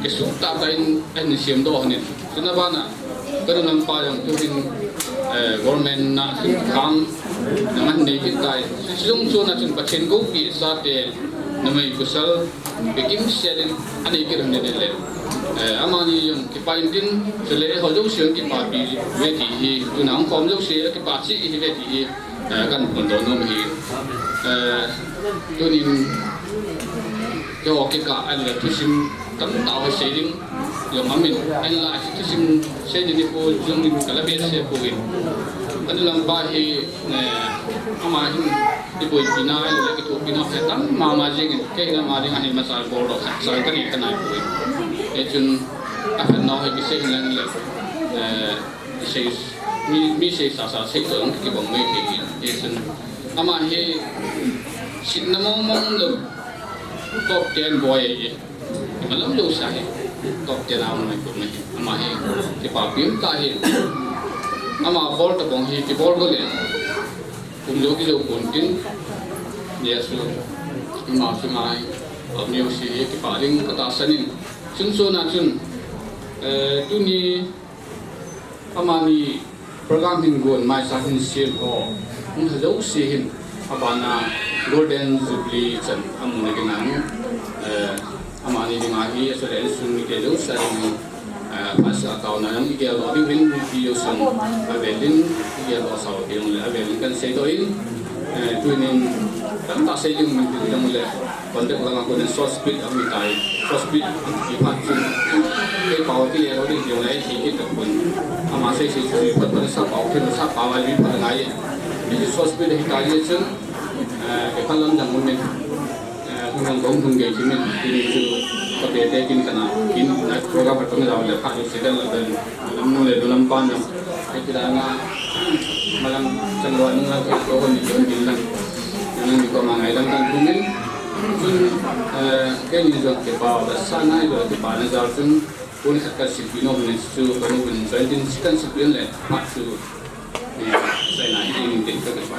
kisuh tah tah in ahin semdoh a hin. Chuna bana, ka nu lampa jong tuhin, eh, government na thil khang, na ngan nei kit tai. Chujong chuna chun Pathen gopina sate, numei pasal, Kikim sel in anei kit lhon in le. Eh, amani jong kipah in tin, chule ho jouse jong kipapi uve ti hi, tuna hung khom jouse kipah cheh ihiuve ti hi, eh, kahin phondoh nom ahi. Eh, tunin, keiho kikah a le thusim tamtah ho sei ding jong aum in, ahinla thusim sei ding nikho jong in ka la behseh poi. Ka nu lampa hi, eh, ama hin iboipina, ahile kithopina hi tam mama jeng in, kei in ama dinga hin masa bol doh khat cha ka nei ka nai poi. Hichun aphat nau hi kisei hin lang le, eh, Sei, mi, mi seisa sa sei toh jong kibang mai thei hi. Hichun ama hi sitna mong mong lou top ten boy ahi. Malam lou sa hi. Top ten a um mai pon ahi. Ama hi kipapi um tah ahi. Ama bol tabang hi kibol bol le. Kum jou kijou pon tin. Jesu. Ama sunga hi. Amneo si hi kipah ding katahsan in. Chun chuna chun. Eh, tuni amani program hin gon maisa hin sem ho, hung lha jouse hin, abana Golden Jubilee chan amu na dinga, eh, amani dinga hi, asole insung mite jouse a ding, eh, phat sa taona jong igel doh diu hin, mipi jouse jong avelin, igel doh sao ding le avelin kan seidoh in, eh, tunin tamtah sei ding min tin jong le, Contact langa konin short speech aum tai. Short speech i phat chun. Kei pao kile lou ding jong le, i kit tapon. Ama sei sei chu i phat phat sa pao kei sa pao ai i phat ngai. Hiche short speech hi tai chun. Eh, kei phat lam jang mun min. Eh, hung jang dong hung gei chi min. Tuni chu ka pe te kin kana. Kin na program ka tong jao le phat chu se dan la dan. Lam nu le nu lam pan jong. Kei ti dang a, malam chang lou nung lang kei to kon ni chun din lang. Nang ni ko ma ngai lang kan tung in. Chun, eh, kei ni jong kipa, ba sa nai jong kipa na jal chun, kun khat ka silpi nom ni chu, ka nu kun join din si kan silpi le, ma chu, eh, sai na hi din din ka kipa.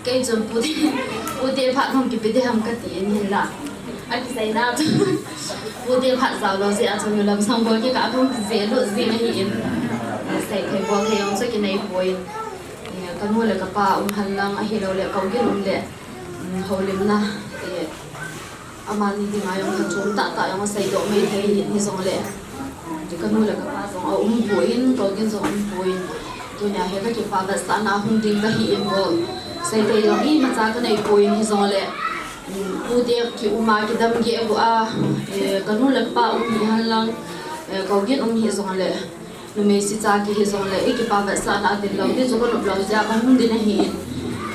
Kei chun pute, pute phat hung kipe te ham kati in hinla. Akiseina chu. Pute phat jao lou jeh a chu nu lam sang bol kikah a hung kije lut jing ahi in. Seithei bolthei jong chu kinei poi. Eh, ka nu le ka pa um hen lang ahilou le, ka u Gin um le, um, houlimna, eh, amani dinga jong lha chom tah tah jong aseidoh mai thei in hijongle. Ka nu le ka pa jong aum poi, ka u Gin jong aum poi. Tunia hi ka kipa vetsahna hung ding kahi in bou. Seithei jong imacha kanei poi hijongle. Um, pute kium a kidam geh gu a, eh, ka nu le ka pa um hi hen lang, eh, ka u Gin um hijongle. Numei sicha kihi jongle, i kipa vetsahna a ding lou, ti chu ka nop lou jeh a ka hung ding ahi in.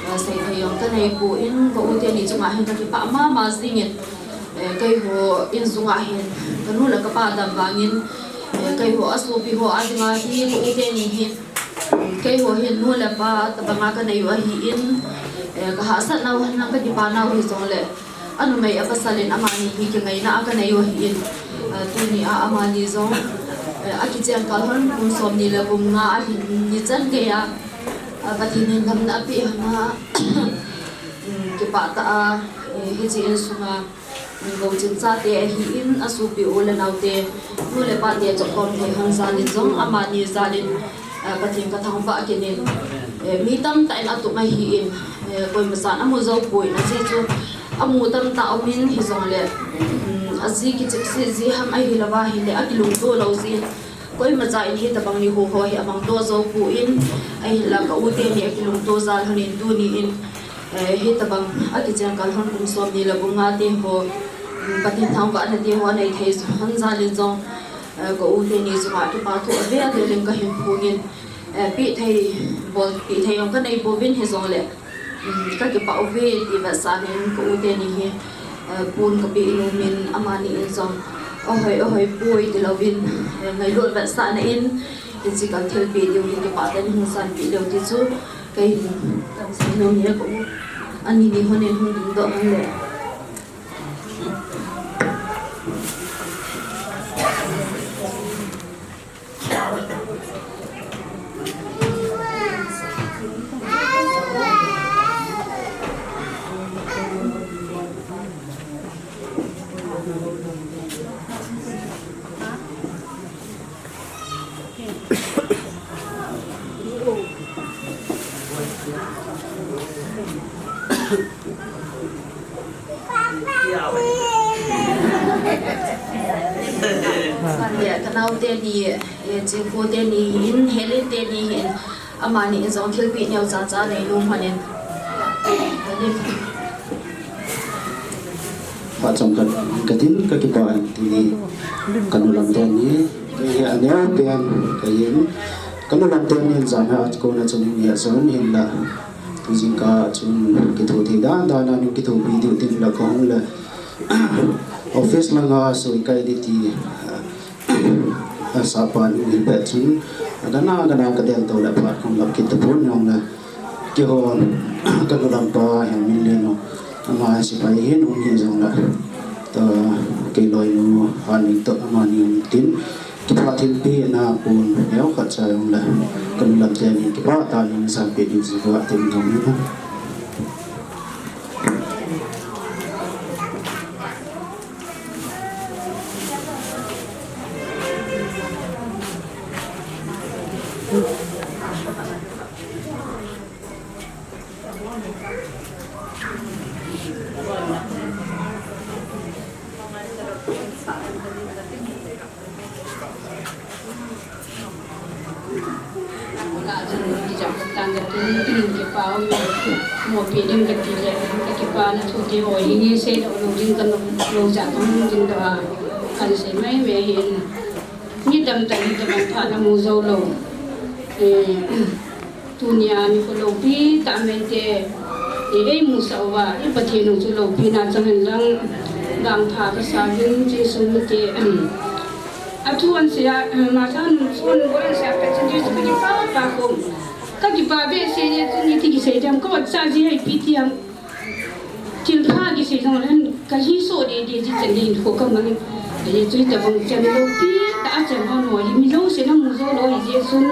Eh, seithei jong kanei poi, ka u teni chunga hin ka kipah mama jing in. Eh, keiho in sunga hin, ka nu le ka pa dam vangin, eh, keiho a sopi ho a dinga hi, ka u teni hi. Keiho hin nu le pa tabanga kanei u ahi in, eh, ka hahsat nau hen lang ka kipa nau hijongle. A numei a pasal in amani hi kingaina a kanei u ahi in, ah, tuni a amani jong, eh, akichen kal hon kum somni le kum nga ahin ni chan gei a, ah, Pathen in damna apeh hon a, um, kipah tah a, eh, hiche insunga, um, bou ching chate ahi in, asopi u le nao te, nu le pa te chop khom thei hon jal in jong, amani jal in, eh, Pathen ka thangvah kit in, eh, mi tamtah in atum ahi in, eh, koima chan amu jou poi, ajeh chu amu tamtah um in hijongle, um, aji kichepseh ji ham ahilou va ahile akilungto lou jeh in, koima cha in hitabang ni ho ho hi amang doh jou poi, ahinla ka u teni akilungto jal hon in tuni in, eh, hitabang akichen kal hon kum somni le kum nga te ho, um, Pathen thangvahna te ho anei thei hon jal in jong, eh, ka u teni chunga kipa thu avel vel in kahin phong in, eh, peh thei, bolpeh thei jong kanei pouvin hijongle, um, ka kipah uve ti vetsahna in ka u teni hi, eh, pon kapeh nom in amani in jong ahoi, ahoi poi ti louvin, eh, ngailut vetsahna in, hiche ka thilpeh diu hi kipah tah in hung sanpeh leu ti chu, kei hin kahin sei nom e ka u. Ani ni hon in hung dingdoh hon le. Ka nao teni, eh, Chingkho teni hin, Helen teni hin, amani in jong thilpeh neo cha cha nei nom hon in. Helen. Phat chomkhat katin kakipah in tuni kanu lam teni, kei hi aneo pen kahin, kanu lam teni jan a kona chun hi ason hinla, tujingkah chun kithopi dan dan a kithopi diu tin la kahung le, office langa soi kai ding ti, Asa pan in pet chun, agana agana kadel to le phat kong lap kit tapon jong le, kihon, kanu lampa hin min le no, ama sipai hin um hi jong le, ta kei loinu, ani to ama ni um tin, kipah thilpeh na pon, neo khat cha jong le, kanu lam teni kipah tah in sa pe ding jiva tin jong le. Mo pi ding kati le, kakipana thu ti ho, hi nge sei lo lo ding ka lo lo ja ka hung ding da, kan sei mai mai hin. Ni dam ta ni dam ta na mu zo lo. Eh, Tunia nikho lopi tah mai te, i eimusah uva, i Pathen u chu lopina chang hen lang, gangpha kasa uvin, Jesu mite, athu ahin sei a, Martha nun son bol ahin sei a, pet chun Jesu kakipah pah khom. Kakipah behseh jeh chun iti kisei ding ham, ka ot cha ji hai pi ti ham. Thilpha kisei jong leh, kahi so dede ji chan ding kho kamang. Ajeh chu hitobang chan lopi tah a chan ho no hi mi jouse na mu jou lou hi jeh chun,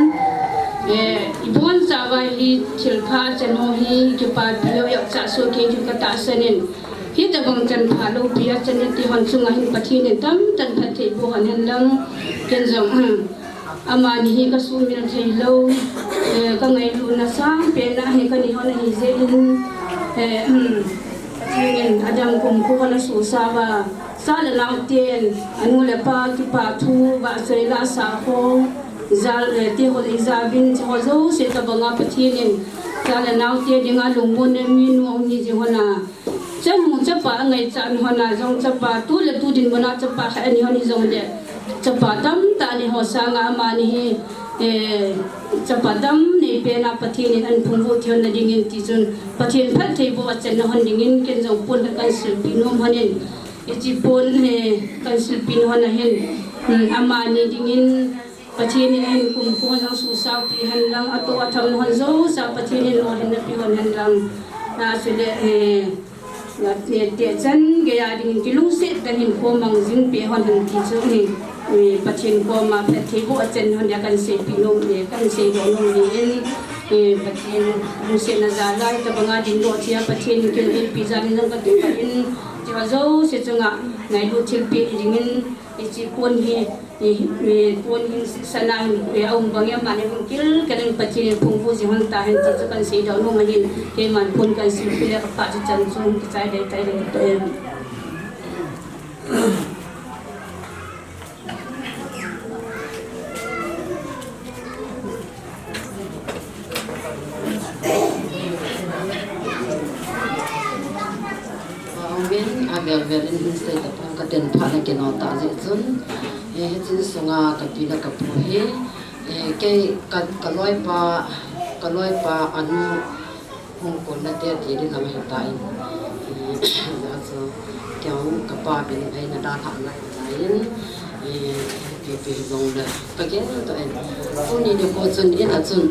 eh, ibon chauva hi thilpha chan ho hi kipapi ho jong cha so kei chu katahsan in. Hitobang chan pha lopi a chan iti hon chunga hin Pathen in tamtah in phatthei boh hon hen lang, ken jong, hmm. Amani hi kasumil thei lou, eh, kangailutna sangpen a hi kani hon ahi jeh in, eh, hmm, Pathen in adam kumkho hon asuhsah uva, cha le nao ten, anu le apa kipathu, vahchoi lahsah ho, jal, eh, ti ho le ijat uvin, ti ho jouse tobang a Pathen in, cha le nao te dinga lungmonna minu ahung hi jing hon a, Chanu chapa angaichat hon a jong chapa tu le tu dinmun a chapa khat ani hon hijongle chapa tamtah nei ho sanga amani hi, eh, chapa tam neipen a Pathen in ahin phungvuh thei hon na dingin tichun Pathen phatthei boh a channa hon dingin ken jong pon kahin silpeh nom hon in hiche pon, eh, kahin silpeh hon ahin, hmm, amani dingin Pathen in ahin kumkho hon jong suhsah peh hen lang, atoh atham hon jouse a Pathen in lolhinna peh hon hen lang. Na chule, eh, na, eh, tehchan geiya dingin kilungset tah in hinkho mang jing peh hon hen ti chu, eh, eh, Pathen koma phatthei boh a chan hon dia kahin seipeh nom, eh, kahin seidoh nom ahin, eh, Pathen lungsetna jal a hitobanga dingdoh thei a Pathen in kin eipeh jal in jong kati pah in, ti ho jouse chunga ngailut thilpeh dingin, hiche pon hi, Hi, hi, pon hin sisana hin, eh, aum bang e, amani hung kil, kei in Pathen in phungvuh jing hon tahen ti chu kahin seidoh nom ahin, keiman pon kahin silpeh le kapachat chan chu kichai dei tai dei tai. Amen. Avel vel in hin sei tapong katin phat na kino ta jeh chun. Eh, hiche sunga kapi le kapu hi. Eh, kei ka, kaloipa, kaloipa anu hung kon na te ti ding lam ahitan. Eh, achu kei kapa bin ai na dalha na lai in. Eh, Pi, pi, jong le, ka gen to en. Tuni nikho chun in a chun,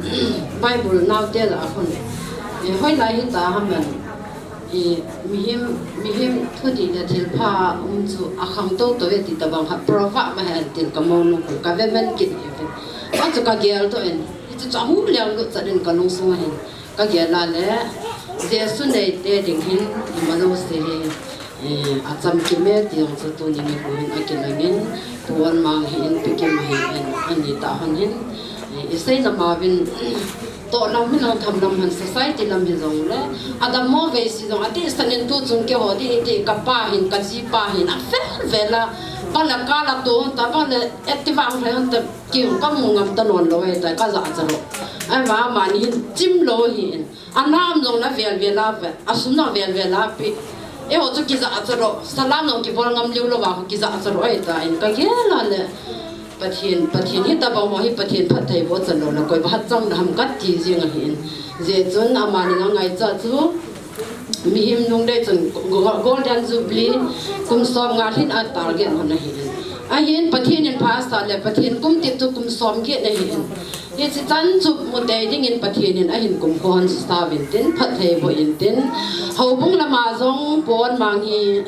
Bible naote lah a khun. Eh, hoilai hita ham man. Eh, mihem, mihem thudih le thilpha um chu akhangtou tou ve ti tabang khat proverb ma hen tin ka mo nung ka ve man kit e ve. Achu ka gel to en. Hichu chu ahung liang lut chat in ka lungsung a hin. Ka gel a le, Jesu neite ding hin, ima jouse hi, eh, achamkim e ti jong chu tuni nikho hin akilang in, Pu Wanmang hi in, Pi Kim hi in, ani tah hon hin, eh, isei lam a vin, toh lam hin, tham lam hin, society lam hi jong le, adammo vei si jong, adehset in tu chung keiho ding iti, kapa hin, kajipa hin, avel vel a, bang le car a toh hon ta, bang le Activa hon ta, kei kamu ngam ta non lou e, ta kaja cha lou. Ahivang amani hin chim lou hi in. Anam jong le avel vel a ve, asum jong avel vel a pe. Eiho chu kijahcha lou, salam jong kibol ngam lou lou va, kijahcha lou ahitan, kagel a le, Pathen, Pathen hitabang ho hi Pathen phattheiboh chan lou le, koi phat chang na ham kati jing ahin. Hijeh chun amani ngaichat chu, mihem lungdei chun go-, Golden Jubilee kum som nga lhin a target hon ahin. Ahin Pathen in phasah le Pathen kum tep chu kum som get ahin. Hiche chan chu mutei dingin Pathen in ahin kumkho hon sah uvin tin, phattheiboh in tin, houbung lama jong pon mang hi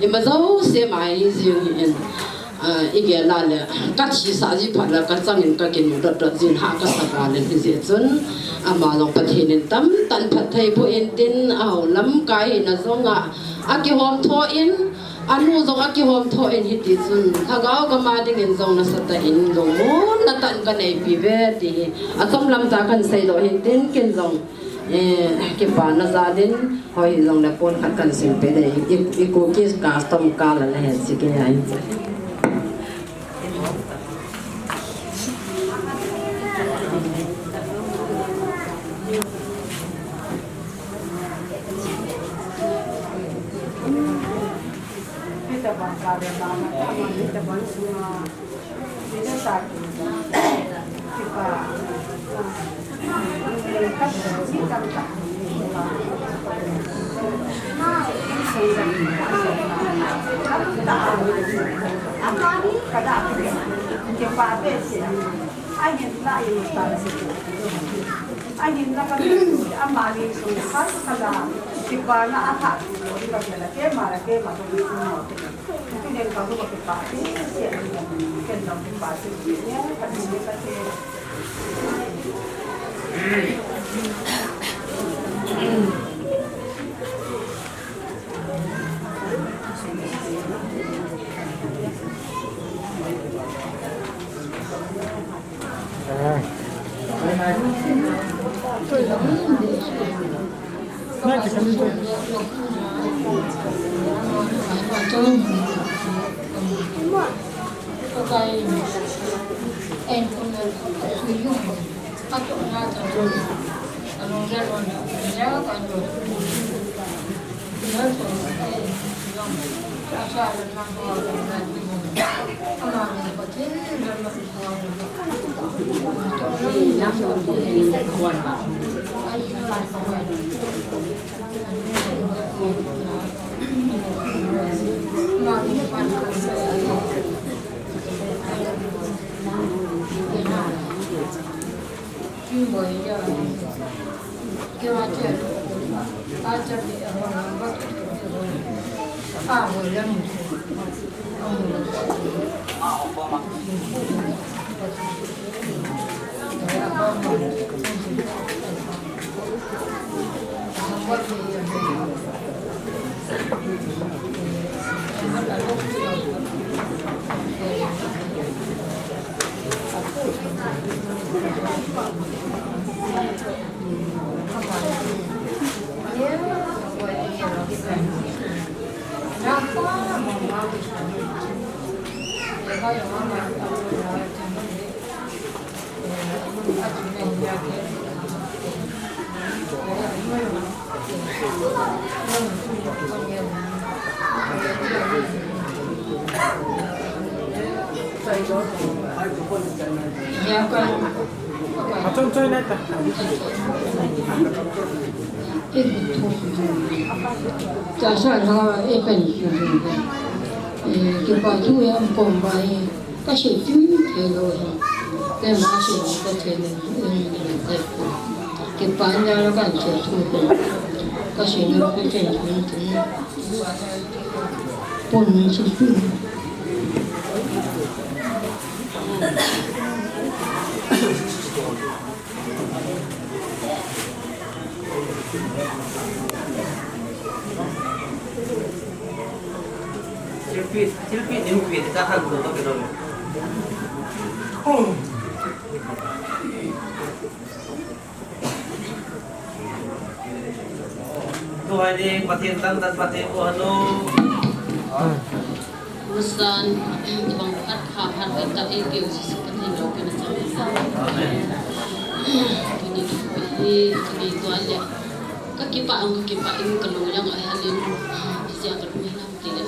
ima jouse mai jing hi in, ah, igel a le, kathisah ji phat le kachangin kakimu dot dot jin ha kasa val in hijeh chun, ama jong Pathen in tamtah in phattheiboh in tin, aho lamkai hina jong a, akihom tho in, anu jong akihom tho in hiti chun, lhagao gam a dingin jong nasatah in lungmonna tah in kaneipi uve ti hi, achom lam tah kahin seidoh hin tin ken jong, eh, kipana jal in, hoi jong le pon khat kahin sim peh e, i, i Kuki custom kal a le he si ke ai. Ahin la ka tu, ama ni sung khat khat la, kipana a khat tu lo, ka bia la keima la keima tu ni tu mo tu. Tu nen ka tu ka kipah ti, sia ni ka, ken la kipah ti, ni ka ti, ni ka ti. Kipa thu hi aum pum bai, ka sei chim thei lou hi. Keima sei ni ka thei lou, eh, ni ka thei. Kipa nia lou ka sei thu ko. Ka sei ni ka thei lou ni. Pon ni sei thu. Thilpeh, thilpeh, thilpeh, ta han ko ka pe lo. Tuhai ding, Pathen dang dan Pathen ko hanu. Masan, bang khat kha khat khat ta ei keu si si Pathen lo keu na chang. Amen. Tuni thu hi, tuni tua le. Ka kipah ang, ka kipah in ka lung jong ahel in, ijeh a ka lung hel ham tile,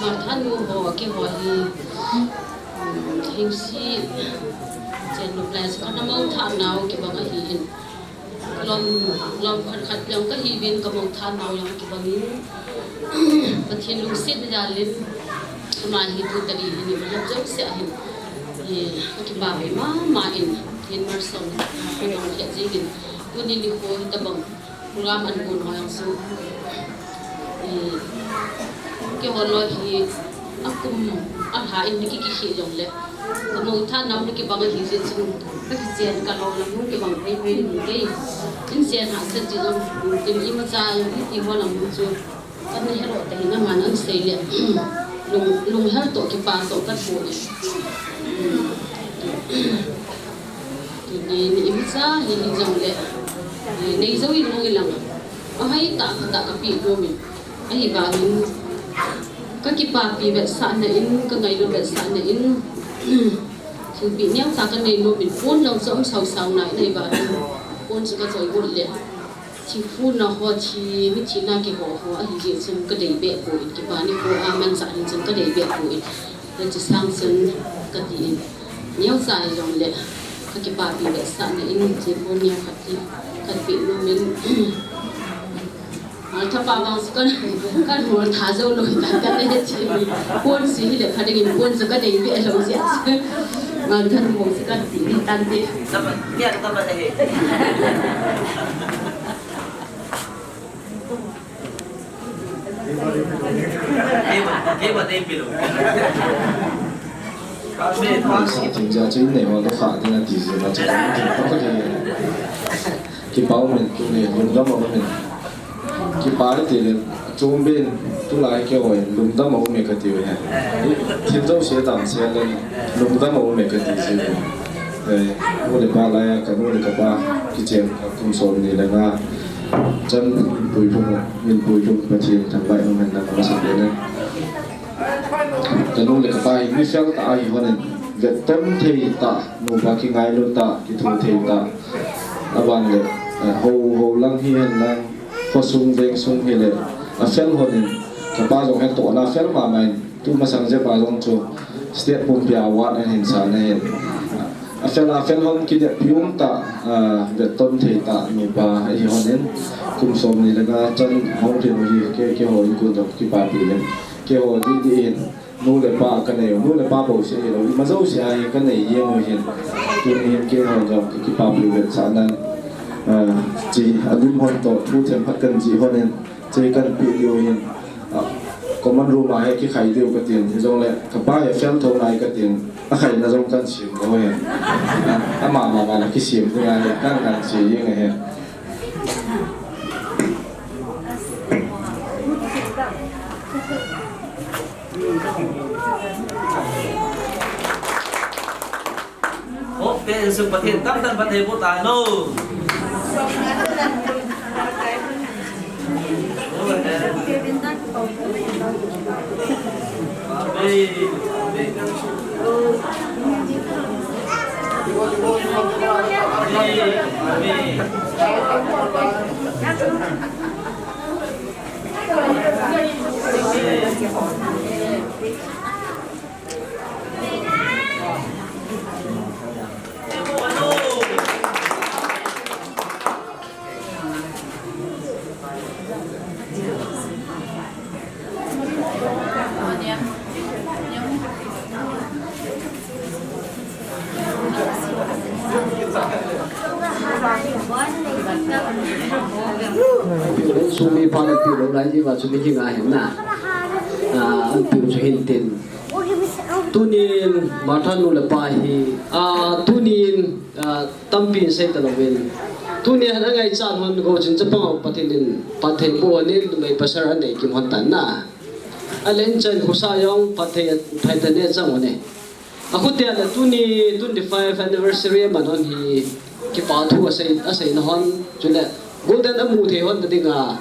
Martha nu ho, keiho hi, um, hingsi chen nop lai chu ka na mou tha nau kibang ahi in. Lom, lom khat khat jong ka hi uvin, ka mou tha nau jong kibang in. Pathen lungset jal in, ama hi tu tadi hin, i lhep jouse ahin. Eh, ka kipah ve mama in, Pathen malsom, ka jong khet jing in. Tuni nikho hi tabang program an gon ho jong chu, eh, keiho loi hi akum alha in ni ki kikhel jongle, ka mou tha nau ni kibang ahi jeh chun, ka kichen ka lou lam hung kibang phei phei in kei. In chen hahsat jeh jong, in imacha iti ho lam chu, ka na helo ta hin aman an sei le, lung, lunghel toh kipah toh ka thu e. Tuni ni imacha hi hijongle, eh, nei jou in nung ilang. Ahoi tah, phatah ka peh nom in. Ahivangin, ka kipapi vetsahna in, ka ngailut vetsahna in, thilpeh neocha ka nei nom in, pon lou chu um sausau nai in ahivangin, pon chu ka choi got le, thingphunna ho, thi, mithina kiho ho ahi jeh chun ka dei beh poi, kipa nikho a manchah ding chun ka dei beh poi. Hiche sang chun ka ti in, neocha hijongle, ka kipapi vetsahna in, hiche pon neo khat hi ka peh nom in. Martha pa vang chu ka, ka mol tha jou lou ta, ka le che mi. Pon chu hile kha ding in, pon chu ka dei beh lou jeh a chu. Martha nu chu ka ti ni tante. Tama, kya tama nahi? Kei ma, kei ma dei pi lou. Sa thim jeh a chu in nei ho ka kha ding ati jeh a chu. Kipa um in, tuni lungdam a um in. Kipa i ti le, chom ben, tulai keiho in, lungdam a um e ka ti u ahi. Thil jouse damsel le, lungdam a um e ka ti jeh u ahi. Eh, nu le pa lai a, ka nu le ka pa, kichen, ka kum som ni le nga. Chan, min puilhung, min puilhung, Pathen thangvah in um hen lang ka masa pen e. Ka nu le ka pa hi mi fel tah ahi hon in, vetton thei tah, nupa kingailut tah, kitho thei tah. Aban le, eh, hou, hou lang hihen lang, khosung, vengsung hile, afel hon in, ka pa jong hetohna fel mama in, tu masang jep a jong chu, state pumpi a award ahin san ahin. Afel, afel hon kineppi um tah, ah, vetton thei tah nupa ahi hon in, kum som ni le nga chan hung lhin u hi, kei, keiho in kon jong kipapi le, keiho dih dih in, nu le pa ka nei u, nu le pa bou seh hilou, ima jouse a hi ka nei jeng u hin, tuni hin keiho jong ka kipapi vetsahna, ah, chi, alim hon toh, thu themkhat kan jih hon in, Che kan peh diu hin, ah, common room a hi kikhai diu ka tin, hijongle ka pa hi fail tho nai ka tin, akhaina jong kan sem lou hi. Ah, ama mama la kisem ding ahi, kan kan sei jeng ahi. Hope insung Pathen tamtah in phatthei boh tahen. Sumi pa na pi lo lai ji va sumi ji nga hin na. Ah, an pi chu hin tin. Tunin Martha nu le pa hi, ah, tunin, ah, tampi in sei ta louvin. Tunin a ngaichat hon Gochin chapang ho Pathen in phatthei boh in numei pasal anei kim hon tan na. Alen chan khosa jong phatthei, phatthei ne chang hon e. Akhutia le tuni twenty-five anniversary aman hon hi kipa thu asei, aseina hon chule golden amu thei hon ta dinga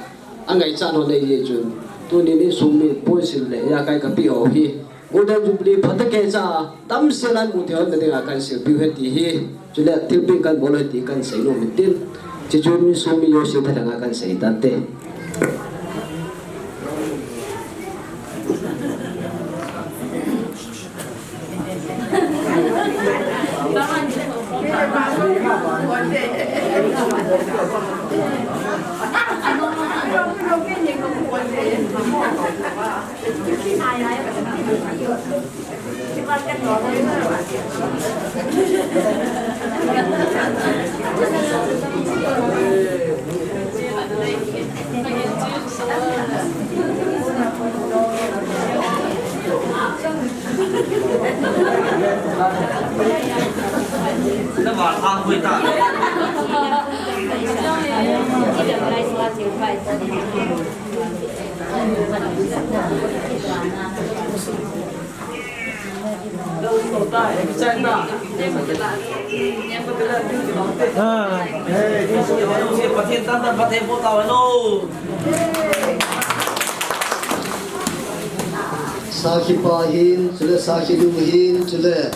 angaichat hon nei jeh chun. Tunin insung mi ponsil le jakai kape ho hi Golden Jubilee phatah keicha damsel a mu thei hon na dinga kan silpiu ahi ti hi. Chule thilpeh kan bol ahi ti kan seinom in tin. Chijun mi sum mi lo si tha dang a kan sei tan te. Sakhi pa hin, chule sakhi nu hin, chule,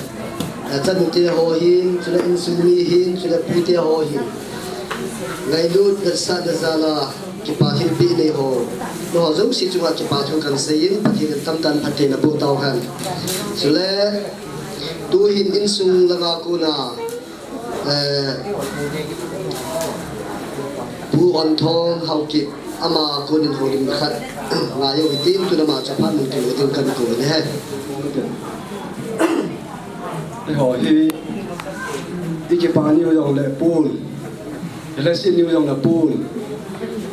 eh, chanu te ho hin, chule insung mi hin, chule pu te ho hin. Ngailut vetsahna jal a kipa thilpeh nei ho. Nangho jouse chunga kipa thu kan sei in, Pathen in tamtah in phatthei naboh tauhen. Chule, tuhin insung langa kona, eh, Pu Onthong Haokip, ama konin houlim khat ngai u hitin, tun ama chu aphat mun kilo ding kan kou ahi. Eiho hi, i kipa niu jong le pon. Lhaset niu jong le pon.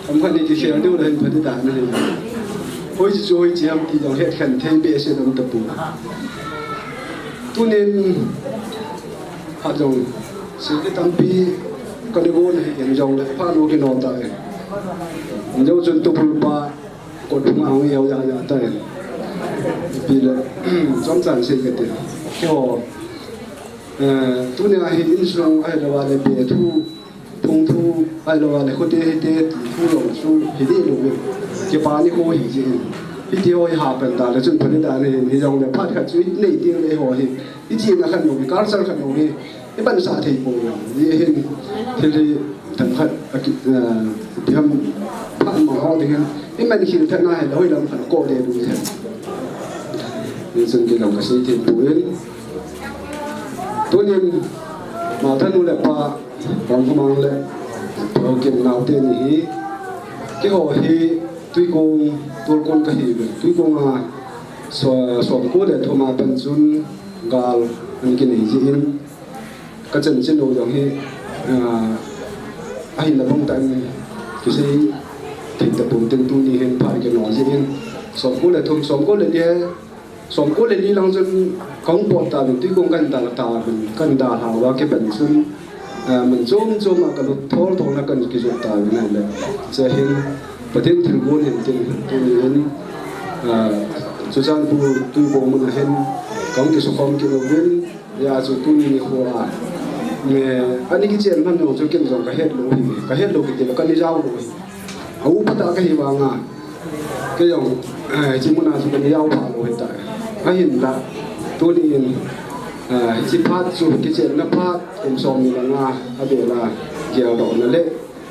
Amkhat ni kikhel diu le hin pha ding dan ahi. Hoiche chu hoiche ham ti jong hetkhen thei behseh um tapon. Tunin, phat jong, sei tampi kana gon ahi, in jong le phat nu kino tai. In jong chun tupul pa, kot phunga hung iau ja ja tai. Ipi le, chomchan sei kate. Keiho, eh, tunia hi insung ahilouva le be thu, phung thu, ahilouva le khote hite ti thu jong chu hi deh lou ve. Kipa nikho hi jeh in. Hiti ho hi hapan ta le chun pha ding dan ahi, hijong le phat khat chu i nei teng le eiho hi. I chihna khat jong hi, culture khat jong hi, i pansah thei poi. Hijeh hin, thil hi themkhat, a ki, eh, ipi ham, phat mang ho ding hin, i man khel thet na hi, hoilam khat koh deh ding hin. Hichun kei jong ka sei thei poi. Tunin, Maotha nu le pa, Ongkhomang le Haokip naote ni hi, keiho hi Tuikong, Tualkon kahiuve. Tuikong a, so, somko le thum a pat chun gal ana kinei jeh in, ka chanchin u jong hi, ah, ahina bang tah in kisei thei tapon tin tuni hin phat kino jeh in, somko le thum, somko le li, somko le li lang chun kahung pot tauvin, Tuikong kahin dal tauvin, kahin dalhah uva kipat chun, ah, mun chom chom a kalut thol thol a kahin kijot tauvin ahile. Chuhin Pathen thilgon hin tin tuni hin, ah, Churachandpur Tuibong mun a hin kahung kisukhom kit uvin, Hijeh chun tuni nikho a, eh, ani kichen man jong chu ken jong ka het lou hi, ka het lou kiti lou, ka ni jao lou hi. A upa tah ka hi vang a, kei jong, eh, hiche mun a chu ka ni jao pha lou hi tai. Ahinla, tuni in, eh, hiche phat chu kichenna phat, kum somni le nga a vel a geldohna le,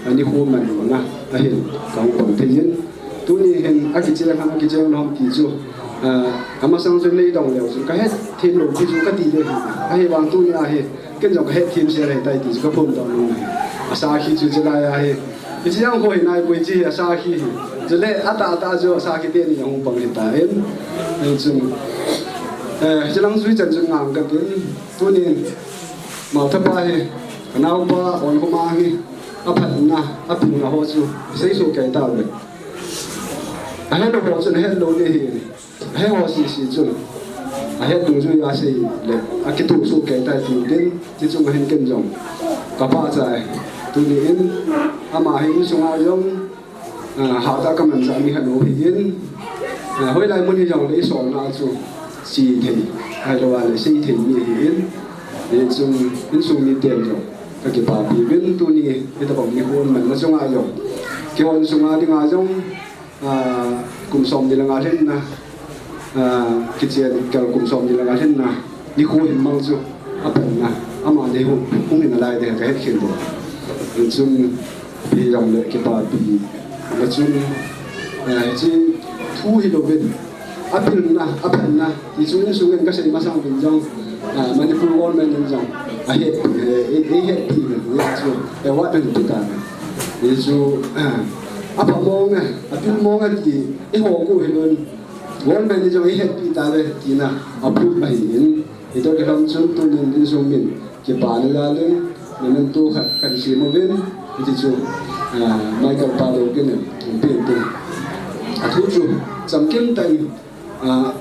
ani hu man mona, ahin, kahung pang thei in. Tuni hin, akicheng ham, akicheng lou ham ti chu, ah, amasang chun nei dong leu chun, ka het them lou ti chu kati lou hi. Ahivang tuni a hi, ken jong ka het them sel ahi tai ti chu ka phondoh nom ahi. Asakhi chu chulai a hi. Hiche jong kho hi nai poi hiche hi asakhi hi. Chule, atah atah chu asakhi teni jong hung pang hi tan. Hichun, eh, hiche lang jui chan chun ngang katin. Tunin, Maotha pa hi, ka naopa, Ongkhomang hi, aphatna, apingna ho chu, sei soh kei tauve. Ahet lou ho chun ahet lou ding ahi. Ahet ho sese chun, ahet dungjui a sei le, akitoh soh kei tai tin, ti chunga hin ken jong ka pachat e. Tuni in, ama hi insunga jong, ah, hatah a ka manchah mi khat ahi in, ah, hoilai mun hijongle i solna chu, che thei, ahilou le sei thei mi ahi in, hichun insung miten jong ka kipapi uvin, tuni hitabang nikho manna chunga jong, keiho insunga dinga jong, ah, kum somni le nga lhinna, ah, kichen kal kum somni le nga lhinna nikho hin mang chu apatna, ama nikho hung hi nalai ding ka het khel bou. Chun, Hi jongle kipapi. Machun, eh, chi thu hi lo vin. Apilna, aphanna. Ti chu insung in kasei masang vin jong. Ah, Manipur government in jong. A het, eh, eh, eh, het ti vin. Ti chu. Eh, what vin ti ta. Ti chu, ah, apa mong, eh, apil mong, eh, ti. Eh, ho ku hi lo. Government in jong, eh, het ti ta ve. Ti na. Approve ahi in. Hitoh kilhon chun tunin insung min. Kipana lalin, memento khat kan sem uvin, hiti chu, ah, Michael Pado kin in, in pin tin. Athu chu, chamkim tah in, ah,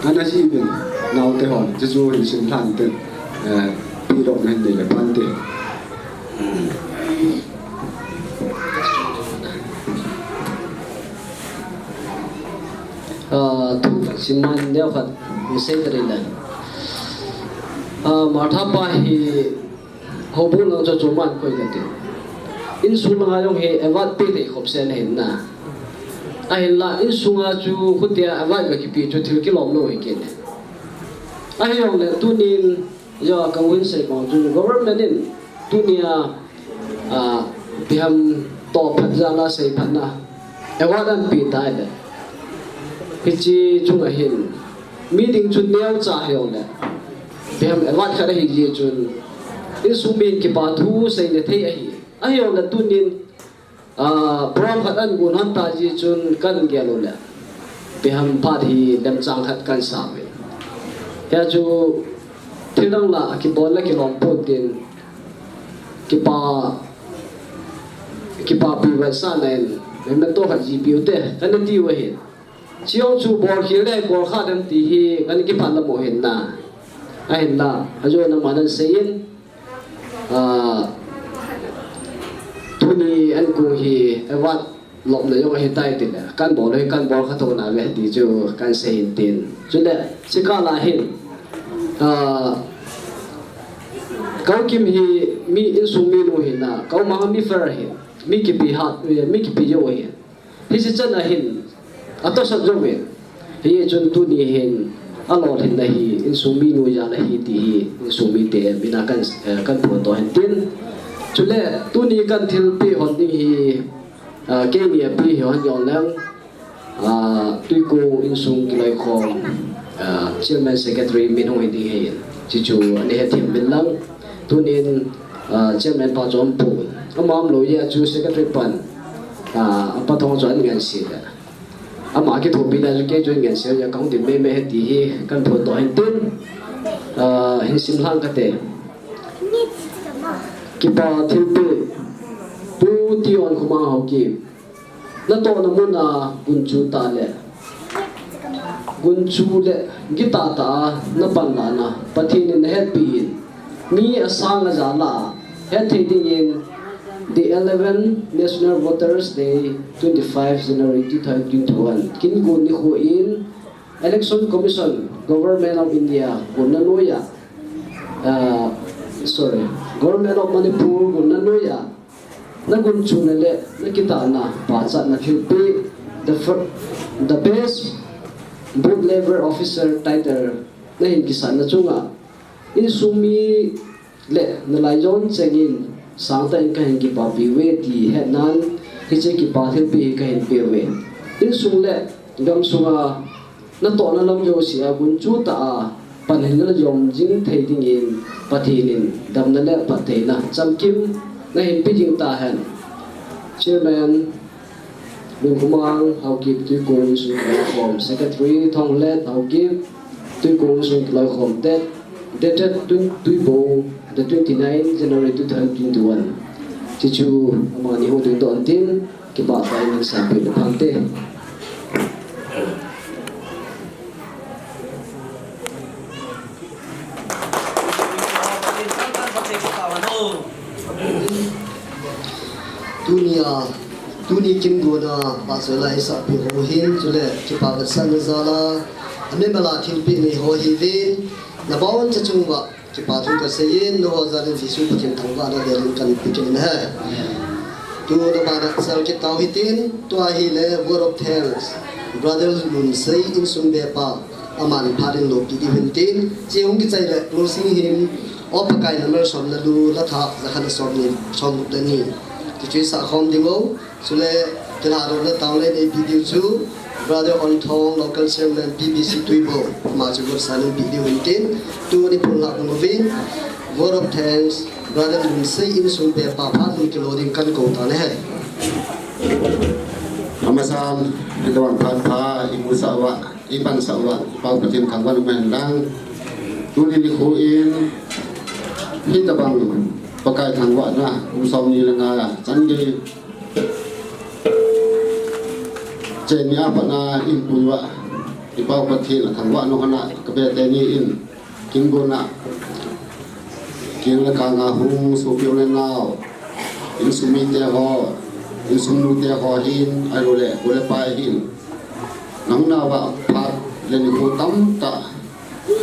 ana ji uvin, naote hon, hiti chu hin sim lhan tin, eh, pi lok na hin nei le pan tin. Ah, thu khat sim man neo khat in sei ta ding le. Ah, Martha pa hi houbung lang chu chu man koi kati. Insung langa jong hi award pe thei khop sen hin na. Ahinla insung a chu khutia award ka kipe chu thil kilom lou hi kit e. Ahi jongle tunin, jo, ka vun sei bang chu government in tunia, ah, ipi ham toh phat jal a sei phat na award an pe tai le. Hiche chunga hin mi ding chu neocha hi jongle. Ipi ham award khat ahi jeh chun insung min kipa thu sei le thei ahi. Ahi jongle tunin Ah, program khat an gon hon ta jeh chun kan gel u le. Ipi ham phat hi lemchang khat kan sa uve. Hia chu thil dang la kibol le kilom pon tin kipa, kipapi vetsahna in memento khat ji piu te kan ti u ahi. Chujong chu bol khel le bol kha dem ti hi kan kipat lam u hin na. Ahinla, ajo na ma nan sei in. Ah, tuni an kong hi award lopna jong ahi tai tile, kan bol hi kan bol kha tho na ve ti chu kan sei hin tin. Chule, chika la hin, ah, Kau Kim hi mi insung minu hi na, Kau Mang mi fer hi, mi kipi hat, mi kipi jo hi. Hiche chan a hin, atohsah jou ve. Hichun tuni hin, alolhinna hi, insung minu jal ahi ti hi, insung mite, mina kan, eh, kan phondoh hin tin. Chule, tuni kan thilpeh hon ding hi, ah, keini a peh hi hon jong leng, ah, Tuiku insung kiloikhom, ah, chairman secretary min hung hi ding ahi. Chuchu, ana hethem uvin lang. Tunin, ah, chairman pa chu aum pon. Ama aum lou jeh a chu secretary pan, ah, apa thong chu ana ngen se le. Ama kithopina chu kei chu ana ngen se jeh a kahung dim mei mei ahi ti hi kan phondoh hin tin. Ah, hin sim lhang kate. Kipa thilpeh. Pu Tionkhomang Haokip. Natohna mun a gunchu tah le, gunchu le gitah tah a napan lhahna Pathen in nahetpi in, mi asang aja lah a hetthei dingin, the eleven National Voters Day, twenty-five January two thousand twenty-one, kin gon nikho in, Election Commission, Government of India gonna noi a, ah, sorry, Government of Manipur gonna noi a, nagunchuna le nakitahna pachatna thilpeh, the fir-, the best booth level officer title nahin kisahna chunga, insung mi le nalai jon chengin sangtah in kahin kipapi uve ti hetnan, hiche kipa thilpeh hi kahin pe uve. Insung le gamsunga natohna lam jousea gunchu tah a pan hin najom jing thei dingin Pathen in damna le phattheina chamkim nahin pe jing tahen. Chairman Lungkhomang Haokip Tuiku insung kiloikhom, Secretary Thonglet Haokip Tuiku insung kiloikhom, date, dated twen-, Tuibong, the twenty-nine January two thousand twenty-one. Chuchu amani hung dingdoh in tin, kipah tah in min seipi le phante. Tunia, tuni kin gona, Pastor Laisa pi ho hin, chule, kipa vetsahna jal a, amimal a thilpeh nei ho hiuvin, nabonchauva chung uva, kipa thu kasei in, nangho jal in Jesu Pathen thangvahna velin kahin pe kit in ahi. Tuna bana chal kit tau hitin, tua hile, word of thanks, Brother Lunsei insung bepa, aman phat in lopi diu hin tin, hiche hung kichai le closing hymn, O Pakai number som le li, la thah, jakhat le som ni, som gup le ni. Chuche sakhom ding u, chule kilhadohna tang le nei video chu Brother Onthong, Local Chairman, P B C Tuibo, ama chu gotsa nei video hintin, tuni phun lah uvin, vote of thanks, Brother Lunsei insung pepa phat hung kilo ding kan kou tan ahi. Amasan, hitobang phat pha, imusah uva, ipansah uva, Pau Pathen thangvah in umhen lang. Tuni nikho in, hitobang Pakai thangvahna, kum somni le nga, chan gei. Cheni a pat na in pui uva, i Pau Pathen athangvah nau hon a, ka be teni in, kingona, king le kang a hung sopi u le nao, insung mite ho, insung nute ho hin, ahilou le, u le pa hin. Nang nao va phat le nikho tamtah,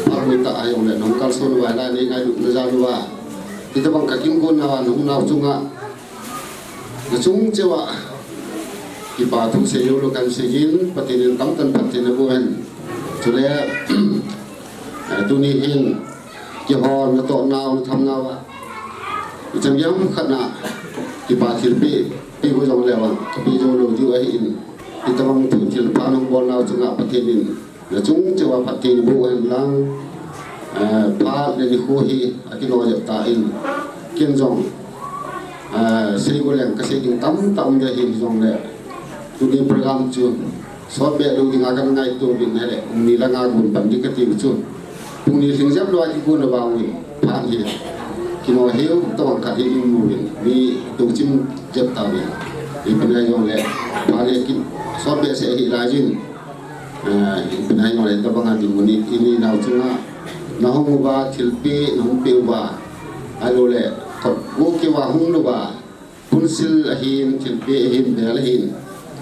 phat le tah ahilou le, nang kalson uva le, nei ngailutna jal uva. Hitobang ka kingona uva, nang nao chunga, nachung cheh uva, kipa thu seilou lou kan sei in, Pathen in tamtah in phatthei naboh hen. Chule, eh, tuni hin, kihol natoh nau, natham nau a, ichan gei ham khat na, kipa thilpeh, peh u jong le vang, kapeh jou lou diu ahin. Hitobang thu thilpha nabol nau chunga Pathen in, nachung cheh uva phatthei naboh hen lang, eh, phat le nikho hi akino jep tan, ken jong, eh, sei u leng kasei ding tamtah um ding ahi jong le, tuni program chu sot beh lou dinga kana ngaito uvin ahile, pung ni langa gon pan ding kati u chu. Pung ni lhing jep lou a kigona vang uvin, phat hi kino hiu tobang khat hi imu uvin, mi touchim jep tauvin. Ipi na jong le, phat le ki sot behseh ahi lai jin. Eh, ipi na jong le, tobang a dinmun i, ini nau chunga, nahung uva, thilpeh, nahung peh uva, ahilou le, thot go keu va hung lou va, phunsil ahin, thilpeh ahin, bel ahin.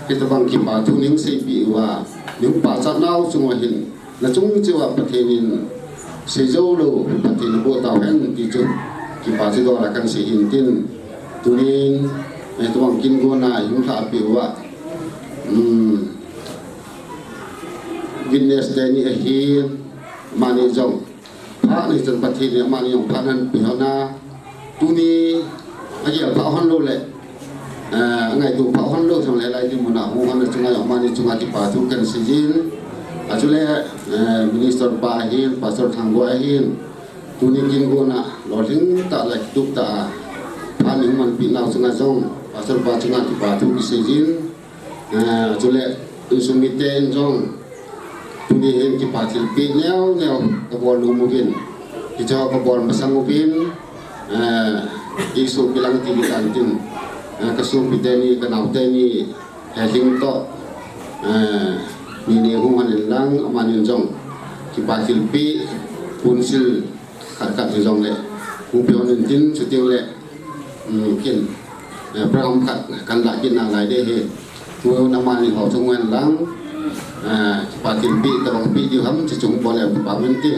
Hitobang kipa thu nei seipeh uva, nei pachat nau chung uva hin, nachung cheh uva Pathen in seijou lou phatthei naboh tau hen ti chu, kipa thu dol a kan sei hin tin. Tunin, eh, hitobang kingona hung lhah peh uva, um, witness teni ahin, amani jong phat nei chan Pathen in amani jong phat nahin pe hon a, tuni agel pha hon lou le, eh, angaito pha hon lou jong le, lai dinmun a hung hon a chunga jong amani chunga kipa thu kan sei jin. Achule, eh, Minister pa ahin, Pastor Thangboi ahin, tuni kingona lolhing tah le kitup tah a phat nei manpi nau chunga jong, Pastor pa chunga kipa thu kisei jin. Ah, chule, insung mite in jong, tuni hin kipa thilpeh neo neo kabol nom uvin. Hiche kabol masang uvin, ah, isopi lang ti tan tin, ah, kasopi teni, kanao teni, helhing toh, ah, ni ni hung hon in lang, amani jong kipa thilpeh, phunsil khat khat hi jong le, hung pe hon in tin, chuteng le, um, kin, eh, program khat kan la kit nalai ding ahi. Tun amani ho chung uva lang, eh, kipa thilpeh, tobang peh diu ham, chu chung bol le pa uvin te.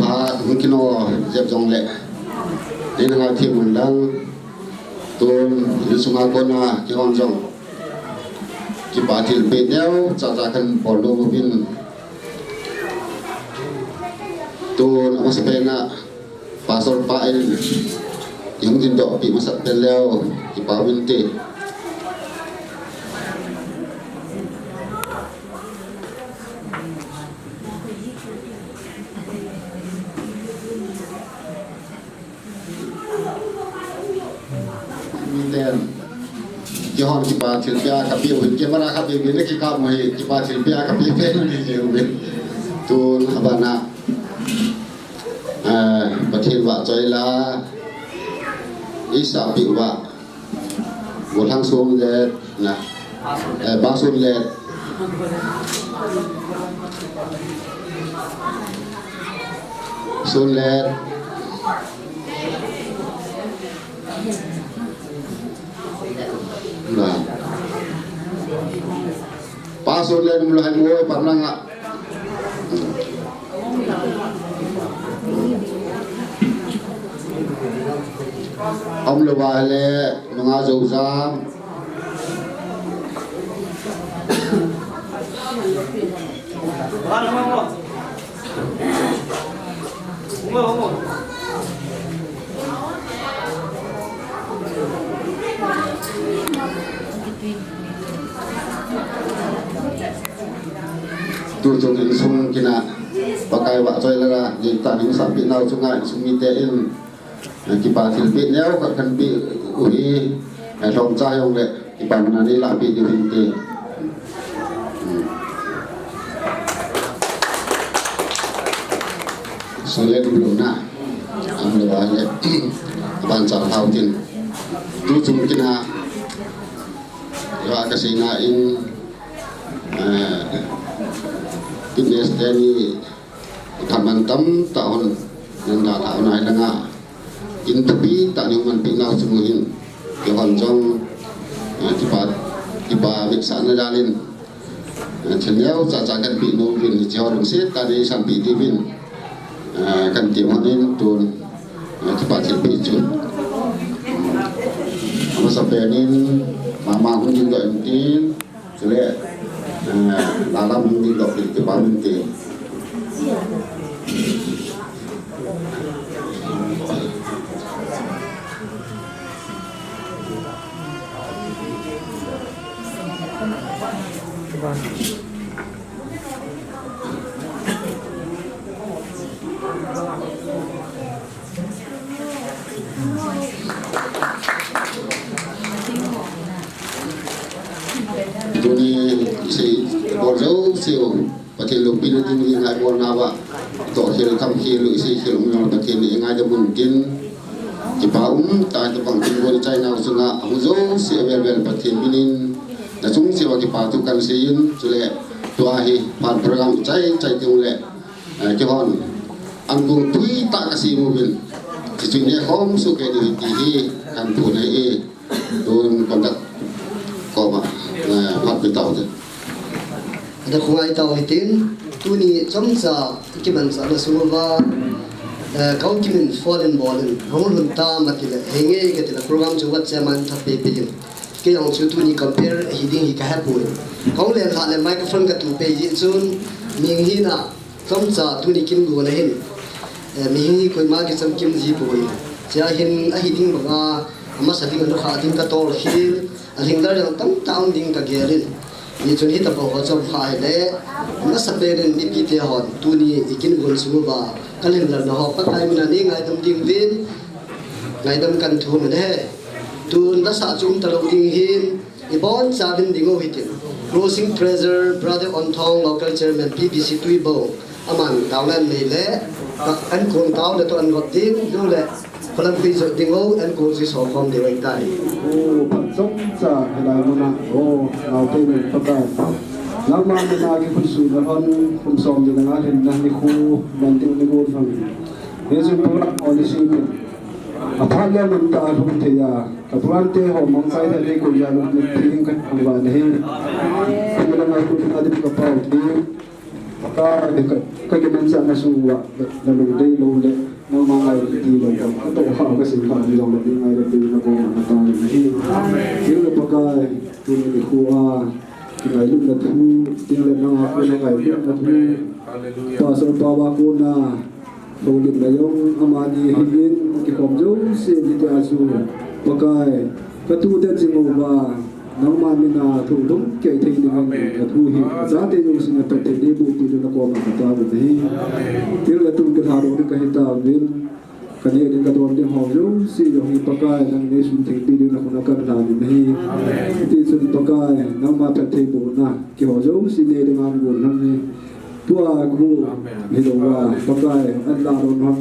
Phat hung kino jep jong le, nei na ngai thei un lang, tun, insunga kona kihon jong, kipa thilpeh neo cha cha kan bol nom uvin. Tun, amasapen a, Pastor pa in, hung dingdoh peh masat pen leu, kipa uvin te. Miten, kihon kipa thilpeh a kapeh u hi, camera kapeh u hi, na kikap u hi, kipa thilpeh a kapeh pen u hi jeh u hi. Tun, abana, eh, Pathen vahchoi la, isah peh uva, Golhang Sonlet, na, eh, Ba Sonlet. Sonlet. Na. Solen Umlou hai mo, pamlanga. Umlou vale, nunga Joujam. Tuchung insung kina, Pakai vahchoi langa, jingkah ning sampi nau chunga insung mite in, eh, kipa thilpeh neo khat kahin pe u hi, eh, lhomcha jong le, kipa mana nei lahpeh diu hinte. Hmm. Solen Umlou na. Umlou vale. Aban chang hao tin. Tuchung kina. Iva kasei na in, eh, fitness te ni thaman tamtah hon, nang dalha hon ahi langa. In thupi tah nei manpi nau chung hin. Keihon jong, eh, kipa, kipa vetsahna jalin. Eh, thil neocha cha kahin pe nom uvin, hiche ho lungset tah in nei sanpeh diuvin. Eh, kahin ti hon in tun, eh, kipa thilpeh chu. Amasapen in, mama hung dingdoh intin, chule, eh, lalam hung dingdoh peh kipa um inte. Tuni isei bol jouseu, Pathen loupina ding hi ngaibolna uva, toh khel, kham khel u, isei khel u, Pathen in eingaidam un tin, kipa um tah in tabang tin bol chai nau chunga, ahung jouse avel vel Pathen minin, nachung cheh uva kipa thu kahin sei in, chule tua hi phat program chai chai ding le, eh, keihon, ankong tui tah kasem uvin, chuchu neh khom soh kei diu ahi ti hi kahin phon ahi. Tun conductor koma, eh, phat pe tau te. Ada khongai tau hitin, tuni chomcha kimanchahna sung uva, eh, ka um kimin phone in bol in, hung lhun tam atile, henge katile, program chu vat chema in that pei pei in. Kei jong chu tuni compare hi ding hi kahe poi. Ka um lheh le microphone katup pei jeh chun, mihing hina, chomcha tuni kin gon ahin, eh, mihing hi koima kichamkim ji poi. Chea hin ahi ding banga, amasa ding, anukhah ding katol khel, alhinglel jong tamtah um ding kagel in. Hichun hitobang ho chomkha hile, amasapen in mipite hon, tuni ikin gon sung uva, kalhinlelna ho, Pakai mina neingaidam diuvin, ngaidam kahin thum in ahi. Tun lasa chu um talou ding hin, ibonchauvin ding u hitin. Closing prayer, Brother Onthong, Local Chairman, P B C Tuibong. Aman taona anei le, ankong taona toh ahin vop ding, chule, kholam khui jot ding u, ankong chu iso khom diu ahitai. O, phat chomcha, hilai muna, o, naote ni, Pakai. Nangma mina kikhut suhna hon, kum som ni le nga lhinna nikho, man ding ni gon hon. Hichun Pakai, o ni si min. Aphat le mun tah a lhung thei a, ka program te ho mangchai thei ding koiya lungthim theng kahin vah nahi. Tun langa kut a ding kapao thei. Ka, ka, ka kimanchahna sung uva, na, na lungdei lou le, nangma ngailutna lou, ka toh kha ka sim kha ni jong le, neingailutna koma katao nahi. Thil le Pakai, tuni nikho a, kingailutna thu, thil le nanga kona ngailutna thu. Pastor pa va kona, Holim la jong amani hingin kikhom jouse hitia chu, Pakai, katu te jing uva, nangma mina thu lhung kei thei dingin, kathu hi, kachate jouse na phatthei nei boh peh diu nakoma katao nahi. Thil le tun kilha lou ding kahi tauvin, kaneh ding kadon ding ho jouse jong hi Pakai, nangin neisun theng peh diu nakhut a kahin lhan in ahi. Hitichun Pakai, nangma phatthei bohna, keiho jouse nei dinga gon lhon ahi. Tua khu, hilou a, Pakai, ahin lah lhon hon,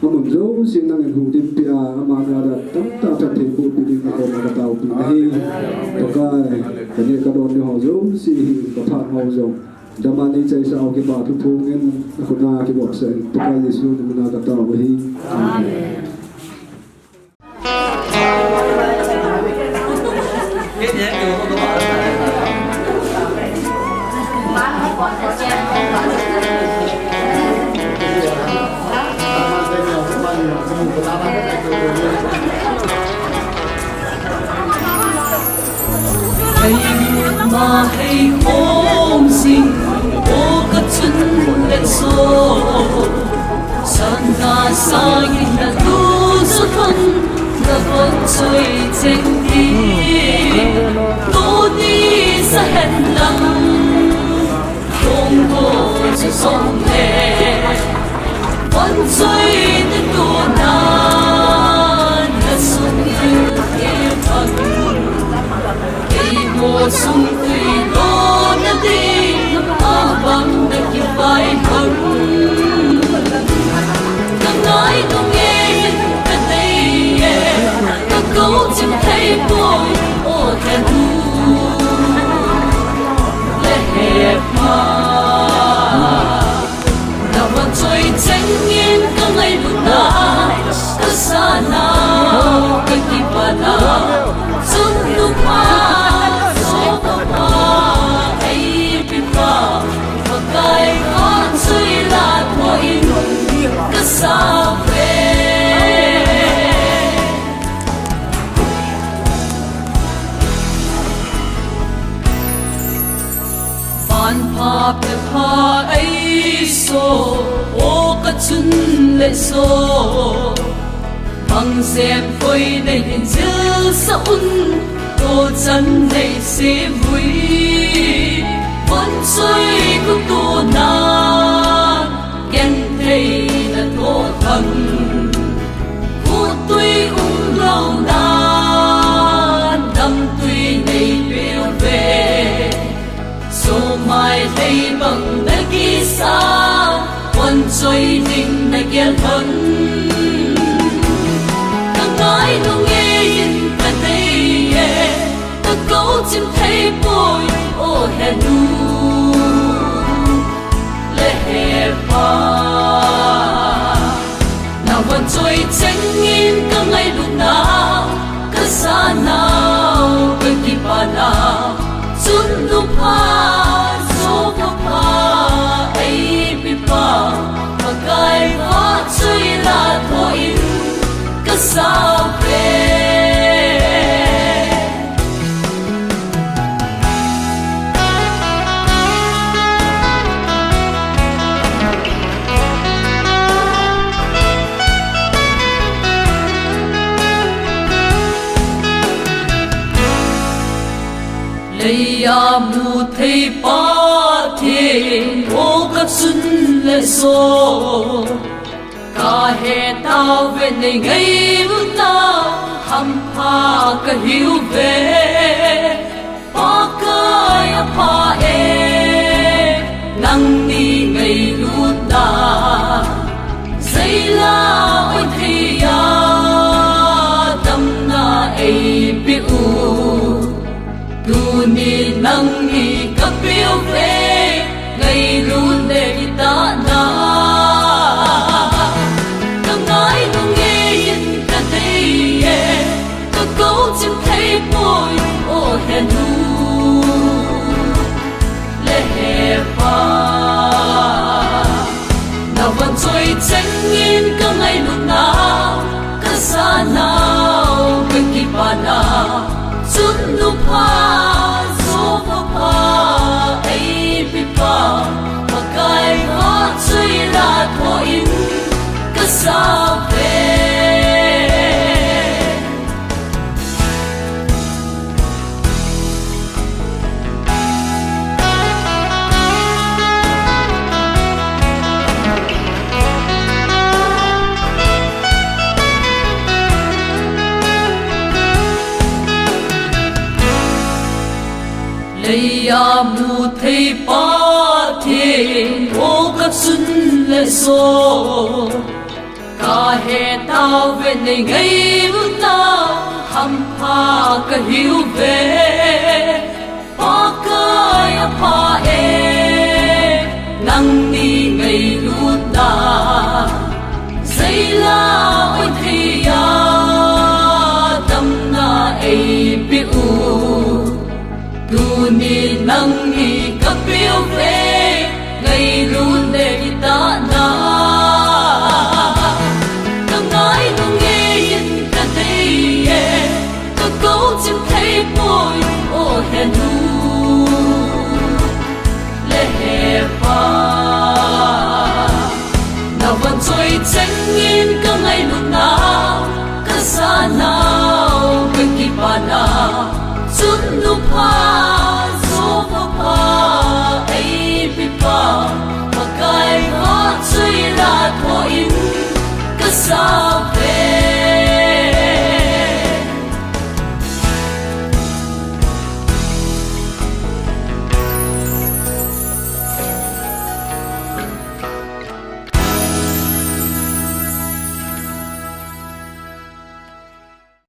amun jouse nangin huhdoh peh a, amani a tamtah phatthei boh peh ding nakoma katao peh nahi. Pakai, kaneh kadon ding ho jouse hi, kaphat ho jong, dama neichaisah u kipa thu phongin, nakhut a kivopsah in, Pakai Jesu na mina katao ahi. Amen. Hei ma hei khom sing, o ka chun le so. Santa sa gin na tu sa thon, na von choi cheng ti. Tu ni sa hen lang. Kong ko chu song le, von choi te tu na, na sung tu ke pang. Kei mo sung tu lo na ding, a bang na ki pai hang. Ka ngai nung e, ka dei e, ka ko chim thei poi, o he nu. Le he pa. Na von choi cheng in ka ngailutna, ka sana, ka kipana. Chun nu pa, so pa pa, ei pi pa, Pakai ka choi la po in ka sa ve. Van pha pe pha ei so, o ka chun le so. Bang sem koi nei hin zil sa un, to chan nei se vui. Von soi ku tu na, ken thei na to thang. Khutui um lo na, damtui nei peuve. Somai thei bang na kisa, von choi ding na gel thon. Ka ngai nung e in ka dei e, ka ko chim thei poi, o he nu. Le he pa. Na von choi cheng in ka ngailutna, ka sanau, ka kipana. Chun nu pa, so pa pa, ei pi pa, Pakai va choi la tho in ka sa ve. Leiya mu thei Pathen, o ka chun le so. Ka he tauve nei ngailutna, hampha ka hiuve. Pakai a Pa e, nangni ngailutna, zeila oi thei a, damna ei pe u. Tuni nangni ka peuve, ngailut le kitahna. Ka ngai nung e in ka dei e, ka ko chim thei poi, o he nu. Le he pa. Na von choi cheng in ka ngailutna, ka sanau, ka kipana. Chun nu pa, so pa pa, ei pi pa, Pakai va choi la tho in ka sa ve. Leiya mu thei Pathen, o ka chun le so. Ka he tauve nei ngailutna, hampha ka hiuve. Pakai a Pa e, nangni ngailutna, zeila oi thei a, damna ei pe u. Tuni nangni ka peuve, ngailut le kitahna. Ka ngai ngailutna, ka sanau ka kipana, chun nupha, Jehovah pa, eipepa, Pakai vahchoila thoh in, ka sa